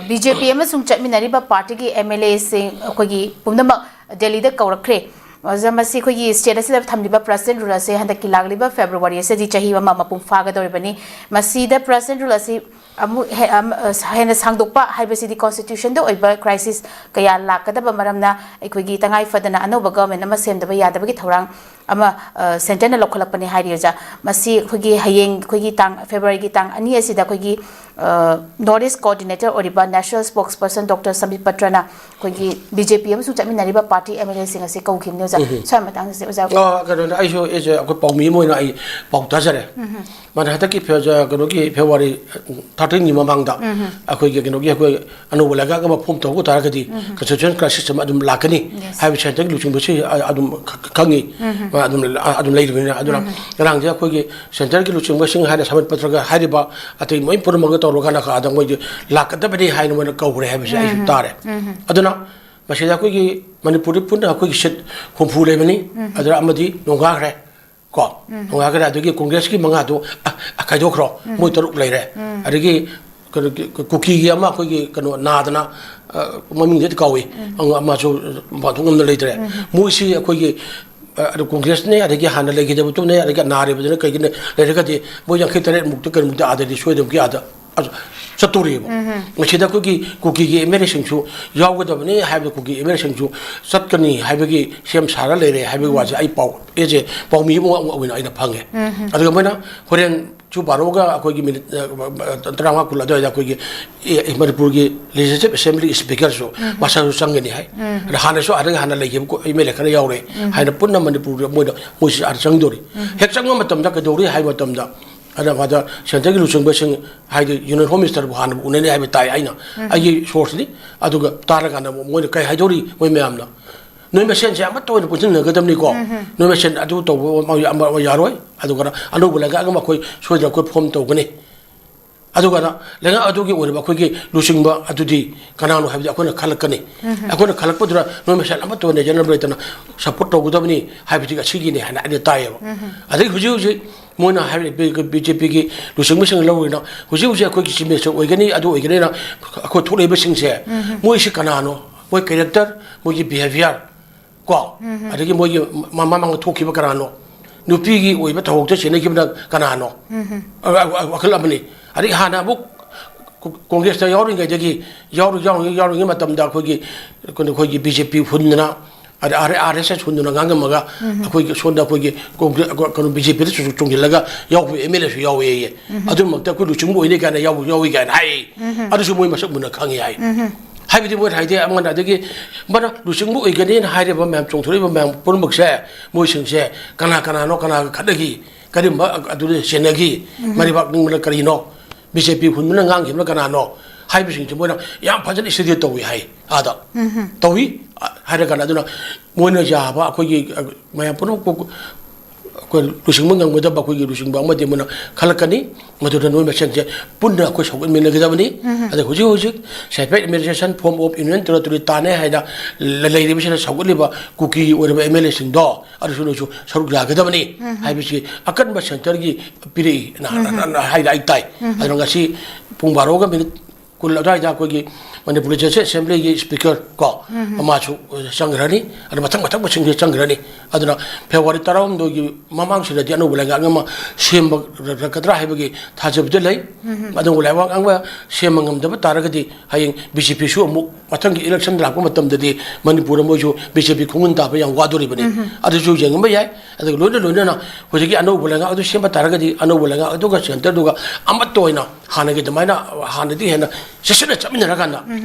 ꯕꯤ ꯖꯦ ꯄꯤ ꯑꯃꯁꯨꯡ ꯆꯠꯃꯤꯟꯅꯔꯤꯕ ꯄꯥꯔꯇꯤꯒꯤ ꯑꯦꯝ ꯑꯦꯜ ꯑꯦꯁꯤꯡ ꯑꯩꯈꯣꯏꯒꯤ ꯄꯨꯝꯅꯃꯛ ꯗꯦꯜꯂꯤꯗ ꯀꯧꯔꯛꯈ꯭ꯔꯦ꯫ ꯑꯣꯖꯥ, ꯃꯁꯤ ꯑꯩꯈꯣꯏꯒꯤ ꯁ꯭ꯇꯦꯠ ꯑꯁꯤꯗ ꯊꯝꯂꯤꯕ ꯄ꯭ꯔꯁꯤꯗꯦꯟ ꯔꯨꯜ ꯑꯁꯦ ꯍꯟꯗꯛꯀꯤ ꯂꯥꯛꯂꯤꯕ ꯐꯦꯕ꯭ꯔꯨꯋꯥꯔꯤ ꯑꯁꯤꯗꯤ ꯆꯍꯤ ꯑꯃ ꯃꯄꯨꯡ ꯐꯥꯒꯗꯧꯔꯤꯕꯅꯤ꯫ ꯃꯁꯤꯗ ꯄ꯭ꯔꯁꯤꯗꯦꯟ ꯔꯨꯜ ꯑꯁꯤ ꯑꯃꯨꯛ ꯍꯦ- ꯑꯝ- ꯑ, ꯍꯦꯟꯅ ꯁꯥꯡꯗꯣꯛꯄ ꯍꯥꯏꯕꯁꯤꯗꯤ ꯀꯣꯟꯁꯇꯤꯇ꯭ꯌꯨꯁꯟꯗ ꯑꯣꯏꯕ ꯀ꯭ꯔꯥꯏꯁꯤꯁ ꯀꯌꯥ ꯂꯥꯛꯀꯗꯕ ꯃꯔꯝꯅ ꯑꯩꯈꯣꯏꯒꯤ ꯇꯉꯥꯏ ꯐꯗꯅ ꯑꯅꯧꯕ ꯒꯚꯔꯟꯃꯦꯟꯠ ꯑꯃ ꯁꯦꯝꯗꯕ ꯌꯥꯗꯕꯒꯤ ꯊꯧꯔꯥꯡ ꯑꯃ, ꯑ, ꯁꯦꯟꯇꯔꯅ ꯂꯧꯈꯠꯂꯛꯄꯅꯤ ꯍꯥꯏꯔꯤ ꯑꯣꯖꯥ꯫ ꯃꯁꯤ ꯑꯩꯈꯣꯏꯒꯤ ꯍꯌꯦꯡ ꯑꯩꯈꯣꯏꯒꯤ ꯇꯥꯡ, ꯐꯦꯕ꯭ꯔꯨꯋꯥꯔꯤꯒꯤ ꯇꯥꯡ ꯑꯅꯤ ꯑꯁꯤꯗ ꯑꯩꯈꯣꯏꯒꯤ, ꯑ, ꯅꯣꯔꯠ ꯏꯁ ꯀꯣꯑꯣꯔꯗꯤꯅꯦꯇꯔ ꯑꯣꯏꯔꯤꯕ ꯅꯦꯁꯅꯦꯜ ꯁ꯭ꯄꯣꯛꯁ ꯄꯔꯁꯟ ꯗꯣꯛꯇꯔ ꯁꯝꯕꯤꯠ ꯄꯇ꯭ꯔꯅ ꯑꯩꯈꯣꯏꯒꯤ ꯕꯤ ꯖꯦ ꯄꯤ ꯑꯃꯁꯨꯡ ꯆꯠꯃꯤꯟꯅꯔꯤꯕ ꯄꯥꯔꯇꯤ ꯑꯦꯝ ꯑꯦꯜ ꯑꯦꯁꯤꯡ ꯑꯁꯤ ꯀꯧꯈꯤꯕꯅꯤ ꯑꯣꯖꯥ꯫ ꯁ꯭ꯋꯥꯏ ꯃꯇꯥꯡꯁꯤꯗ ꯑꯣꯖꯥ꯫ ꯑ, ꯀꯩꯅꯣꯅꯦ, ꯑꯩꯁꯨ, ꯑꯩꯁꯦ ꯑꯩꯈꯣꯏ ꯄꯥꯎꯃꯤ ꯑꯃ ꯑꯣꯏꯅ ꯑꯩ ꯄꯥꯎ ꯇꯥꯖꯔꯦ꯫ ꯃꯥꯅ ꯍꯟꯗꯛꯀꯤ ꯐꯦ-, ꯀꯩꯅꯣꯒꯤ ꯐꯦꯕ꯭ꯔꯨꯋꯥꯔꯤ ꯊꯥꯔꯇꯤꯟꯒꯤ ꯃꯃꯥꯡꯗ ꯑꯩꯈꯣꯏꯒꯤ ꯀꯩꯅꯣꯒꯤ ꯑꯩꯈꯣꯏ ꯑꯅꯧꯕ ꯂꯩꯉꯥꯛ ꯑꯃ ꯐꯣꯝ ꯇꯧꯍꯧꯕ ꯇꯥꯔꯒꯗꯤ ꯀꯟꯁꯇꯤꯇ꯭ꯌꯨꯁꯟ ꯀ꯭ꯔꯥꯏꯁꯤꯁ ꯑꯃ ꯑꯗꯨꯝ ꯂꯥꯛꯀꯅꯤ ꯍꯥꯏꯕ ꯁꯦꯟꯇꯔꯒꯤ ꯂꯨꯆꯤꯡꯕꯁꯤ ꯑ-, ꯑꯗꯨꯝ ꯈ-, ꯈ-, ꯈꯪꯉꯤ꯫ ꯃꯥ ꯑꯗꯨꯝ, ꯑ-, ꯑꯗꯨꯝ ꯂꯩꯔꯤꯕꯅꯤꯅ꯫ ꯑꯗꯨꯅ ꯉꯔꯥꯡꯁꯦ ꯑꯩꯈꯣꯏꯒꯤ ꯁꯦꯟꯇꯔꯒꯤ ꯂꯨꯆꯤꯡꯕꯁꯤꯡ ꯍꯥꯏꯅ ꯁꯃꯤꯠ ꯄꯇ꯭ꯔꯒ ꯍꯥꯏꯔꯤꯕ ꯑꯇꯩ ꯃꯣꯏ ꯄꯨꯝꯅꯃꯛꯀ ꯇꯧꯔꯀꯥꯟꯗ ꯑꯥꯗ ꯃꯣꯏꯗꯤ ꯂꯥꯛꯀꯗꯕꯅꯤ ꯍꯥꯏꯅ ꯃꯣꯏꯅ ꯀꯧꯈ꯭ꯔꯦ ꯍꯥꯏꯕꯁꯤ ꯑꯩꯁꯨ ꯇꯥꯔꯦ꯫ ꯑꯗꯨꯅ ꯃꯁꯤꯗ ꯑꯩꯈꯣꯏꯒꯤ ꯃꯅꯤꯄꯨꯔꯗ ꯄꯨꯟꯅ ꯑꯩꯈꯣꯏꯒꯤ ꯁꯤꯠ ꯍꯨꯝꯐꯨ ꯂꯩꯕꯅꯤ꯫ ꯑꯗꯨꯗ ꯑꯃꯗꯤ ꯅꯣꯡꯒꯥꯈ꯭ꯔꯦ꯫ ꯀꯣ? ꯅꯣꯡꯒꯥꯈ꯭ꯔꯦ꯫ ꯑꯗꯒꯤ ꯀꯣꯡꯒ꯭ꯔꯦꯁꯀꯤ ꯃꯉꯥꯗꯨ, ꯑ, ꯑ, ꯈꯥꯏꯗꯣꯛꯈ꯭ꯔꯣ꯫ ꯃꯣꯏ ꯇꯔꯨꯛ ꯂꯩꯔꯦ꯫ ꯑꯗꯒꯤ ꯀꯩꯅꯣꯒꯤ, ꯀꯨꯀꯤꯒꯤ ꯑꯃ ꯑꯩꯈꯣꯏꯒꯤ ꯀꯩꯅꯣ ꯅꯥꯗꯅ, ꯑ, ꯃꯃꯤꯡꯗꯤ ꯀꯥꯎꯏ꯫ ꯑꯃ-, ꯑꯃꯁꯨ ꯄꯥꯡꯊꯣꯛ ꯉꯝꯗ ꯂꯩꯇ꯭ꯔꯦ꯫ ꯃꯣꯏꯁꯤ ꯑꯩꯈꯣꯏꯒꯤ, ꯑ, ꯑꯗꯨ ꯀꯣꯡꯒ꯭ꯔꯦꯁꯅꯦ, ꯑꯗꯒꯤ ꯍꯥꯟꯅ ꯂꯩꯈꯤꯗꯕꯗꯨꯅꯦ, ꯑꯗꯒꯤ ꯅꯥꯔꯤꯕꯗꯨꯅ ꯀꯩꯒꯤꯅ ꯂꯩꯔꯒꯗꯤ ꯃꯣꯏ ꯌꯥꯡꯈꯩ ꯇꯔꯦꯠ ꯃꯨꯛꯇ ꯀꯩꯃꯨꯛꯇ ꯑꯥꯗꯗꯤ ꯁꯣꯏꯗꯅꯃꯛꯀꯤ ꯑꯥꯗ ꯑꯗꯨ ꯆꯠꯇꯣꯔꯤꯑꯕ꯫ ꯃꯁꯤꯗ ꯑꯩꯈꯣꯏꯒꯤ ꯀꯨꯀꯤꯒꯤ ꯑꯦꯝ ꯑꯦꯜ ꯑꯦꯁꯤꯡꯁꯨ ꯌꯥꯎꯒꯗꯕꯅꯤ ꯍꯥꯏꯕꯗ ꯀꯨꯀꯤ ꯑꯦꯝ ꯑꯦꯜ ꯑꯦꯁꯤꯡꯁꯨ ꯆꯠꯀꯅꯤ ꯍꯥꯏꯕꯒꯤ ꯁꯦꯝ ꯁꯥꯔ ꯂꯩꯔꯦ ꯍꯥꯏꯕꯒꯤ ꯋꯥꯁꯦ ꯑꯩ ꯄꯥꯎ, ꯑꯩꯁꯦ ꯄꯥꯎꯃꯤ ꯑꯃ ꯑꯣꯏꯅ ꯑꯩꯅ ꯐꯪꯉꯦ꯫ ꯑꯗꯨꯒ ꯃꯣꯏꯅ ꯍꯣꯔꯦꯟ ꯆꯨ ꯕꯥꯔꯣꯒ ꯑꯩꯈꯣꯏꯒꯤ ꯃꯤꯅꯤꯠ ꯇꯔꯥꯃꯉꯥ ꯀꯨꯟ ꯑꯗꯨꯋꯥꯏꯗ ꯑꯩꯈꯣꯏꯒꯤ ꯃꯅꯤꯄꯨꯔꯒꯤ ꯂꯦꯖꯤꯁꯂꯦꯇꯤꯚ ꯑꯦꯁꯦꯝꯕ꯭ꯂꯤ ꯏꯁꯄꯤꯀꯔꯁꯨ ꯃꯁꯥꯁꯨ ꯆꯪꯒꯅꯤ ꯍꯥꯏ꯫ ꯑꯗ ꯍꯥꯟꯅꯁꯨ ꯑꯥꯗꯒꯤ ꯍꯥꯟꯅ ꯂꯩꯈꯤꯕ ꯑꯦꯝ ꯑꯦꯜ ꯑꯦ ꯈꯔ ꯌꯥꯎꯔꯦ꯫ ꯍꯥꯏꯅ ꯄꯨꯟꯅ ꯃꯅꯤꯄꯨꯔꯗ ꯃꯣꯏꯗ ꯃꯣꯏꯁꯤ ꯑꯥꯗ ꯆꯪꯗꯣꯔꯤ꯫ ꯍꯦꯛ ꯆꯪꯕ ꯃꯇꯝꯗ ꯀꯩꯗꯧꯔꯤ ꯍꯥꯏꯕ ꯃꯇꯝꯗ, ꯑꯗ ꯃꯥꯗ ꯁꯦꯟꯇꯔꯒꯤ ꯂꯨꯆꯤꯡꯕꯁꯤꯡ ꯍꯥꯏꯗꯤ ꯌꯨꯅꯤꯌꯟ ꯍꯣꯝ ꯃꯤꯅꯤꯁꯇꯔꯕꯨ ꯍꯥꯟꯅ ꯎꯅꯅꯤ ꯍꯥꯏꯕ ꯇꯥꯏ ꯑꯩꯅ, ꯑꯩꯒꯤ ꯁꯣꯔꯁꯅꯤ꯫ ꯑꯗꯨꯒ ꯇꯥꯔꯀꯥꯟꯗ ꯃꯣꯏꯅ ꯀꯩ ꯍꯥꯏꯗꯧꯔꯤ ꯃꯣꯏ ꯃꯌꯥꯝꯅ? ꯅꯣꯏ ꯃꯁꯦꯟꯁꯦ ꯑꯃꯠꯇ ꯑꯣꯏꯅ ꯄꯨꯟꯁꯤꯟꯅꯒꯗꯕꯅꯤꯀꯣ꯫ ꯅꯣꯏ ꯃꯁꯦꯟ ꯑꯗꯨ ꯇꯧꯕ ꯑꯃ, ꯑꯃ ꯌꯥꯔꯣꯏ꯫ ꯑꯗꯨꯒ ꯑꯅꯧꯕ ꯂꯩꯉꯥꯛ ꯑꯃ ꯑꯩꯈꯣꯏ ꯁꯣꯏꯗꯅ ꯑꯩꯈꯣꯏ ꯐꯣꯝ ꯇꯧꯒꯅꯤ꯫ ꯑꯗꯨꯒ ꯂꯩꯉꯥꯛ ꯑꯗꯨꯒꯤ ꯑꯣꯏꯔꯤꯕ ꯑꯩꯈꯣꯏꯒꯤ ꯂꯨꯆꯤꯡꯕ ꯑꯗꯨꯗꯤ ꯀꯅꯥꯅꯣ ꯍꯥꯏꯕꯗꯤ ꯑꯩꯈꯣꯏꯅ ꯈꯜꯂꯛꯀꯅꯤ꯫ ꯑꯩꯈꯣꯏꯅ ꯈꯜꯂꯛꯄꯗꯨꯗ ꯅꯣꯏ ꯃꯁꯦꯟ ꯑꯃꯠꯇ ꯑꯣꯏꯅ ꯌꯦꯠꯅꯕ ꯂꯩꯇꯅ ꯁꯞꯄꯣꯔꯠ ꯇꯧꯒꯗꯕꯅꯤ ꯍꯥꯏꯕꯗꯤ ꯑꯁꯤꯒꯤꯅꯤ ꯍꯥꯏꯅ ꯑꯩꯅ ꯇꯥꯏꯌꯦꯕ꯫ ꯑꯗꯒꯤ ꯍꯧꯖꯤꯛ ꯍꯧꯖꯤꯛ ꯃꯣꯏꯅ ꯍꯥꯏꯔꯤꯕ ꯕꯤ ꯖꯦ ꯄꯤꯒꯤ ꯂꯨꯆꯤꯡꯕꯁꯤꯡꯅ ꯂꯧꯔꯤꯅ ꯍꯧꯖꯤꯛ ꯍꯧꯖꯤꯛ ꯑꯩꯈꯣꯏꯒꯤ ꯆꯤꯐ ꯃꯤꯅꯤꯁꯇꯔ ꯑꯣꯏꯒꯅꯤ, ꯑꯗꯨ ꯑꯣꯏꯒꯅꯤꯅ ꯑꯩꯈꯣꯏ ꯊꯣꯛꯂꯛꯏꯕꯁꯤꯡꯁꯦ, ꯃꯣꯏꯁꯤ ꯀꯅꯥꯅꯣ? ꯃꯣꯏ ꯀꯦꯔꯦꯛꯇꯔ, ꯃꯣꯏꯒꯤ ꯕꯤꯍꯦꯕꯤꯌꯔ, ꯀꯣ? ꯑꯗꯒꯤ ꯃꯣꯏꯒꯤ ꯃ-, ꯃꯃꯥꯡꯗ ꯊꯣꯛꯈꯤꯕ ꯀꯅꯥꯅꯣ? ꯅꯨꯄꯤꯒꯤ ꯑꯣꯏꯕ ꯊꯧꯑꯣꯛꯇ ꯆꯦꯟꯅꯈꯤꯕꯅ ꯀꯅꯥꯅꯣ? ꯑ-, ꯑ-, ꯑ-, ꯋꯥꯈꯜ ꯑꯃꯅꯤ꯫ ꯑꯗꯒꯤ ꯍꯥꯟꯅ ꯑꯃꯨꯛ ꯀꯣ-, ꯀꯣꯡꯒ꯭ꯔꯦꯁꯇ ꯌꯥꯎꯔꯤꯉꯩꯗꯒꯤ, ꯌꯥꯎꯔꯤ-, ꯌꯥꯎꯔꯤ-, ꯌꯥꯎꯔꯤꯉꯩ ꯃꯇꯝꯗ ꯑꯩꯈꯣꯏꯒꯤ, ꯑꯩꯈꯣꯏ-, ꯑꯩꯈꯣꯏꯒꯤ ꯕꯤ ꯖꯦ ꯄꯤ ꯍꯨꯟꯗꯅ, ꯑꯗ ꯑꯥꯔ-, ꯑꯥꯔ ꯑꯦꯁ ꯑꯦꯁ ꯍꯨꯟꯗꯨꯅ ꯉꯥꯡꯉꯝꯃꯒ, ꯑꯩꯈꯣꯏꯒꯤ ꯁꯣꯝꯗ ꯑꯩꯈꯣꯏꯒꯤ ꯀꯣꯡꯒ꯭ꯔꯦ-, ꯀꯩꯅꯣ, ꯕꯤ ꯖꯦ ꯄꯤꯗ ꯆꯣꯡ-, ꯆꯣꯡꯁꯤꯜꯂꯒ ꯌꯥꯎꯕ ꯑꯦꯝ ꯑꯦꯜ ꯑꯦꯁꯨ ꯌꯥꯎꯋꯦꯌꯦ꯫ ꯑꯗꯨꯃꯛꯇ ꯑꯩꯈꯣꯏ ꯂꯨꯆꯤꯡꯕ ꯑꯣꯏꯅꯤ ꯀꯥꯏꯅ ꯌꯥꯎꯕ ꯌꯥꯎꯏ ꯀꯥꯏꯅ ꯍꯥꯏ꯫ ꯑꯗꯨꯁꯨ ꯃꯣꯏ ꯃꯁꯛ ꯃꯨꯟꯅ ꯈꯪꯉꯤ ꯍꯥꯏ꯫ ꯍꯥꯏꯕꯗꯤ ꯃꯣꯏꯅ ꯍꯥꯏꯗꯤ ꯑꯃꯅ ꯑꯗꯒꯤ ꯃꯥꯅ ꯂꯨꯆꯤꯡꯕ ꯑꯣꯏꯒꯅꯤꯅ ꯍꯥꯏꯔꯤꯕ ꯃꯌꯥꯝ, ꯆꯣꯡꯊꯣꯔꯛꯏꯕ ꯃꯌꯥꯝ ꯄꯨꯝꯅꯃꯛꯁꯦ, ꯃꯣꯏꯁꯤꯡꯁꯦ ꯀꯅꯥ ꯀꯅꯥꯅꯣ, ꯀꯅꯥꯒ ꯈꯠꯅꯈꯤ, ꯀꯔꯝꯕ ꯑꯗꯨꯗ ꯆꯦꯟꯅꯈꯤ, ꯃꯔꯩꯕꯥꯛ ꯅꯤꯡꯕꯅ ꯀꯔꯤꯅꯣ, ꯕꯤ ꯖꯦ ꯄꯤ ꯍꯨꯟꯕꯅ ꯉꯥꯡꯈꯤꯕꯅ ꯀꯅꯥꯅꯣ ꯍꯥꯏꯕꯁꯤꯡꯁꯦ ꯃꯣꯏꯅ ꯌꯥꯝ ꯐꯖꯅ ꯏꯁꯇꯗꯤ ꯇꯧꯏ ꯍꯥꯏ ꯑꯥꯗ꯫ ꯇꯧꯏ꯫ ꯑ, ꯍꯥꯏꯔꯀꯥꯟꯗ ꯑꯗꯨꯅ ꯃꯣꯏꯅ ꯌꯥꯕ ꯑꯩꯈꯣꯏꯒꯤ, ꯑ, ꯃꯌꯥꯝ ꯄꯨꯝꯅꯃꯛꯄꯨ ꯑꯩꯈꯣꯏ ꯂꯨꯆꯤꯡꯕ ꯉꯝꯒꯗꯕ ꯑꯩꯈꯣꯏꯒꯤ ꯂꯨꯆꯤꯡꯕ ꯑꯃꯗꯤ ꯃꯣꯏꯅ ꯈꯜꯂꯛꯀꯅꯤ꯫ ꯃꯗꯨꯗ ꯅꯣꯏ ꯃꯁꯦꯟꯁꯦ ꯄꯨꯟꯅ ꯑꯩꯈꯣꯏ ꯁꯧꯒꯠꯃꯤꯟꯅꯒꯗꯕꯅꯤ꯫ ꯑꯗ ꯍꯧꯖꯤꯛ ꯍꯧꯖꯤꯛ separate administration form of union territory ꯇꯥꯟꯅꯩ ꯍꯥꯏꯅ ꯂ-, ꯂꯩꯔꯤꯕꯁꯤꯗ ꯁꯧꯒꯠꯂꯤꯕ ꯀꯨꯀꯤ ꯑꯣꯏꯔꯕ ꯑꯦꯝ ꯑꯦꯜ ꯑꯦꯁꯤꯡꯗꯣ ꯑꯗꯨꯁꯨ ꯅꯣꯏꯁꯨ ꯁꯔꯨꯛ ꯌꯥꯒꯗꯕꯅꯤ ꯍꯥꯏꯕꯁꯤ ꯑꯀꯟꯕ ꯁꯦꯟꯇꯔꯒꯤ ꯄꯤꯔꯛꯏ ꯍꯥꯏꯅ ꯑꯩ ꯇꯥꯏ꯫ ꯑꯗꯨꯅ ꯉꯁꯤ ꯄꯨꯡ ꯕꯥꯔꯣꯒ ꯃꯤꯅꯤꯠ ꯀꯨꯟ ꯑꯗꯨꯋꯥꯏꯗ ꯑꯩꯈꯣꯏꯒꯤ ꯃꯅꯤꯄꯨꯔꯒꯤ ꯖꯦꯁꯦ ꯑꯦꯁꯦꯝꯕ꯭ꯂꯤꯒꯤ ꯁ꯭ꯄꯤꯀꯔ ꯀꯣ, ꯃꯥꯁꯨ ꯆꯪꯈ꯭ꯔꯅꯤ꯫ ꯑꯗꯨ ꯃꯊꯪ ꯃꯊꯪꯕꯁꯤꯡꯁꯨ ꯆꯪꯈ꯭ꯔꯅꯤ꯫ ꯑꯗꯨꯅ ꯐꯦꯕ꯭ꯔꯨꯋꯥꯔꯤ ꯇꯔꯥꯍꯨꯝꯗꯣꯏꯒꯤ ꯃꯃꯥꯡꯁꯤꯗꯗꯤ ꯑꯅꯧꯕ ꯂꯩꯉꯥꯛ ꯑꯃ ꯁꯦꯝꯕ ꯉꯝꯒꯗ꯭ꯔꯥ ꯍꯥꯏꯕꯒꯤ ꯊꯥꯖꯕꯗꯤ ꯂꯩ꯫ ꯑꯅꯧꯕ ꯂꯩꯉꯥꯛ ꯑꯃ ꯁꯦꯝꯕ ꯉꯝꯗꯕ ꯇꯥꯔꯒꯗꯤ ꯍꯌꯦꯡ ꯕꯤ ꯖꯦ ꯄꯤꯁꯨ ꯑꯃꯨꯛ ꯃꯊꯪꯒꯤ ꯏꯂꯦꯛꯁꯟ ꯂꯥꯛꯄ ꯃꯇꯝꯗꯗꯤ ꯃꯅꯤꯄꯨꯔꯗ ꯃꯣꯏꯁꯨ ꯕꯤ ꯖꯦ ꯄꯤ ꯈꯣꯡꯒꯨꯟ ꯇꯥꯕ ꯌꯥꯝ ꯋꯥꯗꯣꯔꯤꯕꯅꯤ꯫ ꯑꯗꯨꯁꯨ ꯌꯦꯡꯉꯝꯕ ꯌꯥꯏ꯫ ꯑꯗꯨꯒ ꯂꯣꯏꯅ ꯂꯣꯏꯅꯅ ꯍꯧꯖꯤꯛꯀꯤ ꯑꯅꯧꯕ ꯂꯩꯉꯥꯛ ꯑꯗꯨ ꯁꯦꯝꯕ ꯇꯥꯔꯒꯗꯤ ꯑꯅꯧꯕ ꯂꯩꯉꯥꯛ ꯑꯗꯨꯒ ꯁꯦꯟꯇꯔꯗꯨꯒ ꯑꯃꯠꯇ ꯑꯣꯏꯅ ꯍꯥꯟꯅꯒꯤ ꯑꯗꯨꯃꯥꯏꯅ ꯍꯥꯟꯅꯗꯤ ꯍꯦꯟꯅ ꯆꯦꯠꯁꯤꯟꯅ ꯆꯠꯃꯤꯟꯅꯔꯀꯥꯟꯗ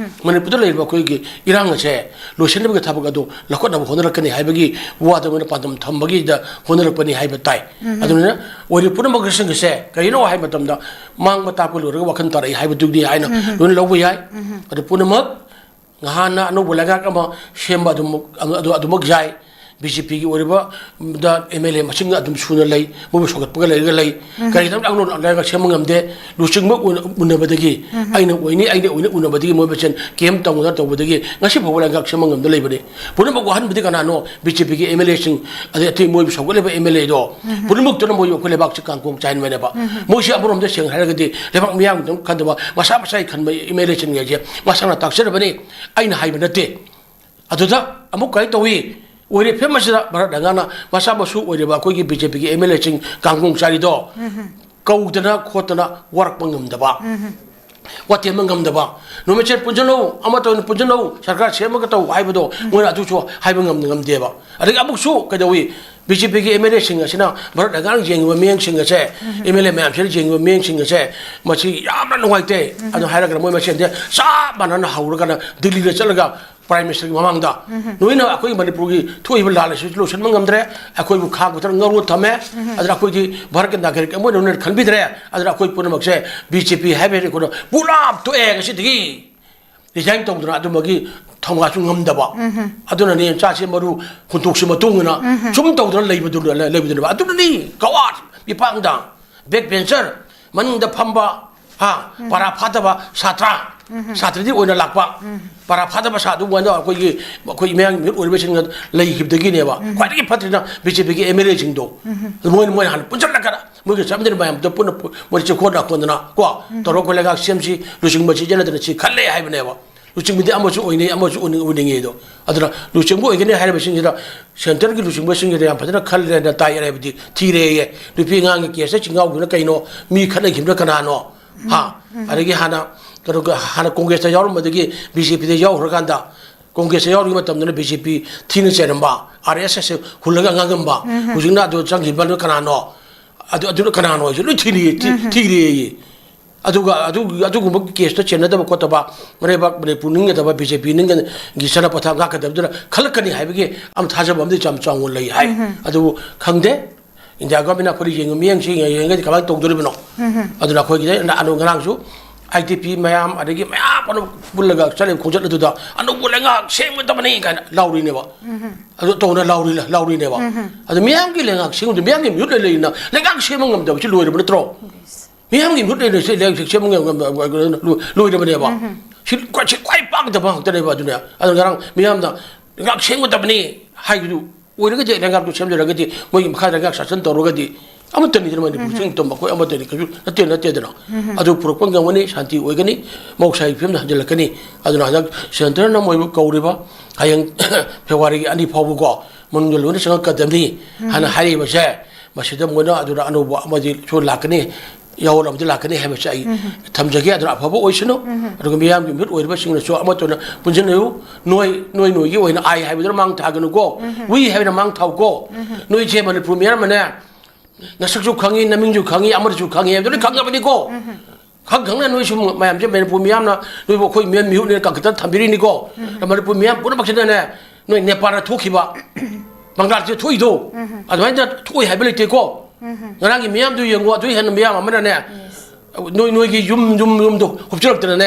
ꯃꯅꯤꯄꯨꯔꯗ ꯂꯩꯔꯤꯕ ꯑꯩꯈꯣꯏꯒꯤ ꯏꯔꯥꯡ ꯑꯁꯦ ꯂꯣꯏꯁꯤꯟꯅꯕꯒꯤ ꯊꯕꯛ ꯑꯗꯨ ꯂꯧꯈꯠꯅꯕ ꯍꯣꯠꯅꯔꯛꯀꯅꯤ ꯍꯥꯏꯕꯒꯤ ꯋꯥꯗ ꯃꯣꯏꯅ ꯄꯥꯟꯗꯝ ꯊꯝꯕꯒꯤꯗ ꯍꯣꯠꯅꯔꯛꯄꯅꯤ ꯍꯥꯏꯕ ꯇꯥꯏ꯫ ꯑꯗꯨꯅ ꯑꯣꯏꯔꯤꯕ ꯄꯨꯝꯅꯃꯛꯁꯤꯡ ꯑꯁꯦ ꯀꯔꯤꯅꯣ ꯍꯥꯏꯕ ꯃꯇꯝꯗ ꯃꯥꯡꯕ ꯇꯥꯛꯄ ꯂꯣꯏꯔꯒ ꯋꯥꯈꯜ ꯇꯥꯔꯛꯏ ꯍꯥꯏꯕꯗꯨꯗꯤ ꯍꯥꯏꯅ ꯂꯣꯏꯅ ꯂꯧꯕ ꯌꯥꯏ꯫ ꯑꯗꯨ ꯄꯨꯝꯅꯃꯛ ꯉꯍꯥꯟꯅ ꯑꯅꯧꯕ ꯂꯩꯉꯥꯛ ꯑꯃ ꯁꯦꯝꯕ ꯑꯗꯨꯃꯛ, ꯑꯗꯨ, ꯑꯗꯨꯃꯛ ꯌꯥꯏ꯫ ꯕꯤ ꯖꯦ ꯄꯤꯒꯤ ꯑꯣꯏꯔꯤꯕ ꯗ ꯑꯦꯝ ꯑꯦꯜ ꯑꯦ ꯃꯁꯤꯡ ꯑꯗꯨꯝ ꯁꯨꯅ ꯂꯩ, ꯃꯣꯏꯕꯨ ꯁꯧꯒꯠꯄꯒ ꯂꯩꯔꯒ ꯂꯩ꯫ ꯀꯔꯤꯒꯤꯗꯃꯛꯇ ꯑꯅꯧꯕ ꯂꯩꯉꯥꯛ ꯁꯦꯝꯕ ꯉꯝꯗꯦ? ꯂꯨꯆꯤꯡꯕ ꯎꯅ-, ꯎꯅꯕꯗꯒꯤ, ꯑꯩꯅ ꯑꯣꯏꯅꯤ, ꯑꯩꯅ ꯑꯣꯏꯅꯤ ꯎꯅꯕꯗꯒꯤ ꯃꯣꯏ ꯃꯁꯦꯟ ꯀꯦꯝ ꯇꯧꯅꯗꯅ ꯇꯧꯕꯗꯒꯤ ꯉꯁꯤ ꯐꯥꯎꯕ ꯂꯩꯉꯥꯛ ꯁꯦꯝꯕ ꯉꯝꯗ ꯂꯩꯕꯅꯤ꯫ ꯄꯨꯝꯅꯃꯛ ꯋꯥꯍꯟꯕꯗꯤ ꯀꯅꯥꯅꯣ? ꯕꯤ ꯖꯦ ꯄꯤꯒꯤ ꯑꯦꯝ ꯑꯦꯜ ꯑꯦꯁꯤꯡ, ꯑꯗꯩ ꯑꯇꯩ ꯃꯣꯏꯕꯨ ꯁꯧꯒꯠꯂꯤꯕ ꯑꯦꯝ ꯑꯦꯜ ꯑꯦꯗꯣ ꯄꯨꯝꯅꯃꯛꯇꯨꯅ ꯃꯣꯏ ꯑꯩꯈꯣꯏ ꯂꯩꯕꯥꯛꯁꯤ ꯀꯥꯡꯈꯣꯡ ꯆꯥꯏꯍꯟꯕꯅꯦꯕ꯫ ꯃꯣꯏꯁꯤ ꯑꯃꯔꯣꯝꯗ ꯁꯦꯡꯅ ꯍꯥꯏꯔꯒꯗꯤ ꯂꯩꯕꯥꯛ ꯃꯤꯌꯥꯝꯒꯤꯗꯃꯛ ꯈꯟꯗꯕ ꯃꯁꯥ ꯃꯁꯥꯒꯤ ꯈꯟꯕ ꯑꯦꯝ ꯑꯦꯜ ꯑꯦꯁꯤꯡ ꯍꯥꯏꯁꯦ ꯃꯁꯥꯅ ꯇꯥꯛꯆꯔꯕꯅꯤ꯫ ꯑꯩꯅ ꯍꯥꯏꯕ ꯅꯠꯇꯦ꯫ ꯑꯗꯨꯗ ꯑꯃꯨꯛ ꯀꯔꯤ ꯇꯧꯏ? ꯑꯣꯏꯔꯦ ꯐꯤꯕꯝ ꯑꯁꯤꯗ ꯚꯥꯔꯠ ꯂꯩꯉꯥꯛꯅ ꯃꯆꯥ ꯃꯁꯨ ꯑꯣꯏꯔꯤꯕ ꯑꯩꯈꯣꯏꯒꯤ ꯕꯤ ꯖꯦ ꯄꯤꯒꯤ ꯑꯦꯝ ꯑꯦꯜ ꯑꯦꯁꯤꯡ ꯀꯥꯡꯈꯣꯡ ꯆꯥꯔꯤꯗꯣ ꯀꯧꯗꯅ ꯈꯣꯠꯇꯅ ꯋꯥꯔꯛꯄ ꯉꯝꯗꯕ, ꯋꯥꯇꯦꯝꯕ ꯉꯝꯗꯕ, ꯅꯨꯃꯤꯠꯁꯦ ꯄꯨꯟꯁꯤꯜꯂꯧ, ꯑꯃꯠꯇ ꯑꯣꯏꯅ ꯄꯨꯟꯁꯤꯜꯂꯧ, ꯁꯔꯀꯥꯔ ꯁꯦꯝꯃꯒ ꯇꯧ ꯍꯥꯏꯕꯗꯣ ꯃꯣꯏꯅ ꯑꯗꯨꯁꯨ ꯍꯥꯏꯕ ꯉꯝ-, ꯉꯝꯗꯦꯕ꯫ ꯑꯗꯒꯤ ꯑꯃꯨꯛꯁꯨ ꯀꯩꯗꯧꯏ? ꯕꯤ ꯖꯦ ꯄꯤꯒꯤ ꯑꯦꯝ ꯑꯦꯜ ꯑꯦꯁꯤꯡ ꯑꯁꯤꯅ ꯚꯥꯔꯠ ꯂꯩꯉꯥꯛꯅ ꯌꯦꯡꯉꯤꯕ ꯃꯤꯠꯌꯦꯡꯁꯤꯡ ꯑꯁꯦ, ꯑꯦꯝ ꯑꯦꯜ ꯑꯦ ꯃꯌꯥꯝꯁꯤꯅ ꯌꯦꯡꯉꯤꯕ ꯃꯤꯠꯌꯦꯡꯁꯤꯡ ꯑꯁꯦ, ꯃꯁꯤ ꯌꯥꯝꯅ ꯅꯨꯡꯉꯥꯏꯇꯦ꯫ ꯑꯗꯨ ꯍꯥꯏꯔꯒꯅ ꯃꯣꯏ ꯃꯁꯦꯟꯁꯦ ꯆꯞ ꯃꯥꯟꯅꯅ ꯍꯧꯔꯒꯅ ꯗꯤꯜꯂꯤꯗ ꯆꯠꯂꯒ ꯄ꯭ꯔꯥꯏꯝ ꯃꯤꯅꯤꯁꯇꯔꯒꯤ ꯃꯃꯥꯡꯗ ꯅꯣꯏꯅ ꯑꯩꯈꯣꯏꯒꯤ ꯃꯅꯤꯄꯨꯔꯒꯤ ꯊꯣꯛꯏꯕ ꯂꯥꯜ ꯑꯁꯤ ꯂꯣꯏꯁꯤꯟꯕ ꯉꯝꯗ꯭ꯔꯦ, ꯑꯩꯈꯣꯏꯕꯨ ꯈꯥ ꯈꯨꯊꯥꯡ ꯉꯧꯔ ꯊꯝꯃꯦ, ꯑꯗꯨꯅ ꯑꯩꯈꯣꯏꯗꯤ ꯚꯥꯔꯠꯀꯤ ꯅꯥꯒꯔꯤꯛ ꯑꯃ ꯑꯣꯏꯅ ꯅꯣꯏꯅ ꯈꯟꯕꯤꯗ꯭ꯔꯦ, ꯑꯗꯨꯅ ꯑꯩꯈꯣꯏ ꯄꯨꯝꯅꯃꯛꯁꯦ ꯕꯤ ꯖꯦ ꯄꯤ ꯍꯥꯏꯕ ꯍꯦꯛ ꯑꯩꯈꯣꯏꯅ ꯄꯨꯂꯞ ꯇꯣꯛꯑꯦ, ꯉꯁꯤꯗꯒꯤ ꯔꯤꯖꯥꯏꯟ ꯇꯧꯗꯅ ꯑꯗꯨꯝꯕꯒꯤ ꯊꯧꯅꯥꯁꯨ ꯉꯝꯗꯕ꯫ ꯑꯗꯨꯅꯅꯦ ꯆꯥꯁꯤ ꯃꯔꯨ ꯍꯨꯟꯗꯣꯛꯁꯤ ꯃꯇꯨꯡ ꯏꯟꯅ ꯁꯨꯝ ꯇꯧꯗꯅ ꯂꯩꯕꯗꯨ-, ꯂꯩꯕꯗꯨꯅꯦꯕ꯫ ꯑꯗꯨꯅꯅꯤ ꯀꯋꯥꯠ ꯃꯤꯄꯥꯡꯗ ꯕꯦꯛ ꯕꯦꯟꯆꯔ ꯃꯅꯤꯡꯗ ꯐꯝꯕ, ꯍꯥ, ꯄꯔꯥ ꯐꯥꯗꯕ ꯁꯥꯇ꯭ꯔ, ꯁꯥꯇ꯭ꯔꯗꯤ ꯑꯣꯏꯅ ꯂꯥꯛꯄ, ꯄꯔꯥ ꯐꯥꯗꯕ ꯁꯥ-, ꯑꯗꯨꯒꯨꯝꯕ ꯑꯩꯈꯣꯏꯒꯤ, ꯑꯩꯈꯣꯏ ꯃꯌꯥꯡ ꯃꯤꯍꯨꯠ ꯑꯣꯏꯔꯤꯕꯁꯤꯡꯅ ꯂꯩꯈꯤꯕꯗꯒꯤꯅꯦꯕ꯫ ꯈ꯭ꯋꯥꯏꯗꯒꯤ ꯐꯠꯇ꯭ꯔꯤꯅ ꯕꯤ ꯖꯦ ꯄꯤꯒꯤ ꯑꯦꯝ ꯑꯦꯜ ꯑꯦꯁꯤꯡꯗꯣ꯫ ꯃꯣꯏꯅ, ꯃꯣꯏꯅ ꯍꯥꯟꯅ ꯄꯨꯟꯁꯤꯜꯂꯒ ꯃꯣꯏꯒ ꯆꯠꯃꯤꯟꯅꯕ ꯃꯌꯥꯝꯗꯣ ꯄꯨꯟꯅ ꯄꯨ-, ꯃꯣꯏ ꯆꯦꯛꯈꯣꯟ ꯅꯥꯈꯣꯟꯗꯅ ꯀꯣ, ꯇꯧꯔꯒ ꯑꯩꯈꯣꯏ ꯂꯩꯉꯥꯛ ꯁꯦꯝꯁꯤ, ꯂꯨꯆꯤꯡꯕ ꯁꯤꯖꯤꯟꯅꯗꯅ ꯁꯤ ꯈꯜꯂꯦ ꯍꯥꯏꯕꯅꯦꯕ꯫ ꯂꯨꯆꯤꯡꯕꯗꯤ ꯑꯃꯁꯨ ꯑꯣꯏꯅꯩ, ꯑꯃꯁꯨ ꯑꯣꯏꯅꯤꯡ-, ꯑꯣꯏꯅꯤꯡꯉꯤ ꯑꯗꯣ꯫ ꯑꯗꯨꯅ ꯂꯨꯆꯤꯡꯕ ꯑꯣꯏꯒꯅꯤ ꯍꯥꯏꯔꯤꯕꯁꯤꯡꯁꯤꯗ centreꯒꯤ ꯂꯨꯆꯤꯡꯕꯁꯤꯡꯁꯤꯗ ꯌꯥꯝ ꯐꯖꯅ ꯈꯜꯂꯦꯅ ꯇꯥꯏ ꯍꯥꯏꯕꯗꯤ ꯊꯤꯔꯦꯌꯦ꯫ ꯅꯨꯄꯤ ꯑꯉꯥꯡꯒꯤ caseꯇ ꯆꯤꯡꯉꯥꯎꯗꯨꯅ ꯀꯩꯅꯣ? ꯃꯤ ꯈꯠꯅꯈꯤꯕꯅ ꯀꯅꯥꯅꯣ? ꯍꯥ? ꯑꯗꯒꯤ ꯍꯥꯟꯅ ꯀꯩꯅꯣ, ꯍꯥꯟꯅ Congressꯇ ꯌꯥꯎꯔꯝꯕꯗꯒꯤ BJPꯗ ꯌꯥꯎꯈ꯭ꯔꯀꯥꯟꯗ, Congressꯇ ꯌꯥꯎꯔꯤꯉꯩ ꯃꯇꯝꯗꯅ BJP ꯊꯤꯅ ꯆꯩꯔꯝꯕ, RSSꯁꯦ ꯍꯨꯜꯂꯒ ꯉꯥꯡꯉꯝꯕ, ꯍꯧꯖꯤꯛꯅ ꯑꯗꯨ ꯆꯪꯈꯤꯕ ꯀꯅꯥꯅꯣ? ꯑꯗꯨ, ꯑꯗꯨꯅ ꯀꯅꯥꯅꯣ ꯍꯥꯏꯁꯦ ꯂꯣꯏ ꯊꯤꯔꯤ-, ꯊꯤ-, ꯊꯤꯔꯦꯌꯦ꯫ ꯑꯗꯨꯒ ꯑꯗꯨ, ꯑꯗꯨꯒꯨꯝꯕ caseꯇ ꯆꯦꯟꯅꯗꯕ ꯈꯣꯠꯇꯕ, ꯃꯔꯩꯕꯥꯛ ꯃꯅꯤꯄꯨꯔ ꯅꯤꯡꯒꯗꯕ, BJP ꯅꯤꯡꯒꯤ ꯆꯠꯅ ꯄꯊꯥꯞ ꯉꯥꯛꯀꯗꯕꯗꯨꯅ ꯈꯜꯂꯛꯀꯅꯤ ꯍꯥꯏꯕꯒꯤ ꯑꯃ ꯊꯥꯖꯕ ꯑꯃꯗꯤ ꯌꯥꯝ ꯆꯥꯎꯅ ꯂꯩ ꯍꯥꯏ꯫ ꯑꯗꯨꯕꯨ ꯈꯪꯗꯦ, India Governmentꯅ ꯑꯩꯈꯣꯏꯗ ꯌꯦꯡꯉ-, ꯃꯤꯠꯌꯦꯡꯁꯤ ꯌꯦꯡꯉ-, ꯌꯦꯡꯉꯒꯗꯤ ꯀꯃꯥꯏꯅ ꯇꯧꯗꯣꯔꯤꯕꯅꯣ? ꯑꯗꯨꯅ ꯑꯩꯈꯣꯏꯒꯤꯗ ꯑꯅꯧ ꯉꯔꯥꯡꯁꯨ ITP ꯃꯌꯥꯝ, ꯑꯗꯒꯤ ꯃꯌꯥꯝ ꯑꯃ ꯄꯨꯜꯂꯒ ꯆꯠꯂꯤꯕ ꯈꯣꯡꯆꯠ ꯑꯗꯨꯗ ꯑꯅꯧꯕ ꯂꯩꯉꯥꯛ ꯁꯦꯝꯒꯗꯕꯅꯤ ꯀꯥꯏꯅ ꯂꯥꯎꯔꯤꯅꯦꯕ꯫ ꯑꯗꯨ ꯇꯧꯅ ꯂꯥꯎꯔꯤ-, ꯂꯥꯎꯔꯤꯅꯦꯕ꯫ ꯑꯗꯨ ꯃꯤꯌꯥꯝꯒꯤ ꯂꯩꯉꯥꯛ ꯁꯦꯝꯒꯗꯕ, ꯃꯤꯌꯥꯝꯒꯤ ꯃꯤꯍꯨꯠ ꯂꯩ-, ꯂꯩꯅ ꯂꯩꯉꯥꯛ ꯁꯦꯝꯕ ꯉꯝꯗꯕꯁꯤ ꯂꯣꯏꯔꯕ ꯅꯠꯇ꯭ꯔꯣ? ꯃꯤꯌꯥꯝꯒꯤ ꯃꯤꯍꯨꯠ ꯂꯩꯅ ꯁꯤ ꯂꯩꯉꯥꯛ ꯁꯦꯝꯕ ꯉꯝ-, ꯉꯝ-, ꯉꯝ-, ꯂꯣꯏ-, ꯂꯣꯏꯔꯕꯅꯦꯕ꯫ ꯁꯤ ꯈ꯭ꯋꯥꯏ, ꯁꯤ ꯈ꯭ꯋꯥꯏ ꯄꯥꯛꯇꯕ ꯉꯥꯛꯇꯅꯦꯕ꯫ ꯑꯗꯨꯅ, ꯑꯗꯨ ꯉꯔꯥꯡ ꯃꯤꯌꯥꯝꯅ ꯂꯩꯉꯥꯛ ꯁꯦꯝꯒꯗꯕꯅꯤ ꯍꯥꯏꯕꯗꯨ ꯑꯣꯏꯔꯒꯗꯤ, ꯂꯩꯉꯥꯛꯇꯨ ꯁꯦꯝꯖꯔꯒꯗꯤ, ꯃꯣꯏꯒꯤ ꯃꯈꯥꯗ ꯂꯩꯉꯥꯛ ꯁꯥꯁꯟ ꯇꯧꯔꯒꯗꯤ, ꯑꯃꯠꯇꯅꯤꯗꯅ ꯃꯅꯤꯄꯨꯔ ꯆꯤꯡ ꯇꯝꯕ ꯑꯩꯈꯣꯏ ꯑꯃꯠꯇꯅꯤ, ꯀꯩꯁꯨ ꯅꯠꯇꯦ, ꯅꯠꯇꯦꯗꯅ꯫ ꯑꯗꯨ ꯄꯨꯔꯛꯄ ꯉꯝꯒꯅꯤ, ꯁꯥꯟꯇꯤ ꯑꯣꯏꯒꯅꯤ, ꯃꯍꯧꯁꯥꯒꯤ ꯐꯤꯕꯝꯗ ꯍꯟꯖꯤꯜꯂꯛꯀꯅꯤ꯫ ꯑꯗꯨꯅ ꯍꯟꯗꯛ centreꯅ ꯃꯣꯏꯕꯨ ꯀꯧꯔꯤꯕ, ꯍꯌꯦꯡ Februaryꯒꯤ ꯑꯅꯤ ꯐꯥꯎꯕꯀꯣ, ꯃꯅꯨꯡꯗ ꯂꯣꯏꯅ ꯆꯪꯉꯛꯀꯗꯕꯅꯤ ꯍꯥꯏꯅ ꯍꯥꯏꯔꯤꯕꯁꯦ, ꯃꯁꯤꯗ ꯃꯣꯏꯅ ꯑꯗꯨꯅ ꯑꯅꯧꯕ ꯑꯃꯗꯤ ꯁꯣꯏ ꯂꯥꯛꯀꯅꯤ, ꯌꯥꯑꯣꯟ ꯑꯃꯗꯤ ꯂꯥꯛꯀꯅꯤ ꯍꯥꯏꯕꯁꯦ ꯑꯩ ꯊꯝꯖꯒꯦ꯫ ꯑꯗꯨꯅ ꯑꯐꯕ ꯑꯣꯏꯁꯅꯨ꯫ ꯑꯗꯨꯒ ꯃꯤꯌꯥꯝꯒꯤ ꯃꯤꯍꯨꯠ ꯑꯣꯏꯔꯤꯕꯁꯤꯡꯅꯁꯨ ꯑꯃꯠꯇ ꯑꯣꯏꯅ ꯄꯨꯟꯁꯤꯟꯅꯕꯤꯌꯨ꯫ ꯅꯣꯏ, ꯅꯣꯏ, ꯅꯣꯏꯒꯤ ꯑꯣꯏꯅ I ꯍꯥꯏꯕꯗꯨꯅ ꯃꯥꯡ ꯊꯥꯒꯅꯨꯀꯣ꯫ We ꯍꯥꯏꯕꯗ ꯃꯥꯡ ꯊꯥꯎꯀꯣ꯫ ꯅꯣꯏꯁꯦ ꯃꯅꯤꯄꯨꯔ ꯃꯤꯌꯥꯝ ꯑꯃꯅꯦ, ꯅꯁꯛꯁꯨ ꯈꯪꯉꯤ, ꯅꯃꯤꯡꯁꯨ ꯈꯪꯉꯤ, ꯑꯃꯗꯁꯨ ꯈꯪꯉꯤ ꯍꯥꯏꯕꯗꯨ ꯂꯣꯏ ꯈꯪꯉꯕꯅꯤꯀꯣ꯫ ꯈꯪ ꯈꯪꯅ ꯅꯣꯏꯁꯨ ꯃꯌꯥꯝꯁꯦ ꯃꯅꯤꯄꯨꯔ ꯃꯤꯌꯥꯝꯅ ꯅꯣꯏꯕꯨ ꯑꯩꯈꯣꯏ ꯃꯤꯍꯨꯠꯅꯦꯅ ꯀꯟꯈꯠꯇꯅ ꯊꯝꯕꯤꯔꯤꯅꯤꯀꯣ꯫ ꯃꯅꯤꯄꯨꯔ ꯃꯤꯌꯥꯝ ꯄꯨꯝꯅꯃꯛꯁꯤꯅꯅꯦ, ꯅꯣꯏ ꯅꯦꯄꯥꯜꯗ ꯊꯣꯛꯈꯤꯕ, ꯕꯪꯒ꯭ꯂꯥꯗꯦꯁꯇ ꯊꯣꯛꯏꯗꯣ, ꯑꯗꯨꯃꯥꯏꯅ ꯊꯣꯛꯏ ꯍꯥꯏꯕ ꯂꯩꯇꯦꯀꯣ꯫ ꯉꯔꯥꯡꯒꯤ ꯃꯤꯌꯥꯝꯗꯨ ꯌꯦꯡꯉꯣ, ꯑꯗꯨ ꯍꯦꯟꯅ ꯃꯤꯌꯥꯝ ꯑꯃꯅꯅꯦ, ꯅꯣꯏ, ꯅꯣꯏꯒꯤ ꯌꯨꯝ, ꯌꯨꯝ, ꯌꯨꯝꯗꯣ ꯍꯨꯞꯆꯤꯜꯂꯛꯇꯅꯅꯦ,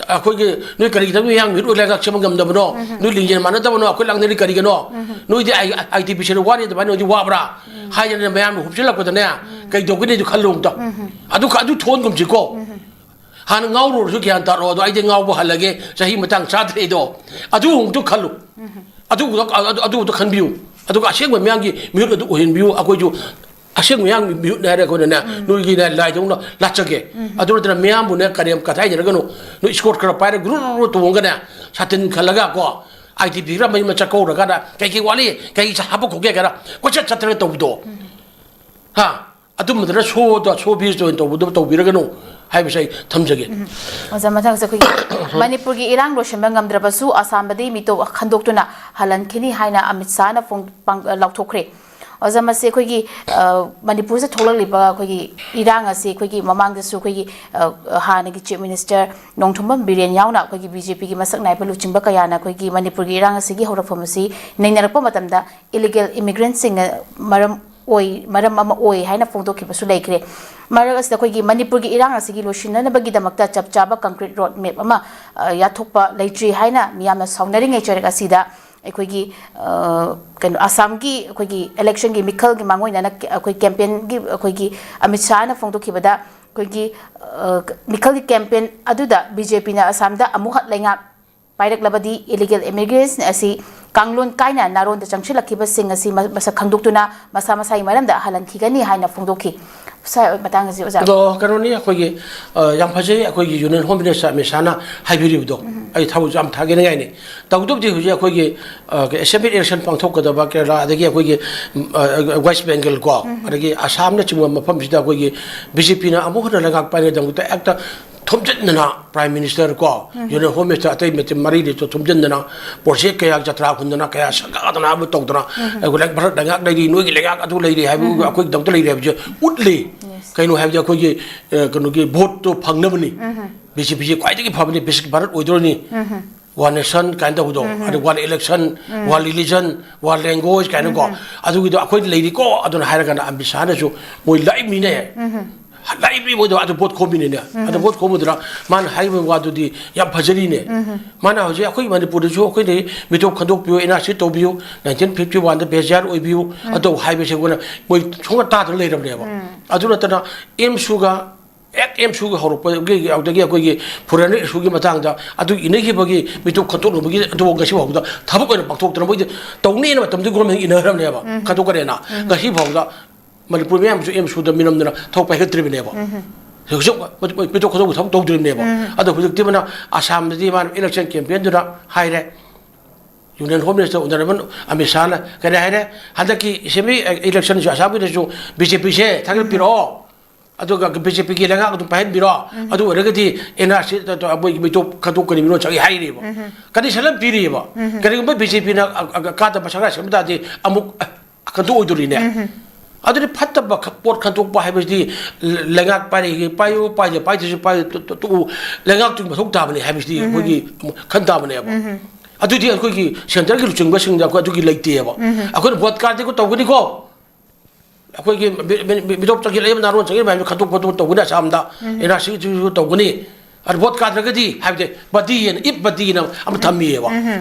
ꯑꯩꯈꯣꯏꯒꯤ ꯅꯣꯏ ꯀꯔꯤꯒꯤꯗꯃꯛ ꯃꯤꯌꯥꯝ ꯃꯤꯍꯨꯠ ꯑꯣꯏꯔꯒ ꯁꯦꯝꯕ ꯉꯝꯗꯕꯅꯣ? ꯅꯣꯏ ꯂꯤꯡꯖꯦꯜ ꯃꯥꯟꯅꯗꯕꯅꯣ? ꯑꯩꯈꯣꯏ ꯂꯥꯛꯅꯔꯤ ꯀꯔꯤꯒꯤꯅꯣ? ꯅꯣꯏꯗꯤ ꯑꯥꯏ-, ITBCꯗ ꯋꯥꯅꯤ ꯑꯗꯨꯃꯥꯏꯅ ꯅꯣꯏꯗꯤ ꯋꯥꯕ꯭ꯔꯥ? ꯍꯥꯏꯗꯅ ꯃꯌꯥꯝꯅ ꯍꯨꯞꯆꯤꯜꯂꯛꯄꯗꯅꯦ, ꯀꯩꯗꯧꯒꯅꯤꯗꯨ ꯈꯜꯂꯨ ꯑꯝꯇ꯫ ꯑꯗꯨ, ꯑꯗꯨ ꯊꯣꯟꯒꯨꯝꯁꯤꯀꯣ꯫ ꯍꯥꯟꯅ ꯉꯥꯎꯔꯨꯔꯁꯨ ꯒ꯭ꯌꯥꯟ ꯇꯥꯔꯛꯑꯣ, ꯑꯗꯣ ꯑꯩꯗꯤ ꯉꯥꯎꯕ ꯍꯜꯂꯒꯦ, ꯆꯍꯤ ꯃꯇꯥꯡ ꯆꯥꯗ꯭ꯔꯦꯗꯣ꯫ ꯑꯗꯨ ꯑꯃꯨꯛꯇ ꯈꯜꯂꯨ꯫ ꯑꯗꯨ, ꯑꯗꯨ, ꯑꯗꯨ ꯑꯃꯨꯛꯇ ꯈꯟꯕꯤꯌꯨ꯫ ꯑꯗꯨꯒ ꯑꯁꯦꯡꯕ ꯃꯤꯌꯥꯝꯒꯤ ꯃꯤꯍꯨꯠ ꯑꯗꯨ ꯑꯣꯏꯍꯟꯕꯤꯌꯨ꯫ ꯑꯩꯈꯣꯏꯁꯨ ꯑꯁꯦꯡꯕ ꯃꯤꯍꯨꯠꯅꯦ ꯍꯥꯏꯔꯦ ꯑꯩꯈꯣꯏꯅꯅꯦ, ꯅꯣꯏꯒꯤꯅꯦ ꯂꯥꯏꯗꯧꯅ ꯂꯥꯠꯆꯒꯦ꯫ ꯑꯗꯨ ꯅꯠꯇꯅ ꯃꯤꯌꯥꯝꯕꯨꯅꯦ ꯀꯔꯦꯝ ꯀꯊꯥꯏꯅꯔꯒꯅꯨ꯫ ꯅꯣꯏ ꯏꯁꯀꯣꯔꯠ ꯈꯔ ꯄꯥꯏꯔꯒ ꯒ꯭ꯔꯨ ꯒ꯭ꯔꯨ ꯒ꯭ꯔꯨ ꯇꯣꯡꯉꯒꯅꯦ, ꯁꯥꯇꯤꯟ ꯈꯜꯂꯒ ꯀꯣ, ꯑꯥꯏ ꯇꯤ ꯄꯤ ꯈꯔ ꯃꯩ ꯃꯆꯥ ꯀꯧꯔꯀꯥꯟꯗ ꯀꯩ ꯀꯩ ꯋꯥꯠꯂꯤ, ꯀꯩ ꯀꯩ ꯍꯥꯞꯄ ꯈꯣꯠꯀꯦ ꯀꯥꯏꯅ ꯀꯣꯏꯆꯠ ꯆꯠꯇꯅ ꯇꯧꯕꯗꯣ꯫ ꯍꯥ? ꯑꯗꯨꯝꯕꯗꯅ ꯁꯣꯗ, ꯁꯣ ꯕꯤꯁꯇ ꯑꯣꯏꯅ ꯇꯧꯕꯗꯣ ꯇꯧꯕꯤꯔꯒꯅꯨ ꯍꯥꯏꯕꯁꯦ ꯑꯩ ꯊꯝꯖꯒꯦ꯫ ꯑꯣꯖꯥ, ꯃꯊꯪꯁꯦ ꯑꯩꯈꯣꯏꯒꯤ ꯃꯅꯤꯄꯨꯔꯒꯤ ꯏꯔꯥꯡ ꯂꯣꯏꯁꯤꯟꯕ ꯉꯝꯗ꯭ꯔꯕꯁꯨ ꯑꯁꯥꯝꯗꯗꯤ ꯃꯤꯇꯣꯞ ꯈꯟꯗꯣꯛꯇꯨꯅ ꯍꯜꯍꯟꯈꯤꯅꯤ ꯍꯥꯏꯅ ꯑꯃꯤꯠ ꯁꯥꯍꯅ ꯐꯣꯡ-, ꯄꯥꯡ-, ꯂꯥꯎꯊꯣꯛꯈ꯭ꯔꯦ꯫ ꯑꯣꯖꯥ, ꯃꯁꯤ ꯑꯩꯈꯣꯏꯒꯤ, ꯑ, ꯃꯅꯤꯄꯨꯔꯁꯤꯗ ꯊꯣꯛꯂꯛꯂꯤꯕ ꯑꯩꯈꯣꯏꯒꯤ ꯏꯔꯥꯡ ꯑꯁꯤ ꯑꯩꯈꯣꯏꯒꯤ ꯃꯃꯥꯡꯗꯁꯨ ꯑꯩꯈꯣꯏꯒꯤ, ꯑ, ꯍꯥꯟꯅꯒꯤ ꯆꯤꯐ ꯃꯤꯅꯤꯁꯇꯔ ꯅꯣꯡꯊꯣꯝꯕꯝ ꯕꯤꯔꯦꯟ ꯌꯥꯎꯅ ꯑꯩꯈꯣꯏꯒꯤ ꯕꯤ ꯖꯦ ꯄꯤꯒꯤ ꯃꯁꯛ ꯅꯥꯏꯕ ꯂꯨꯆꯤꯡꯕ ꯀꯌꯥꯅ ꯑꯩꯈꯣꯏꯒꯤ ꯃꯅꯤꯄꯨꯔꯒꯤ ꯏꯔꯥꯡ ꯑꯁꯤꯒꯤ ꯍꯧꯔꯛꯐꯝ ꯑꯁꯤ ꯅꯩꯅꯔꯛꯄ ꯃꯇꯝꯗ ꯏꯂꯤꯒꯦꯜ ꯏꯃꯤꯒ꯭ꯔꯦꯟꯁꯤꯡꯅ ꯃꯔꯝ ꯑꯣꯏ, ꯃꯔꯝ ꯑꯃ ꯑꯣꯏ ꯍꯥꯏꯅ ꯐꯣꯡꯗꯣꯛꯈꯤꯕꯁꯨ ꯂꯩꯈ꯭ꯔꯦ꯫ ꯃꯔꯛ ꯑꯁꯤꯗ ꯑꯩꯈꯣꯏꯒꯤ ꯃꯅꯤꯄꯨꯔꯒꯤ ꯏꯔꯥꯡ ꯑꯁꯤꯒꯤ ꯂꯣꯏꯁꯤꯟꯅꯅꯕꯒꯤꯗꯃꯛꯇ ꯆꯞ ꯆꯥꯕ concrete road map ꯑꯃ, ꯑ, ꯌꯥꯊꯣꯛꯄ ꯂꯩꯇ꯭ꯔꯤ ꯍꯥꯏꯅ ꯃꯤꯌꯥꯝꯅ ꯁꯥꯎꯅꯔꯤꯉꯩ ꯆꯔꯛ ꯑꯁꯤꯗ ꯑꯩꯈꯣꯏꯒꯤ, ꯑ, ꯀꯩꯅꯣ, ꯑꯁꯥꯝꯒꯤ ꯑꯩꯈꯣꯏꯒꯤ ꯏꯂꯦꯛꯁꯟꯒꯤ ꯃꯤꯈꯜꯒꯤ ꯃꯥꯡꯑꯣꯏꯅꯅ ꯀ-, ꯑꯩꯈꯣꯏ ꯀꯦꯝꯄꯦꯟꯒꯤ ꯑꯩꯈꯣꯏꯒꯤ ꯑꯃꯤꯠ ꯁꯥꯍꯅ ꯐꯣꯡꯗꯣꯛꯈꯤꯕꯗ ꯑꯩꯈꯣꯏꯒꯤ, ꯑ, ꯃꯤꯈꯜꯒꯤ ꯀꯦꯝꯄꯦꯟ ꯑꯗꯨꯗ ꯕꯤ ꯖꯦ ꯄꯤꯅ ꯑꯁꯥꯝꯗ ꯑꯃꯨꯛ ꯍꯟꯅ ꯂꯩꯉꯥꯛ ꯄꯥꯏꯔꯛꯂꯕꯗꯤ ꯏꯂꯤꯒꯦꯜ ꯏꯃꯤꯒ꯭ꯔꯦꯟꯁ ꯑꯁꯤ ꯀꯥꯡꯂꯣꯟ ꯀꯥꯏꯅ ꯅꯥꯔꯣꯟꯗ ꯆꯪꯁꯤꯜꯂꯛꯈꯤꯕꯁꯤꯡ ꯑꯁꯤ ꯃ-, ꯃꯁꯛ ꯈꯪꯗꯣꯛꯇꯨꯅ ꯃꯁꯥ ꯃꯁꯥꯒꯤ ꯃꯔꯝꯗ ꯍꯜꯍꯟꯈꯤꯒꯅꯤ ꯍꯥꯏꯅ ꯐꯣꯡꯗꯣꯛꯈꯤ꯫ ꯁꯥꯔ, ꯃꯇꯥꯡ ꯑꯁꯤ ꯑꯣꯖꯥ꯫ ꯑꯗꯣ ꯀꯩꯅꯣꯅꯤ, ꯑꯩꯈꯣꯏꯒꯤ, ꯑ, ꯌꯥꯝ ꯐꯖꯩ, ꯑꯩꯈꯣꯏꯒꯤ ꯌꯨꯅꯤꯌꯟ ꯍꯣꯝ ꯃꯤꯅꯤꯁꯇꯔ ꯑꯃꯤꯠ ꯁꯥꯍꯅ ꯍꯥꯏꯕꯤꯔꯤꯕꯗꯣ꯫ ꯑꯩ ꯊꯃꯣꯏꯁꯨ ꯌꯥꯝ ꯊꯥꯒꯠꯅꯤꯡꯉꯥꯏꯅꯤ꯫ ꯇꯧꯕꯇꯕꯨꯗꯤ ꯍꯧꯖꯤꯛ ꯑꯩꯈꯣꯏꯒꯤ, ꯑ, ꯑꯦꯁꯦꯝꯕ꯭ꯂꯤ ꯏꯂꯦꯛꯁꯟ ꯄꯥꯡꯊꯣꯛꯀꯗꯕ ꯀꯦꯔꯂꯥ, ꯑꯗꯒꯤ ꯑꯩꯈꯣꯏꯒꯤ, ꯎꯝ, ꯑ, ꯋꯦꯁ ꯕꯦꯡꯒꯜ ꯀꯣ, ꯑꯗꯒꯤ ꯑꯁꯥꯝꯅꯆꯤꯡꯕ ꯃꯐꯝꯁꯤꯗ ꯑꯩꯈꯣꯏꯒꯤ ꯕꯤ ꯖꯦ ꯄꯤꯅ ꯑꯃꯨꯛ ꯍꯟꯅ ꯂꯩꯉꯥꯛ ꯄꯥꯏꯅꯕꯒꯤꯗꯃꯛꯇ ꯍꯦꯛꯇ ꯊꯣꯝꯖꯤꯟꯗꯅ, ꯄ꯭ꯔꯥꯏꯝ ꯃꯤꯅꯤꯁꯇꯔ ꯀꯣ, ꯌꯨꯅꯤꯌꯟ ꯍꯣꯝ ꯃꯤꯅꯤꯁꯇꯔ ꯑꯇꯩ ꯃꯇꯝ ꯃꯔꯤꯗꯁꯨ ꯊꯣꯝꯖꯤꯟꯗꯅ, ꯄ꯭ꯔꯣꯖꯦꯛ ꯀꯌꯥ ꯖꯇ꯭ꯔꯥ ꯍꯨꯟꯗꯅ, ꯀꯌꯥ ꯁꯪꯒꯥꯗꯅ ꯑꯃ ꯇꯧꯗꯅ, ꯑꯩꯈꯣꯏ ꯂꯩꯉꯥꯛ ꯚꯥꯔꯠ ꯂꯩꯉꯥꯛ ꯂꯩꯔꯤ, ꯅꯣꯏꯒꯤ ꯂꯩꯉꯥꯛ ꯑꯗꯨ ꯂꯩꯔꯤ ꯍꯥꯏꯕ ꯑꯩꯈꯣꯏꯒꯤꯗꯃꯛꯇ ꯂꯩꯔꯤ ꯍꯥꯏꯕꯁꯦ ꯎꯠꯂꯤ꯫ ꯀꯩꯅꯣ ꯍꯥꯏꯕꯗꯤ ꯑꯩꯈꯣꯏꯒꯤ, ꯑ, ꯀꯩꯅꯣꯒꯤ ꯚꯣꯠꯇꯣ ꯐꯪꯅꯕꯅꯤ꯫ ꯕꯤ ꯖꯦ ꯄꯤꯁꯦ ꯈ꯭ꯋꯥꯏꯗꯒꯤ ꯐꯕꯅꯤ, ꯕꯤꯁ ꯚꯥꯔꯠ ꯑꯣꯏꯗꯣꯔꯅꯤ꯫ ꯋꯥꯟ ꯅꯦꯁꯟ ꯀꯥꯏꯅ ꯇꯧꯕꯗꯣ, ꯑꯗ one election, one religion, one language ꯀꯥꯏꯅꯀꯣ, ꯑꯗꯨꯒꯤꯗꯣ ꯑꯩꯈꯣꯏ ꯂꯩꯔꯤꯀꯣ, ꯑꯗꯨꯅ ꯍꯥꯏꯔꯒꯅ ꯑꯃꯤꯠ ꯁꯥꯍꯅꯁꯨ ꯃꯣꯏ ꯂꯥꯛꯏꯕꯅꯤꯅꯦ꯫ ꯂꯥꯛꯏꯕꯅꯤ ꯃꯣꯏꯗꯣ, ꯑꯗꯨ ꯚꯣꯠ ꯈꯣꯝꯃꯤꯅꯤꯅꯦ꯫ ꯑꯗꯨ ꯚꯣꯠ ꯈꯣꯝꯕꯗꯨꯅ ꯃꯥꯅ ꯍꯥꯏꯔꯤꯕ ꯋꯥꯗꯨꯗꯤ ꯌꯥꯝ ꯐꯖꯔꯤꯅꯦ꯫ ꯃꯥꯅ ꯍꯧꯖꯤꯛ ꯑꯩꯈꯣꯏ ꯃꯅꯤꯄꯨꯔꯗꯁꯨ ꯑꯩꯈꯣꯏꯅ ꯃꯤꯇꯣꯞ ꯈꯟꯗꯣꯛꯄꯤꯌꯨ, ꯑꯦꯟ ꯑꯥꯔ ꯁꯤ ꯇꯧꯕꯤꯌꯨ, ꯅꯥꯏꯟꯇꯤꯟ ꯐꯤꯐꯇꯤ ꯋꯥꯟꯗ ꯕꯦꯖꯤꯌꯥꯔ ꯑꯣꯏꯕꯤꯌꯨ, ꯑꯗꯨ ꯍꯥꯏꯕꯁꯦ ꯑꯩꯈꯣꯏꯅ ꯃꯣꯏ ꯁꯨꯡꯇꯥ ꯇꯥꯗꯅ ꯂꯩꯔꯕꯅꯦꯕ꯫ ꯑꯗꯨ ꯅꯠꯇꯅ ꯑꯦꯝꯁꯨꯒ ꯍꯦꯛ ꯑꯦꯝꯁꯨꯒꯤ ꯍꯧꯔꯛꯄꯗꯒꯤ ꯑꯗꯨꯗꯒꯤ ꯑꯩꯈꯣꯏꯒꯤ ꯐꯣꯔꯦꯟꯅꯔ ꯏꯁꯨꯒꯤ ꯃꯇꯥꯡꯗ ꯑꯗꯨ ꯏꯅꯈꯤꯕꯒꯤ ꯃꯤꯇꯣꯞ ꯈꯟꯗꯣꯛꯅꯕꯒꯤ ꯑꯗꯨ ꯉꯁꯤ ꯐꯥꯎꯕꯗ ꯊꯕꯛ ꯑꯣꯏꯅ ꯄꯥꯡꯊꯣꯛꯇꯅ ꯃꯣꯏꯗꯤ ꯇꯧꯅꯤꯅ ꯃꯇꯝꯗꯨ ꯒꯣꯔꯃꯦꯟ ꯏꯟꯅꯈ꯭ꯔꯕꯅꯦꯕ, ꯈꯟꯗꯣꯛꯈ꯭ꯔꯦꯅ꯫ ꯉꯁꯤ ꯐꯥꯎꯕꯗ ꯃꯅꯤꯄꯨꯔ ꯃꯤꯌꯥꯝꯁꯨ ꯑꯦꯝ ꯁꯨꯗ ꯃꯤꯅꯝꯗꯅ ꯊꯣꯛꯄ ꯍꯦꯛꯇ꯭ꯔꯤꯕꯅꯦꯕ꯫ ꯍꯧꯖꯤꯛ ꯃꯤꯇꯣꯞ ꯈꯣꯠꯇꯣꯛꯄ ꯊꯕꯛ ꯇꯧꯗ꯭ꯔꯤꯕꯅꯦꯕ꯫ ꯑꯗꯣ ꯍꯧꯖꯤꯛꯇꯤ ꯃꯥꯅ ꯑꯁꯥꯝꯗꯗꯤ ꯃꯥꯅ ꯏꯂꯦꯛꯁꯟ ꯀꯦꯝꯄꯦꯟꯗꯨꯅ ꯍꯥꯏꯔꯦ, union home minister honourable Amit ꯁꯥꯍꯅ ꯀꯔꯤ ꯍꯥꯏꯔꯦ, ꯍꯟꯗꯛꯀꯤ ꯑꯦꯁꯦꯝꯕ꯭ꯂꯤ ꯏꯂꯦꯛꯁꯟꯁꯨ ꯑꯁꯥꯝꯒꯤꯗꯁꯨ ꯕꯤ ꯖꯦ ꯄꯤꯁꯦ ꯊꯥꯒꯠꯄꯤꯔꯛꯑꯣ, ꯑꯗꯨꯒ ꯕꯤ ꯖꯦ ꯄꯤꯒꯤ ꯂꯩꯉꯥꯛ ꯑꯗꯨꯝ ꯄꯥꯏꯍꯟꯕꯤꯔꯣ꯫ ꯑꯗꯨ ꯑꯣꯏꯔꯒꯗꯤ ꯑꯦꯟ ꯑꯥꯔ ꯁꯤ ꯃꯣꯏꯒꯤ ꯃꯤꯇꯣꯞ ꯈꯟꯗꯣꯛꯀꯅꯤ, ꯃꯤꯔꯣꯜ ꯆꯪꯉꯤ ꯍꯥꯏꯔꯤꯕ꯫ ꯀꯟꯗꯤꯁꯟ ꯑꯃ ꯄꯤꯔꯤꯕ꯫ ꯀꯔꯤꯒꯨꯝꯕ ꯕꯤ ꯖꯦ ꯄꯤꯅ ꯀꯥꯗꯕ ꯁꯔꯀꯥꯔ ꯁꯦꯝꯕ ꯇꯥꯔꯗꯤ ꯑꯃꯨꯛ ꯈꯟꯗꯣꯛꯑꯣꯏꯗꯣꯔꯤꯅꯦ꯫ ꯑꯗꯨꯗꯤ ꯐꯠꯇꯕ ꯈ-, ꯄꯣꯠ ꯈꯟꯗꯣꯛꯄ ꯍꯥꯏꯕꯁꯤꯗꯤ ꯂ-, ꯂꯩꯉꯥꯛ ꯄꯥꯏꯔꯤꯒꯤ ꯄꯥꯏꯌꯨ, ꯄꯥꯏꯗꯦ, ꯄꯥꯏꯗ꯭ꯔꯁꯨ ꯄꯥꯏꯌꯨ, ꯇꯣ-, ꯇꯣ-, ꯇꯣꯛꯎ, ꯂꯩꯉꯥꯛꯇꯨꯒꯤ ꯃꯊꯧ ꯇꯥꯕꯅꯤ ꯍꯥꯏꯕꯁꯤꯗꯤ ꯑꯩꯈꯣꯏꯒꯤ ꯑꯃꯨꯛ ꯈꯟ ꯇꯥꯕꯅꯦꯕ꯫ ꯑꯗꯨꯗꯤ ꯑꯩꯈꯣꯏꯒꯤ ꯁꯦꯟꯇꯔꯒꯤ ꯂꯨꯆꯤꯡꯕꯁꯤꯡꯗ ꯑꯩꯈꯣꯏ ꯑꯗꯨꯒꯤ ꯂꯩꯇꯦꯕ꯫ ꯑꯩꯈꯣꯏꯅ ꯚꯣꯠ ꯀꯥꯔꯗꯤ ꯑꯩꯈꯣꯏ ꯇꯧꯒꯅꯤꯀꯣ, ꯑꯩꯈꯣꯏꯒꯤ ꯃꯤ-, ꯃꯤ-, ꯃꯤ-, ꯃꯤꯇꯣꯞ ꯆꯪꯁꯤꯜꯂꯛꯏꯕ ꯅꯥꯔꯣꯟ ꯆꯪꯁꯤꯜꯂꯛꯏꯕ ꯃꯌꯥꯝꯁꯦ ꯈꯟꯗꯣꯛ ꯈꯣꯠꯇꯣꯛ ꯇꯧꯒꯅꯤ ꯑꯁꯥꯝꯗ, ꯑꯦꯟ ꯑꯥꯔ ꯁꯤꯁꯨ ꯇꯧꯒꯅꯤ꯫ ꯑꯗꯨ ꯚꯣꯠ ꯀꯥꯗ꯭ꯔꯒꯗꯤ ꯍꯥꯏꯕꯗꯤ ꯕꯗꯤꯑꯅ, ꯏꯐ ꯕꯗꯤꯅ ꯑꯃ ꯊꯝꯃꯤꯑꯕ꯫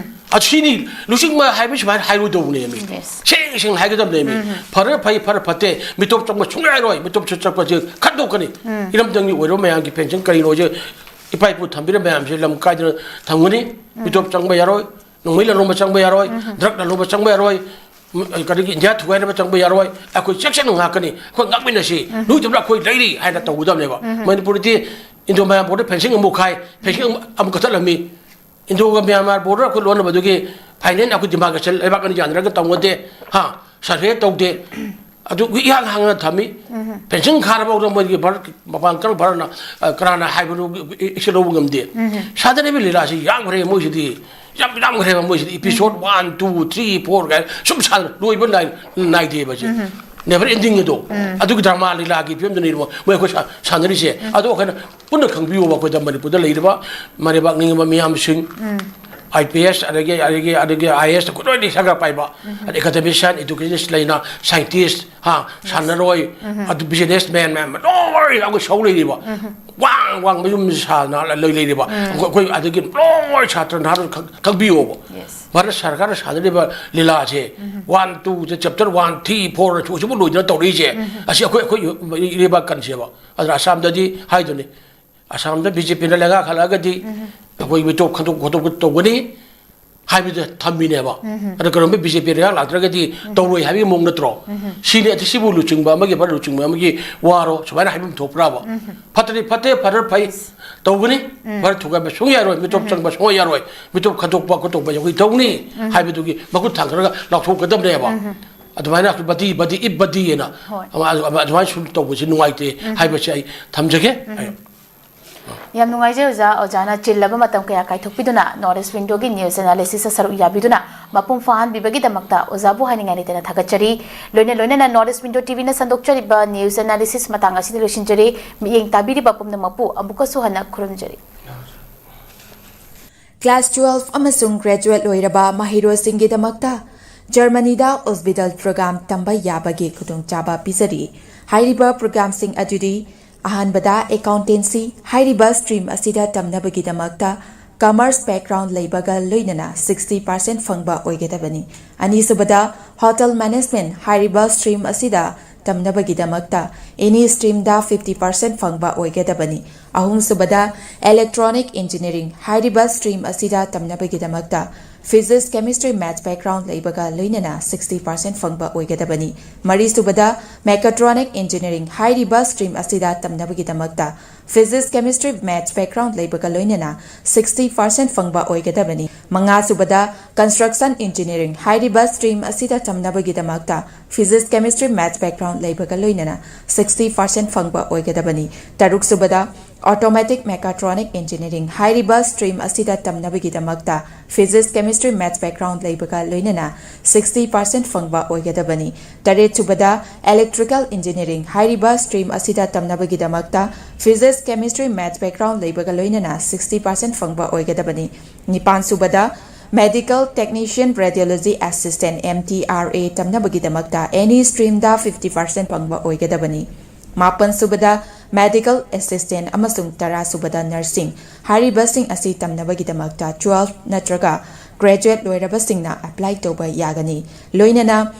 ꯑꯗꯨ ꯁꯤꯅꯤ, ꯂꯨꯆꯤꯡꯕ ꯍꯥꯏꯕ ꯁꯨꯃꯥꯏꯅ ꯍꯥꯏꯔꯣꯏꯗꯧꯕꯅꯦꯃꯤ꯫ Yes. ꯁꯦꯡ ꯁꯦꯡꯅ ꯍꯥꯏꯒꯗꯕꯅꯦꯃꯤ꯫ ꯐꯔꯦ ꯐꯩ, ꯐꯔꯦ ꯐꯠꯇꯦ, ꯃꯤꯇꯣꯞ ꯆꯪꯕ ꯁꯨꯡꯌꯥ ꯌꯥꯔꯣꯏ, ꯃꯤꯇꯣꯞꯁꯨ ꯆꯪꯕꯁꯦ ꯈꯟꯗꯣꯛꯀꯅꯤ꯫ ꯏꯔꯝꯗꯝꯒꯤ ꯑꯣꯏꯔꯕ ꯃꯌꯥꯝꯒꯤ ꯄꯦꯟꯁꯤꯟ ꯀꯔꯤꯅꯣꯁꯦ ꯏꯄꯥ ꯏꯄꯨ ꯊꯝꯕꯤꯔꯝꯕ ꯃꯌꯥꯝꯁꯦ ꯂꯝ ꯀꯥꯏꯗꯅ ꯊꯝꯒꯅꯤ꯫ ꯃꯤꯇꯣꯞ ꯆꯪꯕ ꯌꯥꯔꯣꯏ, ꯅꯣꯡꯃꯩ ꯂꯂꯣꯟꯕ ꯆꯪꯕ ꯌꯥꯔꯣꯏ, ꯗ꯭ꯔꯒ ꯂꯂꯣꯟꯕ ꯆꯪꯕ ꯌꯥꯔꯣꯏ, ꯀꯔꯤꯒꯤ ꯏꯟꯗꯤꯌꯥ ꯊꯨꯒꯥꯏꯅꯕ ꯆꯪꯕ ꯌꯥꯔꯣꯏ, ꯑꯩꯈꯣꯏ ꯆꯦꯛꯁꯤꯟꯅ ꯉꯥꯛꯀꯅꯤ, ꯑꯩꯈꯣꯏ ꯉꯥꯛꯃꯤꯟꯅꯁꯤ, ꯅꯣꯏꯗꯧꯅ ꯑꯩꯈꯣꯏ ꯂꯩꯔꯤ ꯍꯥꯏꯅ ꯇꯧꯒꯗꯕꯅꯦꯕ꯫ ꯃꯅꯤꯄꯨꯔꯗꯤ ꯏꯟꯗꯣ ꯃꯌꯥꯝ ꯕꯣꯔꯗꯔ ꯐꯦꯟꯁꯤꯡ ꯑꯃꯨꯛ ꯈꯥꯏ, ꯐꯦꯟꯁꯤꯡ ꯑꯃꯨꯛ, ꯑꯃꯨꯛ ꯀꯛꯊꯠꯂꯝꯃꯤ꯫ ꯏꯟꯗꯣꯒ ꯃ꯭ꯌꯥꯟꯃꯥꯔ ꯕꯣꯔꯗꯔ ꯑꯩꯈꯣꯏ ꯂꯣꯟꯅꯕꯗꯨꯒꯤ ꯐꯥꯏꯅꯦꯜ ꯑꯩꯈꯣꯏ ꯗꯤꯃꯥꯔꯀꯦꯁꯟ ꯂꯩꯕꯥꯛ ꯑꯅꯤ ꯌꯥꯅꯔꯒ ꯇꯧꯅꯗꯦ, ꯍꯥ, ꯁꯔꯚꯦ ꯇꯧꯗꯦ꯫ ꯑꯗꯨ ꯏꯍꯥꯡ ꯍꯥꯡꯅ ꯊꯝꯃꯤ꯫ ꯐꯦꯟꯁꯤꯡ ꯈꯥꯔꯐꯥꯎꯗ ꯃꯣꯏꯒꯤ ꯚꯥꯔꯠꯀꯤ ꯃꯄꯥꯟ ꯀꯔꯝ ꯚꯥꯔꯠꯅ, ꯑ, ꯀꯅꯥꯅ ꯍꯥꯏꯕꯗꯨ ꯑꯦꯛꯁꯟ ꯂꯧꯕ ꯉꯝꯗꯦ꯫ ꯁꯥꯟꯅꯔꯤꯕ ꯂꯤꯂꯥꯁꯤ ꯌꯥꯝꯈ꯭ꯔꯦ ꯃꯣꯏꯁꯤꯗꯤ, ꯌꯥꯝ ꯌꯥꯝꯈ꯭ꯔꯦꯕ ꯃꯣꯏꯁꯤꯗꯤ꯫ Episode one, two, three, four ꯀꯥꯏꯅ ꯁꯨꯝ ꯁꯥꯟꯅ ꯂꯣꯏꯕ ꯅꯥꯏ-, ꯅꯥꯏꯗꯦꯕ ꯁꯤ꯫ Never ending ꯑꯗꯣ꯫ ꯑꯗꯨꯒꯤ ꯗ꯭ꯔꯃꯥ ꯂꯤꯂꯥꯒꯤ ꯐꯤꯕꯝꯗꯨꯅꯤ ꯃꯣꯏ ꯑꯩꯈꯣꯏ ꯁꯥ-, ꯁꯥꯟꯅꯔꯤꯁꯦ꯫ ꯑꯗꯣ ꯑꯩꯈꯣꯏꯅ ꯄꯨꯟꯅ ꯈꯪꯕꯤꯌꯣꯕ, ꯑꯩꯈꯣꯏꯗ ꯃꯅꯤꯄꯨꯔꯗ ꯂꯩꯔꯤꯕ ꯃꯔꯩꯕꯥꯛ ꯅꯤꯡꯕ ꯃꯤꯌꯥꯝꯁꯤꯡ, ꯑꯥꯏ ꯄꯤ ꯑꯦꯁ, ꯑꯗꯒꯤ, ꯑꯗꯒꯤ, ꯑꯗꯒꯤ ꯑꯥꯏ ꯑꯦꯁꯇ ꯂꯣꯏꯅ ꯁꯔꯀꯥꯔ ꯄꯥꯏꯕ, ꯑꯗꯩ ꯑꯦꯀꯥꯗꯦꯃꯤꯁꯤꯌꯥꯟ, ꯏꯗꯨꯀꯦꯁꯅꯤꯁ ꯂꯩꯅ, ꯁꯥꯏꯟꯇꯤꯁ, ꯍꯥ, ꯁꯥꯟꯅꯔꯣꯏ, ꯑꯗꯨ ꯕꯤꯖꯤꯅꯦꯁ ꯃꯦꯟ ꯃꯌꯥꯝ ꯂꯣꯏ ꯑꯩꯈꯣꯏ ꯁꯧ ꯂꯩꯔꯤꯕ, ꯋꯥꯡ ꯋꯥꯡꯕ ꯌꯨꯝ ꯁꯥꯗꯅ ꯂꯩ ꯂꯩꯔꯤꯕ, ꯑꯩꯈꯣꯏ, ꯑꯩꯈꯣꯏ ꯑꯗꯒꯤ ꯂꯣꯏ ꯁꯥꯇ꯭ꯔ ꯅꯍꯥꯔꯣꯜ ꯈꯪ-, ꯈꯪꯕꯤꯌꯣꯕ꯫ Yes. ꯚꯥꯔꯠ ꯁꯔꯀꯥꯔꯅ ꯁꯥꯟꯅꯔꯤꯕ ꯂꯤꯂꯥꯁꯦ, one, two, chapter one, three, four ꯍꯧꯖꯤꯛꯐꯥꯎ ꯂꯣꯏꯗꯅ ꯇꯧꯔꯛꯏꯁꯦ, ꯑꯁꯤ ꯑꯩꯈꯣꯏ, ꯑꯩꯈꯣꯏ ꯏꯔꯩꯕꯥꯛ ꯀꯟꯁꯦꯕ꯫ ꯑꯗꯨꯅ ꯑꯁꯥꯝꯗꯗꯤ ꯍꯥꯏꯗꯨꯅꯤ, ꯑꯁꯥꯝꯗ ꯕꯤ ꯖꯦ ꯄꯤꯅ ꯂꯩꯉꯥꯛ ꯍꯜꯂꯛꯑꯒꯗꯤ ꯑꯩꯈꯣꯏ ꯃꯤꯇꯣꯞ ꯈꯟꯗꯣꯛ ꯈꯣꯠꯇꯣꯛꯄ ꯇꯧꯒꯅꯤ꯫ ꯍꯥꯏꯕꯗ ꯊꯝꯃꯤꯅꯦꯕ꯫ ꯑꯗꯣ ꯀꯩꯅꯣꯝꯃ ꯕꯤ ꯖꯦ ꯄꯤ ꯂꯩꯉꯥꯛ ꯂꯥꯛꯇ꯭ꯔꯒꯗꯤ ꯇꯧꯔꯣꯏ ꯍꯥꯏꯕꯒꯤ ꯃꯑꯣꯡ ꯅꯠꯇ꯭ꯔꯣ? ꯁꯤꯅꯤ ꯑꯗꯨ ꯁꯤꯕꯨ ꯂꯨꯆꯤꯡꯕ ꯑꯃꯒꯤ ꯐꯔ ꯂꯨꯆꯤꯡꯕ ꯑꯃꯒꯤ ꯋꯥꯔꯣ ꯁꯨꯃꯥꯏꯅ ꯍꯥꯏꯕ ꯑꯃ ꯊꯣꯛꯄ꯭ꯔꯥꯕ? ꯐꯠꯇ꯭ꯔꯗꯤ ꯐꯠꯇꯦ, ꯐꯔ ꯐꯩ ꯇꯧꯒꯅꯤ꯫ ꯐꯔ ꯊꯨꯒꯥꯏꯕ ꯁꯨꯡꯌꯥ ꯌꯥꯔꯣꯏ, ꯃꯤꯇꯣꯞ ꯆꯪꯕ ꯁꯨꯡꯌꯥ ꯌꯥꯔꯣꯏ, ꯃꯤꯇꯣꯞ ꯈꯟꯗꯣꯛꯄ ꯈꯣꯠꯇꯣꯛꯄ ꯑꯩꯈꯣꯏ ꯇꯧꯅꯤ ꯍꯥꯏꯕꯗꯨꯒꯤ ꯃꯈꯨꯠ ꯊꯥꯡꯒꯠꯂꯒ ꯂꯥꯎꯊꯣꯛꯀꯗꯕꯅꯦꯕ꯫ ꯑꯗꯨꯃꯥꯏꯅ ꯕꯗꯤ ꯕꯗꯤ ꯏꯞ ꯕꯗꯤ ꯍꯥꯏꯅ ꯍꯣꯏ꯫ ꯑꯗꯨꯃꯥꯏꯅ ꯁꯨꯝ ꯇꯧꯕꯁꯤ ꯅꯨꯡꯉꯥꯏꯇꯦ ꯍꯥꯏꯕꯁꯤ ꯑꯩ ꯊꯝꯖꯒꯦ꯫ ꯌꯥꯝ ꯅꯨꯡꯉꯥꯏꯖꯩ ꯑꯣꯖꯥ꯫ ꯑꯣꯖꯥꯅ ꯆꯤꯜꯂꯕ ꯃꯇꯝ ꯀꯌꯥ ꯀꯥꯏꯊꯣꯛꯄꯤꯗꯨꯅ North East Window ꯒꯤ news analysis ꯇ ꯁꯔꯨꯛ ꯌꯥꯕꯤꯗꯨꯅ ꯃꯄꯨꯡ ꯐꯥꯍꯟꯕꯤꯕꯒꯤꯗꯃꯛꯇ ꯑꯣꯖꯥꯕꯨ ꯍꯥꯏꯅꯤꯡꯉꯥꯏ ꯂꯩꯇꯅ ꯊꯥꯒꯠꯆꯔꯤ꯫ ꯂꯣꯏꯅ ꯂꯣꯏꯅꯅ North East Window T V ꯅ ꯁꯟꯗꯣꯛꯆꯔꯤꯕ news analysis ꯃꯇꯥꯡ ꯑꯁꯤꯗ ꯂꯣꯏꯁꯤꯟꯖꯔꯦ꯫ ꯃꯤꯠꯌꯦꯡ ꯇꯥꯕꯤꯔꯤꯕ ꯄꯨꯝꯅꯃꯛꯄꯨ ꯑꯃꯨꯛꯀꯁꯨ ꯍꯟꯅ ꯈꯨꯔꯨꯝꯖꯔꯤ꯫ Class twelve ꯑꯃꯁꯨꯡ graduate ꯂꯣꯏꯔꯕ ꯃꯍꯩꯔꯣꯏꯁꯤꯡꯒꯤꯗꯃꯛꯇ ꯖꯔꯃꯅꯤꯗ ꯑꯣꯁꯕꯤꯇꯥꯜ ꯄ꯭ꯔꯣꯒ꯭ꯔꯥꯝ ꯇꯝꯕ ꯌꯥꯕꯒꯤ ꯈꯨꯗꯣꯡꯆꯥꯕ ꯄꯤꯖꯔꯤ꯫ ꯍꯥꯏꯔꯤꯕ ꯄ꯭ꯔꯣꯒ꯭ꯔꯥꯝꯁꯤꯡ ꯑꯗꯨꯗꯤ, ꯑꯍꯥꯟꯕꯗ, accountancy꯫ ꯍꯥꯏꯔꯤꯕ stream ꯑꯁꯤꯗ ꯇꯝꯅꯕꯒꯤꯗꯃꯛꯇ commerce background ꯂꯩꯕꯒ ꯂꯣꯏꯅꯅ sixty percent ꯐꯪꯕ ꯑꯣꯏꯒꯗꯕꯅꯤ꯫ ꯑꯅꯤꯁꯨꯕꯗ, hotel management꯫ ꯍꯥꯏꯔꯤꯕ stream ꯑꯁꯤꯗ ꯇꯝꯅꯕꯒꯤꯗꯃꯛꯇ any stream ꯗ fifty percent ꯐꯪꯕ ꯑꯣꯏꯒꯗꯕꯅꯤ꯫ ꯑꯍꯨꯝꯁꯨꯕꯗ, electronic engineering꯫ ꯍꯥꯏꯔꯤꯕ stream ꯑꯁꯤꯗ ꯇꯝꯅꯕꯒꯤꯗꯃꯛꯇ physics, chemistry, maths background ꯂꯩꯕꯒ ꯂꯣꯏꯅꯅ sixty percent ꯐꯪꯕ ꯑꯣꯏꯒꯗꯕꯅꯤ꯫ ꯃꯔꯤꯁꯨꯕꯗ, mechatronic engineering꯫ ꯍꯥꯏꯔꯤꯕ stream ꯑꯁꯤꯗ ꯇꯝꯅꯕꯒꯤꯗꯃꯛꯇ physics, chemistry, maths background ꯂꯩꯕꯒ ꯂꯣꯏꯅꯅ sixty percent ꯐꯪꯕ ꯑꯣꯏꯒꯗꯕꯅꯤ꯫ ꯃꯉꯥꯁꯨꯕꯗ, construction engineering꯫ ꯍꯥꯏꯔꯤꯕ stream ꯑꯁꯤꯗ ꯇꯝꯅꯕꯒꯤꯗꯃꯛꯇ physics, chemistry, maths background ꯂꯩꯕꯒ ꯂꯣꯏꯅꯅ sixty percent ꯐꯪꯕ ꯑꯣꯏꯒꯗꯕꯅꯤ꯫ ꯇꯔꯨꯛꯁꯨꯕꯗ, automatic mechatronic engineering꯫ ꯍꯥꯏꯔꯤꯕ stream ꯑꯁꯤꯗ ꯇꯝꯅꯕꯒꯤꯗꯃꯛꯇ physics, chemistry, maths background ꯂꯩꯕꯒ ꯂꯣꯏꯅꯅ sixty percent ꯐꯪꯕ ꯑꯣꯏꯒꯗꯕꯅꯤ꯫ ꯇꯔꯦꯠꯁꯨꯕꯗ, electrical engineering꯫ ꯍꯥꯏꯔꯤꯕ stream ꯑꯁꯤꯗ ꯇꯝꯅꯕꯒꯤꯗꯃꯛꯇ physics, chemistry, maths background ꯂꯩꯕꯒ ꯂꯣꯏꯅꯅ sixty percent ꯐꯪꯕ ꯑꯣꯏꯒꯗꯕꯅꯤ꯫ ꯅꯤꯄꯥꯟꯁꯨꯕꯗ, medical technician, radiology assistant, M T R A ꯇꯝꯅꯕꯒꯤꯗꯃꯛꯇ any stream ꯗ fifty percent ꯐꯪꯕ ꯑꯣꯏꯒꯗꯕꯅꯤ꯫ ꯃꯥꯄꯟꯁꯨꯕꯗ, medical assistant ꯑꯃꯁꯨꯡ ꯇꯔꯥꯁꯨꯕꯗ, nursing꯫ ꯍꯥꯏꯔꯤꯕꯁꯤꯡ ꯑꯁꯤ ꯇꯝꯅꯕꯒꯤꯗꯃꯛꯇ twelve ꯅꯠꯇ꯭ꯔꯒ graduate ꯂꯣꯏꯔꯕꯁꯤꯡꯅ apply ꯇꯧꯕ ꯌꯥꯒꯅꯤ꯫ ꯂꯣꯏꯅꯅ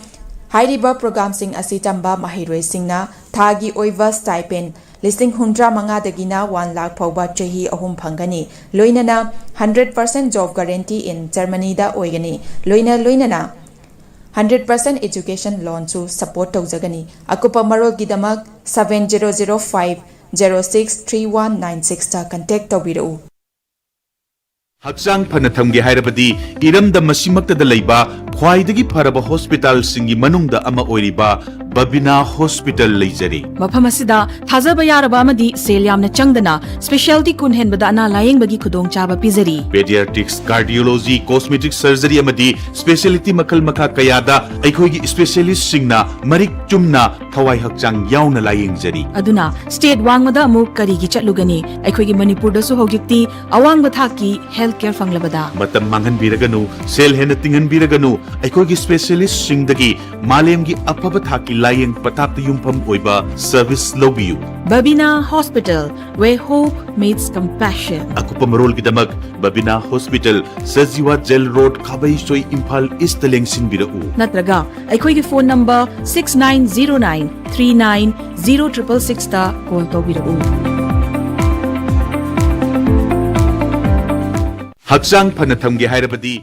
ꯍꯥꯏꯔꯤꯕ ꯄ꯭ꯔꯣꯒ꯭ꯔꯥꯝꯁꯤꯡ ꯑꯁꯤ ꯇꯝꯕ ꯃꯍꯩꯔꯣꯏꯁꯤꯡꯅ ꯊꯥꯒꯤ ꯑꯣꯏꯕ stipend ꯂꯤꯁꯤꯡ ꯍꯨꯝꯗ꯭ꯔꯥ ꯃꯉꯥꯗꯒꯤꯅ ꯋꯥꯟ ꯂꯥꯈ ꯐꯥꯎꯕ ꯆꯍꯤ ꯑꯍꯨꯝ ꯐꯪꯒꯅꯤ꯫ ꯂꯣꯏꯅꯅ hundred percent job guarantee in Germany ꯗ ꯑꯣꯏꯒꯅꯤ꯫ ꯂꯣꯏꯅ ꯂꯣꯏꯅꯅ hundred percent education loan ꯁꯨ support ꯇꯧꯖꯒꯅꯤ꯫ ꯑꯀꯨꯞꯄ ꯃꯔꯣꯜꯒꯤꯗꯃꯛ seven zero zero five zero six three one nine six ꯇ contact ꯇꯧꯕꯤꯔꯛꯎ꯫ ꯍꯛꯆꯥꯡ ꯐꯅ ꯊꯝꯒꯦ ꯍꯥꯏꯔꯕꯗꯤ ꯏꯔꯝꯗꯝ ꯑꯁꯤꯃꯛꯇꯗ ꯂꯩꯕ ꯈ꯭ꯋꯥꯏꯗꯒꯤ ꯐꯔꯕ ꯍꯣꯁꯄꯤꯇꯥꯜꯁꯤꯡꯒꯤ ꯃꯅꯨꯡꯗ ꯑꯃ ꯑꯣꯏꯔꯤꯕ ꯕꯕꯤꯅꯥ ꯍꯣꯁꯄꯤꯇꯥꯜ ꯂꯩꯖꯔꯤ꯫ ꯃꯐꯝ ꯑꯁꯤꯗ ꯊꯥꯖꯕ ꯌꯥꯔꯕ ꯑꯃꯗꯤ ꯁꯦꯜ ꯌꯥꯝꯅ ꯆꯪꯗꯅ specialty ꯀꯨꯟ ꯍꯦꯟꯕꯗ ꯑꯅꯥ ꯂꯥꯌꯦꯡꯕꯒꯤ ꯈꯨꯗꯣꯡꯆꯥꯕ ꯄꯤꯖꯔꯤ꯫ Pediatrics, Cardiology, Cosmetic Surgery ꯑꯃꯗꯤ specialty ꯃꯈꯜ ꯃꯈꯥ ꯀꯌꯥꯗ ꯑꯩꯈꯣꯏꯒꯤ specialistꯁꯤꯡꯅ ꯃꯔꯤꯛ ꯆꯨꯝꯅ ꯊꯋꯥꯏ ꯍꯛꯆꯥꯡ ꯌꯥꯎꯅ ꯂꯥꯌꯦꯡꯖꯔꯤ꯫ ꯑꯗꯨꯅ state ꯋꯥꯡꯃꯗ ꯑꯃꯨꯛ ꯀꯔꯤꯒꯤ ꯆꯠꯂꯨꯒꯅꯤ? ꯑꯩꯈꯣꯏꯒꯤ ꯃꯅꯤꯄꯨꯔꯗꯁꯨ ꯍꯧꯖꯤꯛꯇꯤ ꯑꯋꯥꯡꯕ ꯊꯥꯛꯀꯤ health care ꯐꯪꯂꯕꯗ꯫ ꯃꯇꯝ ꯃꯥꯡꯍꯟꯕꯤꯔꯒꯅꯨ, ꯁꯦꯜ ꯍꯦꯟꯅ ꯇꯤꯡꯍꯟꯕꯤꯔꯒꯅꯨ, ꯑꯩꯈꯣꯏꯒꯤ specialistꯁꯤꯡꯗꯒꯤ ꯃꯥꯂꯦꯝꯒꯤ ꯑꯐꯕ ꯊꯥꯛꯀꯤ ꯂꯥꯌꯦꯡ ꯄꯊꯥꯞꯇ ꯌꯨꯝꯐꯝ ꯑꯣꯏꯕ service ꯂꯧꯕꯤꯌꯨ꯫ Babina Hospital, where hope meets compassion. ꯑꯀꯨꯞꯄ ꯃꯔꯣꯜꯒꯤꯗꯃꯛ Babina hospital, Sajiwa jail road, Khabeisoi, Imphal east ꯂꯦꯡꯁꯤꯟꯕꯤꯔꯛꯎ꯫ ꯅꯠꯇ꯭ꯔꯒ ꯑꯩꯈꯣꯏꯒꯤ phone number six nine zero nine three nine zero triple six ꯇ call ꯇꯧꯕꯤꯔꯛꯎ꯫ ꯍꯛꯆꯥꯡ ꯐꯅ ꯊꯝꯒꯦ ꯍꯥꯏꯔꯕꯗꯤ